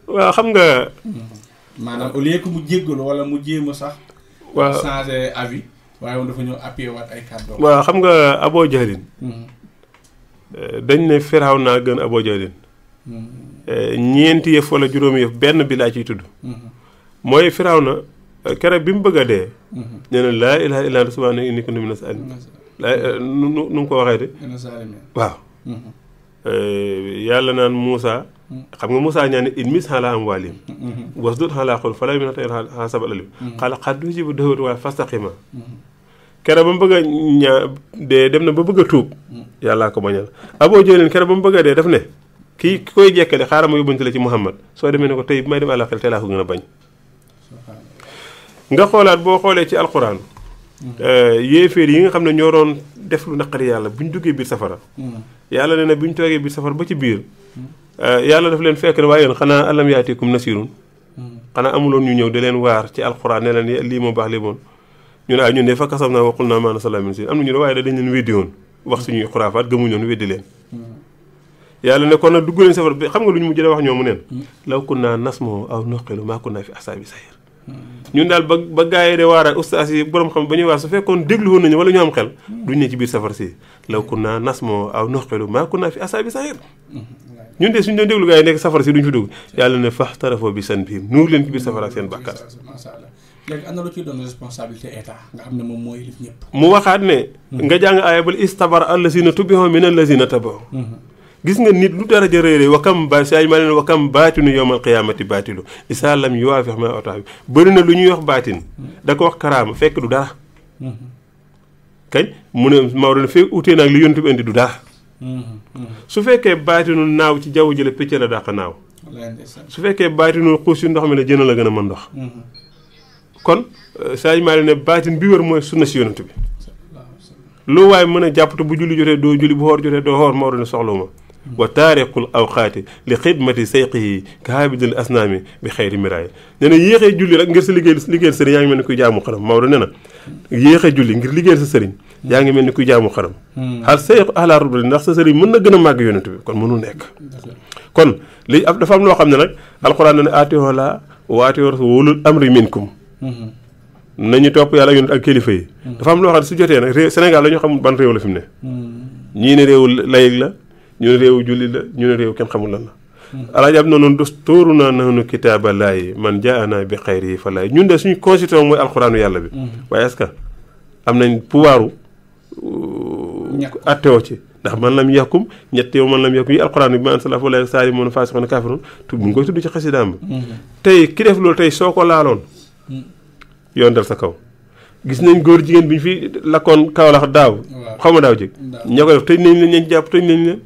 waaw xam nga maanaam au lieu que mu jéggalu wala mu jéem a sax waaw changer avis waaye moom dafa ñëw appuyé waat ay kàddu waaw xam nga Aboo Jahlin dañ ne Firawna gën Aboo Jahlin ñeenti yëf wala juróomi yëf benn bi laa ciy tudd mooy Firawna keroog bi mu bëgg a dee. nee na laa ilaaha illa anta subhaanaka innii kuntu mina zaalimiin nu mu ko waxee de. waaw. yàlla naan Moussa. xam nga Moussa ñaan ne idmis alaa amwaalihim wasdud alaa quluubihim falaa yu'minuuna hattaa yaraw al-'azaabal aliim. qaala qad ujiiba da'watikumaa waaye fastaqiimaa. keroog ba mu bëgg a dee dem na ba bëgg a tuub. yàllaa ko bañal Aboo Jahlin keroog ba mu bëgg a dee daf ne ki koy jekkale xaaral ma yóbbante la ci Muhammad soo demee ne ko tey bi may dem àllaaxira tey laa ko gën a bañ. nga xoolaat boo xoolee ci alxuraan yéeféer yi nga xam ne ñoo doon def lu naqari yàlla bu ñu duggee biir safara yàlla ne na bu ñu toogee biir safara ba ci biir yàlla daf leen fekk ne waaye yéen xanaa alam yaatikum nasirun xanaa amuloon ñu ñëw di leen waar ci alxuraan ne leen lii moo baax lii moon ñu ne ñun de fa kasam naa waqul naa maana salaam si am na ñu ne waaye da dañ leen weddi woon wax suñuy xuraafaat gëmuñu woon weddi leen yàlla ne kon nag dugg leen safara bi xam nga lu ñu mujj wax ñoom mu neen law kunnaa nasma'u aw naqilu maa kunnaa fi ashaabi sa'iir ñun daal ba gaa yi de waaraat ustaas yi borom xam ba ñuy waar su fekkoon déglu woon nañu wala ñu am xel duñ ne ci biir safar si law kunnaa nasma'u aw naqilu maa kunnaa fi ashaabi sa'iir ñun de suñu doon déglu gaa yi nekk safar si duñ fi dugg yàlla ne faxtarafoo bi zanbihim nuur leen ci biir safara ak seen bàkkaar. léegi am na lu ciy doon responsabilité état nga xam ne moom mooy yilif ñëpp. mu waxaat ne. nga jàng aaya bal istabara allazina tubi'u min allazina taba'u gis nga nit lu daraja réeré wakam ba saa ma leen wakam baatinu yowmal qiyaamati baatilu isaa lam yuwaafiq ma otaa bi bëri na lu ñuy wax baatin da ko wax karaama fekk du dara kañ mu ne Maodo ne fekk utee naag li yontu bi indi du dara su fekkee baatinu naaw ci jaww ji la picc la dàq naaw su fekkee baatinu xuus yu ndox mi la jën la gën a mën ndox kon saa ma leen ne baatin bi wër mooy sunna si yonent bi lu waaye mën a jàpp te bu julli jotee doo julli bu xoor jotee doo xoor Maodo ne soxla ma wa taariqul awqaati li xidmati sayqihi ka haabidil asnaami bi xayri miraay nee na yéexee julli rek ngir sa liggéeyal sëriñ yaa ngi mel ni kuy jaamu xaram Maodo nee na yéexee julli ngir liggéeyal sa sëriñ yaa ngi mel ni kuy jaamu xaram xal sayqu ala rubli ndax sa sëriñ mën na gën a màgg yonent bi kon mënul nekk kon li dafa am loo xam ne nag alxuraan na ne aatihoo laa wa aatihoo rasul wa ulul amri minkum nañu topp yàlla yonent ak kilifa yi dafa am loo xam ne su jotee nag réew Sénégal la ñu xamul ban réew la fi mu ne ñii ne réewu layig la ñu ne réewu julli la ñu ne réew kenn xamul lan la alaaji ab noonu dusturu naa nahnu kitaaba laayi man jaana bi xayri fa laay ñun de suñu constitution mooy alxuraanu yàlla bi waaye est-ce que am nañ pouvoiru attewoo ci ndax man lam yaxkum ñett yow man lam yaxkum yi alxuraan bi ma an salaf wala saari moon faasiqoon kaafiruun mu ngi koy tudd ci xasidaam bi tey ki def loolu tey soo ko laaloon yoon dal sa kaw gis nañ góor jigéen bi ñu fi lakkoon Kaolack daaw xaw ma daaw jëg ña ko def tëj nañ leen ñañ jàpp tëj nañ leen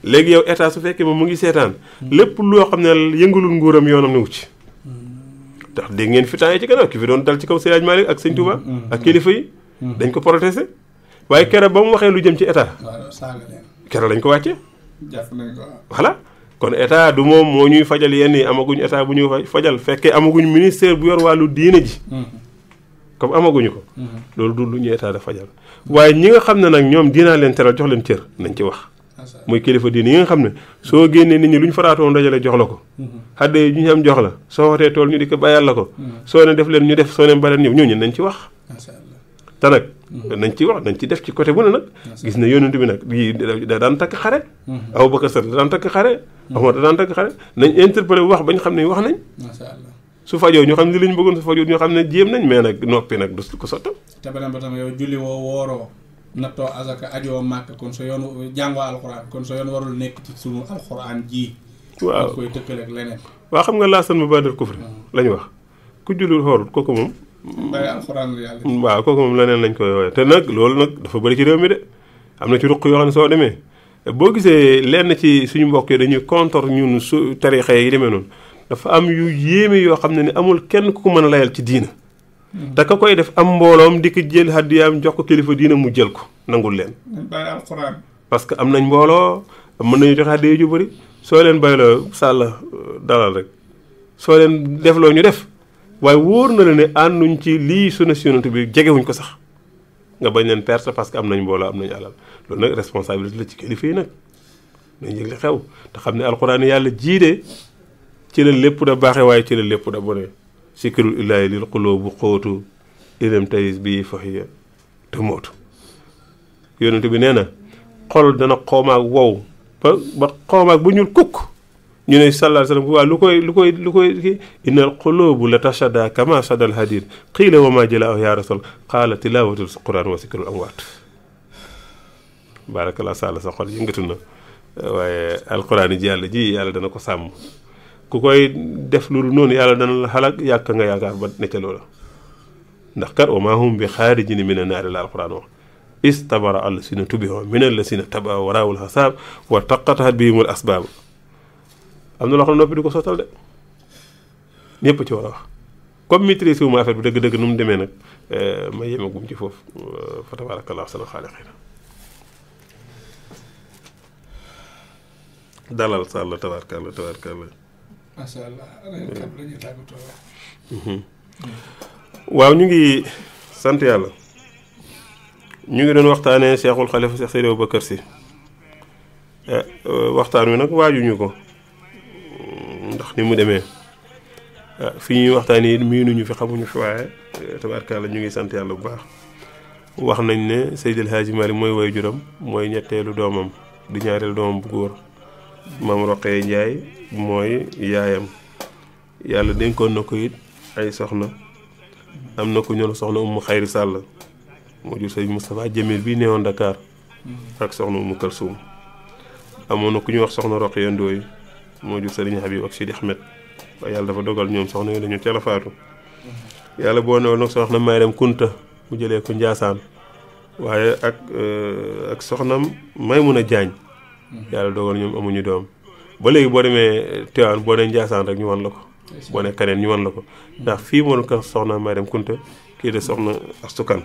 léegi yow état su fekkee moom mu ngi seetaan lépp loo xam ne yëngalul nguuram yoonam newu ci ndax dégg ngeen fi temps yi ci gannaaw ki fi doon dal ci kaw Seydi Malick ak Sëñ Touba ak kilifa yi dañ ko protesté waaye keroog ba mu waxee lu jëm ci état keroog lañ ko wàccee voilà kon état du moom moo ñuy fajal yenn yi amaguñ état bu ñuy fajal fekkee amaguñ ministère bu yor wàllu diine ji comme amaguñu ko loolu du lu ñu état da fajal waaye ñi nga xam ne nag ñoom dinaa leen teral jox leen cër nañ ci wax muy kilifa diine yi nga xam ne soo génnee nit ñi lu ñu faraatoon dajale jox la ko xadde yi ñu am jox la soo wootee tool ñu di ko bàyyal la ko soo ne def leen ñu def soo ne baleen ñëw ñooñu nañ ci wax te nag nañ ci wax nañ ci def ci côté bu ne nag gis na yonent bi nag da daan takk xare Abubakar Sadiq da daan takk xare Omar da daan takk xare nañ interpellé bu wax bañ xam ne wax nañ su fajoo ñu xam ne li ñu bëggoon su fajoo ñu xam ne jéem nañ mais nag noppi nag du ko sottal te beneen ba tam yow julli woo wooroo nattoo azaka ajoo màkk kon sa yoon jàngoo alxuraan kon sa yoon warul nekk ci sunu alxuraan ji waaw koy tëkkale ak leneen waaw xam nga laasan mu badal kufri lañ wax ku jullul xoorul kooku moom bàyyi alxuraan la yàlla waaw kooku moom leneen lañ koy woowee te nag loolu nag dafa bëri ci réew mi de am na ci ruq yoo xam ne soo demee boo gisee lenn ci suñu mbokk yi dañuy contre ñun su tarixa yi demee noonu dafa am yu yéeme yoo xam ne ni amul kenn ku ko mën a layal ci diina te ka koy def am mbooloom di ko jël hadiyaam jox ko kilifa diina mu jël ko nangul leen bàyyi alxuraan parce que am nañ mbooloo mën nañu joxe hadiya ju bëri soo leen bayloo sàll dalal rek soo leen defloo ñu def waaye wóor na la ne ànduñ ci lii sunna si yonent bi jegewuñ ko sax nga bañ leen perte parce que am nañ mbooloo am nañ alal loolu nag responsabilité la ci kilifa yi nag nañ yëg li xew te xam ne alxuraan yàlla jiide ci la lépp da baaxe waaye ci la lépp da bone sikrul illaahi lil qulubu xóotu idem tayis bii faxiya te mootu yonent bi nee na xol dana xoomaak wow ba xoomaak bu ñuul kukk ñu ne sallallahu alayhi wa sallam waaw lu koy innal qulubu la tashada kama shadal hadid qiila wa ma jëla aw ya rasul qaala tilawatul quran wa sikrul amwaat barakallah sàlla sa xol yëngatu na waaye alquran yi ji yàlla dana ko sàmm ku koy def lu noonu yàlla dana la xalak yàq nga yaakaar ba ne ca loola ndax kat wa maa hum bi xaarijin mina naari la alquran wax istabara allasina tubihoo min allasina taba waraawul xasaab wa taqatahat bihimul asbaab am na loo xam ne noppi di ko sottal de ñëpp ci war a wax comme maîtrise wu ma affaire bi dëgg-dëgg nu mu demee nag ma yemagum ci foofu fa tabarakallah sana xaaliqiina dalal sàlla tabarakallah macha allah lañuy tàggatoo waaw ñu ngi sant yàlla ñu ngi doon waxtaanee Cheikhul Khalifa Cheikh Seydi Aboubacar Sy waxtaan wi nag waajuñu ko ndax ni mu demee fi ñuy waxtaan yi miinuñu fi xamuñu fi waaye tabaarkalla ñu ngi sant yàlla bu baax wax nañ ne Seydi El Hadji Malick mooy waajuram mooy ñetteelu doomam di ñaareelu doomam bu góor Maam Roqee Njaay mooy yaayam yàlla dénkoon na ko it ay soxna am na ko ñoom soxna Umu Xayri Sàll moo jur sëñ Moustapha Jamil bii neewoon Dakar ak soxna Umu Kalsum amoon na ku ñuy wax soxna Roqee Ndooy moo jur sëriñ Habib ak Sidi Ahmed waaye yàlla dafa dogal ñoom soxna yooyu dañu teel a faatu yàlla boo newoon nag soxna Mayrem Kunta mu jëlee ko Njaasaan waaye ak soxnam Maymuna Jaañ yàlla dogal ñoom amuñu doom ba léegi boo demee Tiwaawan boo nee Njaasaan rek ñu wan la ko boo ne kaneen ñu wan la ko ndax fii moo ko soxna Mayrem Kunta kii de soxna Astu Kan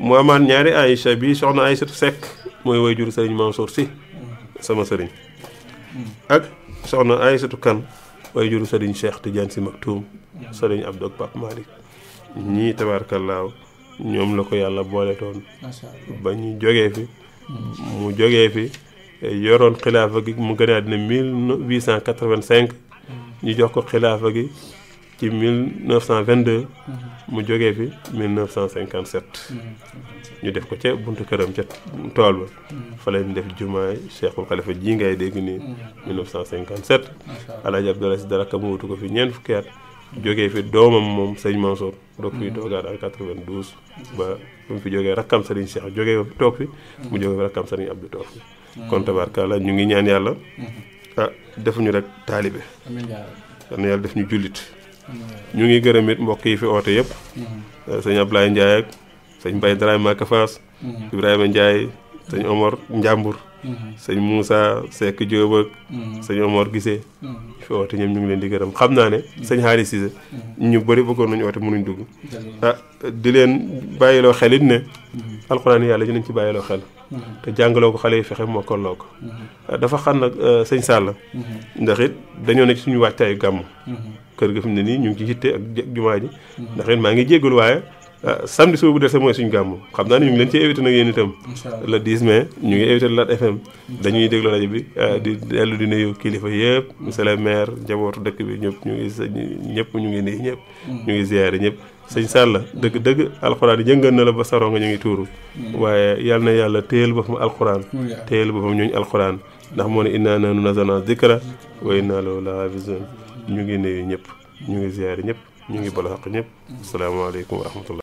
mu amaat ñaari Aïcha bi soxna Aïchatu Seck mooy way jur sëriñ Mansour Sy sama sëriñ ak soxna Aïchatu Kan way jur sëriñ Cheikh Tidiane Sy Maktoum sëriñ Abdou ak Pape Malick ñii tabaarkallaahu ñoom la ko yàlla boole toon ba ñu jógee fi mu jógee fi yoroon xilaafa gi mu gën a àddina 1885 ñu jox ko xilaafa gi ci 1922 mu jógee fi 1957 ñu def ko ca buntu këram ca tool ba fa lañ def jumaay Cheikhul Khalifa ji ngay dégg nii 1957 Alaaji Abdoulaye Sy Daraka mu wutu ko fi ñeent fukki at jógee fi doomam moom sëñ Mansour doog fi toogaat en 92 ba mu fi jógee rakkam sëriñ Cheikh jógee fi toog fi mu jógee fi rakkam sëriñ Abdou toog fi kon tabaarkalla ñu ngi ñaan yàlla defuñu rek taalibe yal na yàlla def ñu jullit ñu ngi gërëm it mbokk yi fi oote yëpp sëñ Ablaye Ndiaye ak sëñ Mbaye Dramé Maka Fass Ibrahima Ndiaye sëñ Omar Njàmbur sëñ Moussa Seck Diop ak sëñ Omar Gisee fi oote ñoom ñu ngi leen di gërëm xam naa ne sëñ Xaari Cissé ñu bëri bëggoon nañu oote mënuñ dugg di leen bàyyiloo xel it ne alxuraan yàlla dinañ ci bàyyiloo xel te jàngaloo ko xale yi fexe mokkaloo ko dafa xam nag sëñ Sall ndax it dañoo nekk suñu waajtaayu gàmm kër ga fi mu ne nii ñu ngi ci yitte ak jumaa ji ndax it maa ngi jégalu waaye samedi suba bu dese mooy suñu gàmm xam naa ne ñu ngi leen ci invité nag yéen itam le 10 mai ñu ngi invité Lat FM dañuy déglu rajo bi di dellu di nuyu kilifa yëpp monsieur le maire njabootu dëkk bi ñëpp ñu ngi nii ñëpp ñu ngi ziyaare ñëpp sëñ Sall dëgg alxuraan yi yëngal na la ba saroo nga ñu ngi tuuru waaye yal na yàlla téyel boppam alxuraan téyel boppam ñooñu alxuraan ndax moo ne innaa nahnu nazzalnaa zikra wa innaa lahu lahaafizuun ñu ngi nuyu ñëpp ñu ngi ziyaare ñëpp ñu ngi bala xaq ñëpp asalaamaaleykum wa rahmatullah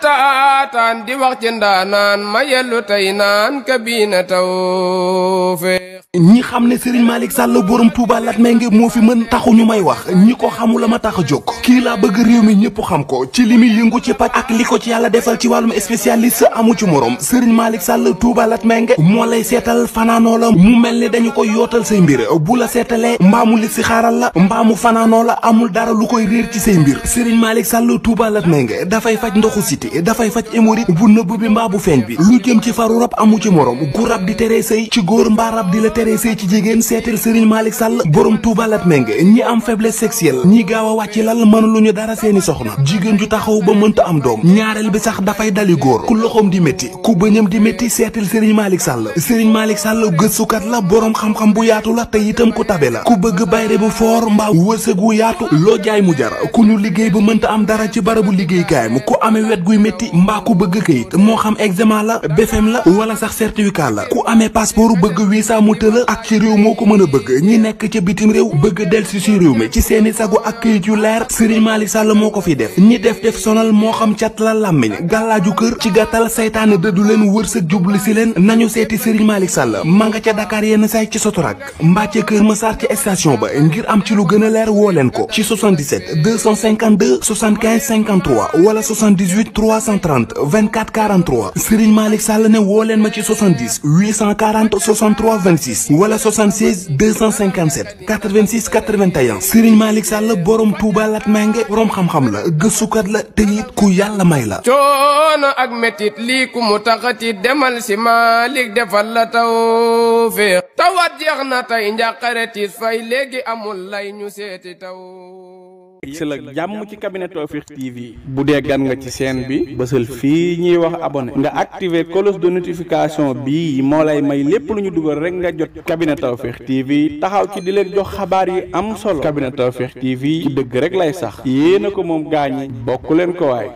taataan di wax ci ndaanaan ma yellu tey naan kabiina tawfeex ñi xam ne Serigne Malick Sall borom Touba Latmingué moo fi mën taxu ñu may wax ñi ko xamula ma tax a jóg kii laa bëgg réew mi ñëpp xam ko ci li muy yëngu ci paj ak li ko ci yàlla defal ci wàllum spécialiste amu ci morom Serigne Malick Sall Touba Latmingué moo lay seetal fanaanoo la mu mel ni dañu koy yootal say mbir bu la seetalee mbaamu li si xaaral la mbaamu fanaanoo la amul dara lu koy réer ci say mbir Serigne Malick Sall Touba Latmingué dafay faj ndoxu siti dafay faj hémorroïde bu nëbb bi mbaa bu feeñ bi lu jëm ci faru rab amu ci morom gu rab di teree sëy ci góor mbaa rab di la teree sëy ci jigéen seetal Serigne Malick Sall borom Touba Latmingué ñi am faiblesse sexuelle ñi gaaw a wàcc lal mën lu ñu dara seeni soxna jigéen ju taxaw ba mënta am doom ñaareel bi sax dafay dali góor ku loxoom di métti ku bëñam di métti seetal Serigne Malick Sall Serigne Malick Sall gëstukat la borom xam-xam bu yaatu la te itam ku tabe la ku bëgg bayre bu foor mbaa wërsëg wu yaatu loo jaay mu jar ku ñu liggéey ba mënta am dara ci barabu liggéeykaayam ku amee wet guy métti mbaa ku bëgg kayit moo xam examen la BFEM la wala sax certificat la ku amee passeport bëgg visa mu tëla ak ci réew moo ko mën a bëgg ñi nekk ca bitim réew bëgg delsi ci réew mi ci seeni sagu ak kayit yu leer Serigne Malick Sall moo ko fi def ñi def sonal moo xam cat la làmmiñ gàllaaju kër ci gàttal saytaane dëddu leen wërsëg jubli si leen nañu seeti Serigne Malick Sall ma nga ca Dakar yenn say ci Sotorak mbaa ca Kër Massar ci station ba ngir am ci lu gën a leer woo leen ko ci 77 252 75 53 wala 78 330 24 43 Serigne Malick Sall ne woo leen ma ci 70 840 63 26 wala 76 257 86 81 Serigne Malick Sall borom Touba Latmingué borom xam-xam la gëstukat la te it ku yàlla may la. coono ak metit lii ku mu taxati demal si Malick defal la tawfeex tawat jeex na tey njàqare tiis fay léegi amul lay ñu seeti taw. si la jàmm ci cabinet Tawfekh TV bu dee gan nga ci chaîne bi bësal fii ñuy wax abonné nga activer cloche de notification bi moo lay may lépp lu ñu dugal rek nga jot cabinet Tawfekh TV taxaw ci di leen jox xabaar yi am solo cabinet Tawfekh TV ci dëgg rek lay sax yéena ko moom gaañi bokk leen ko waay.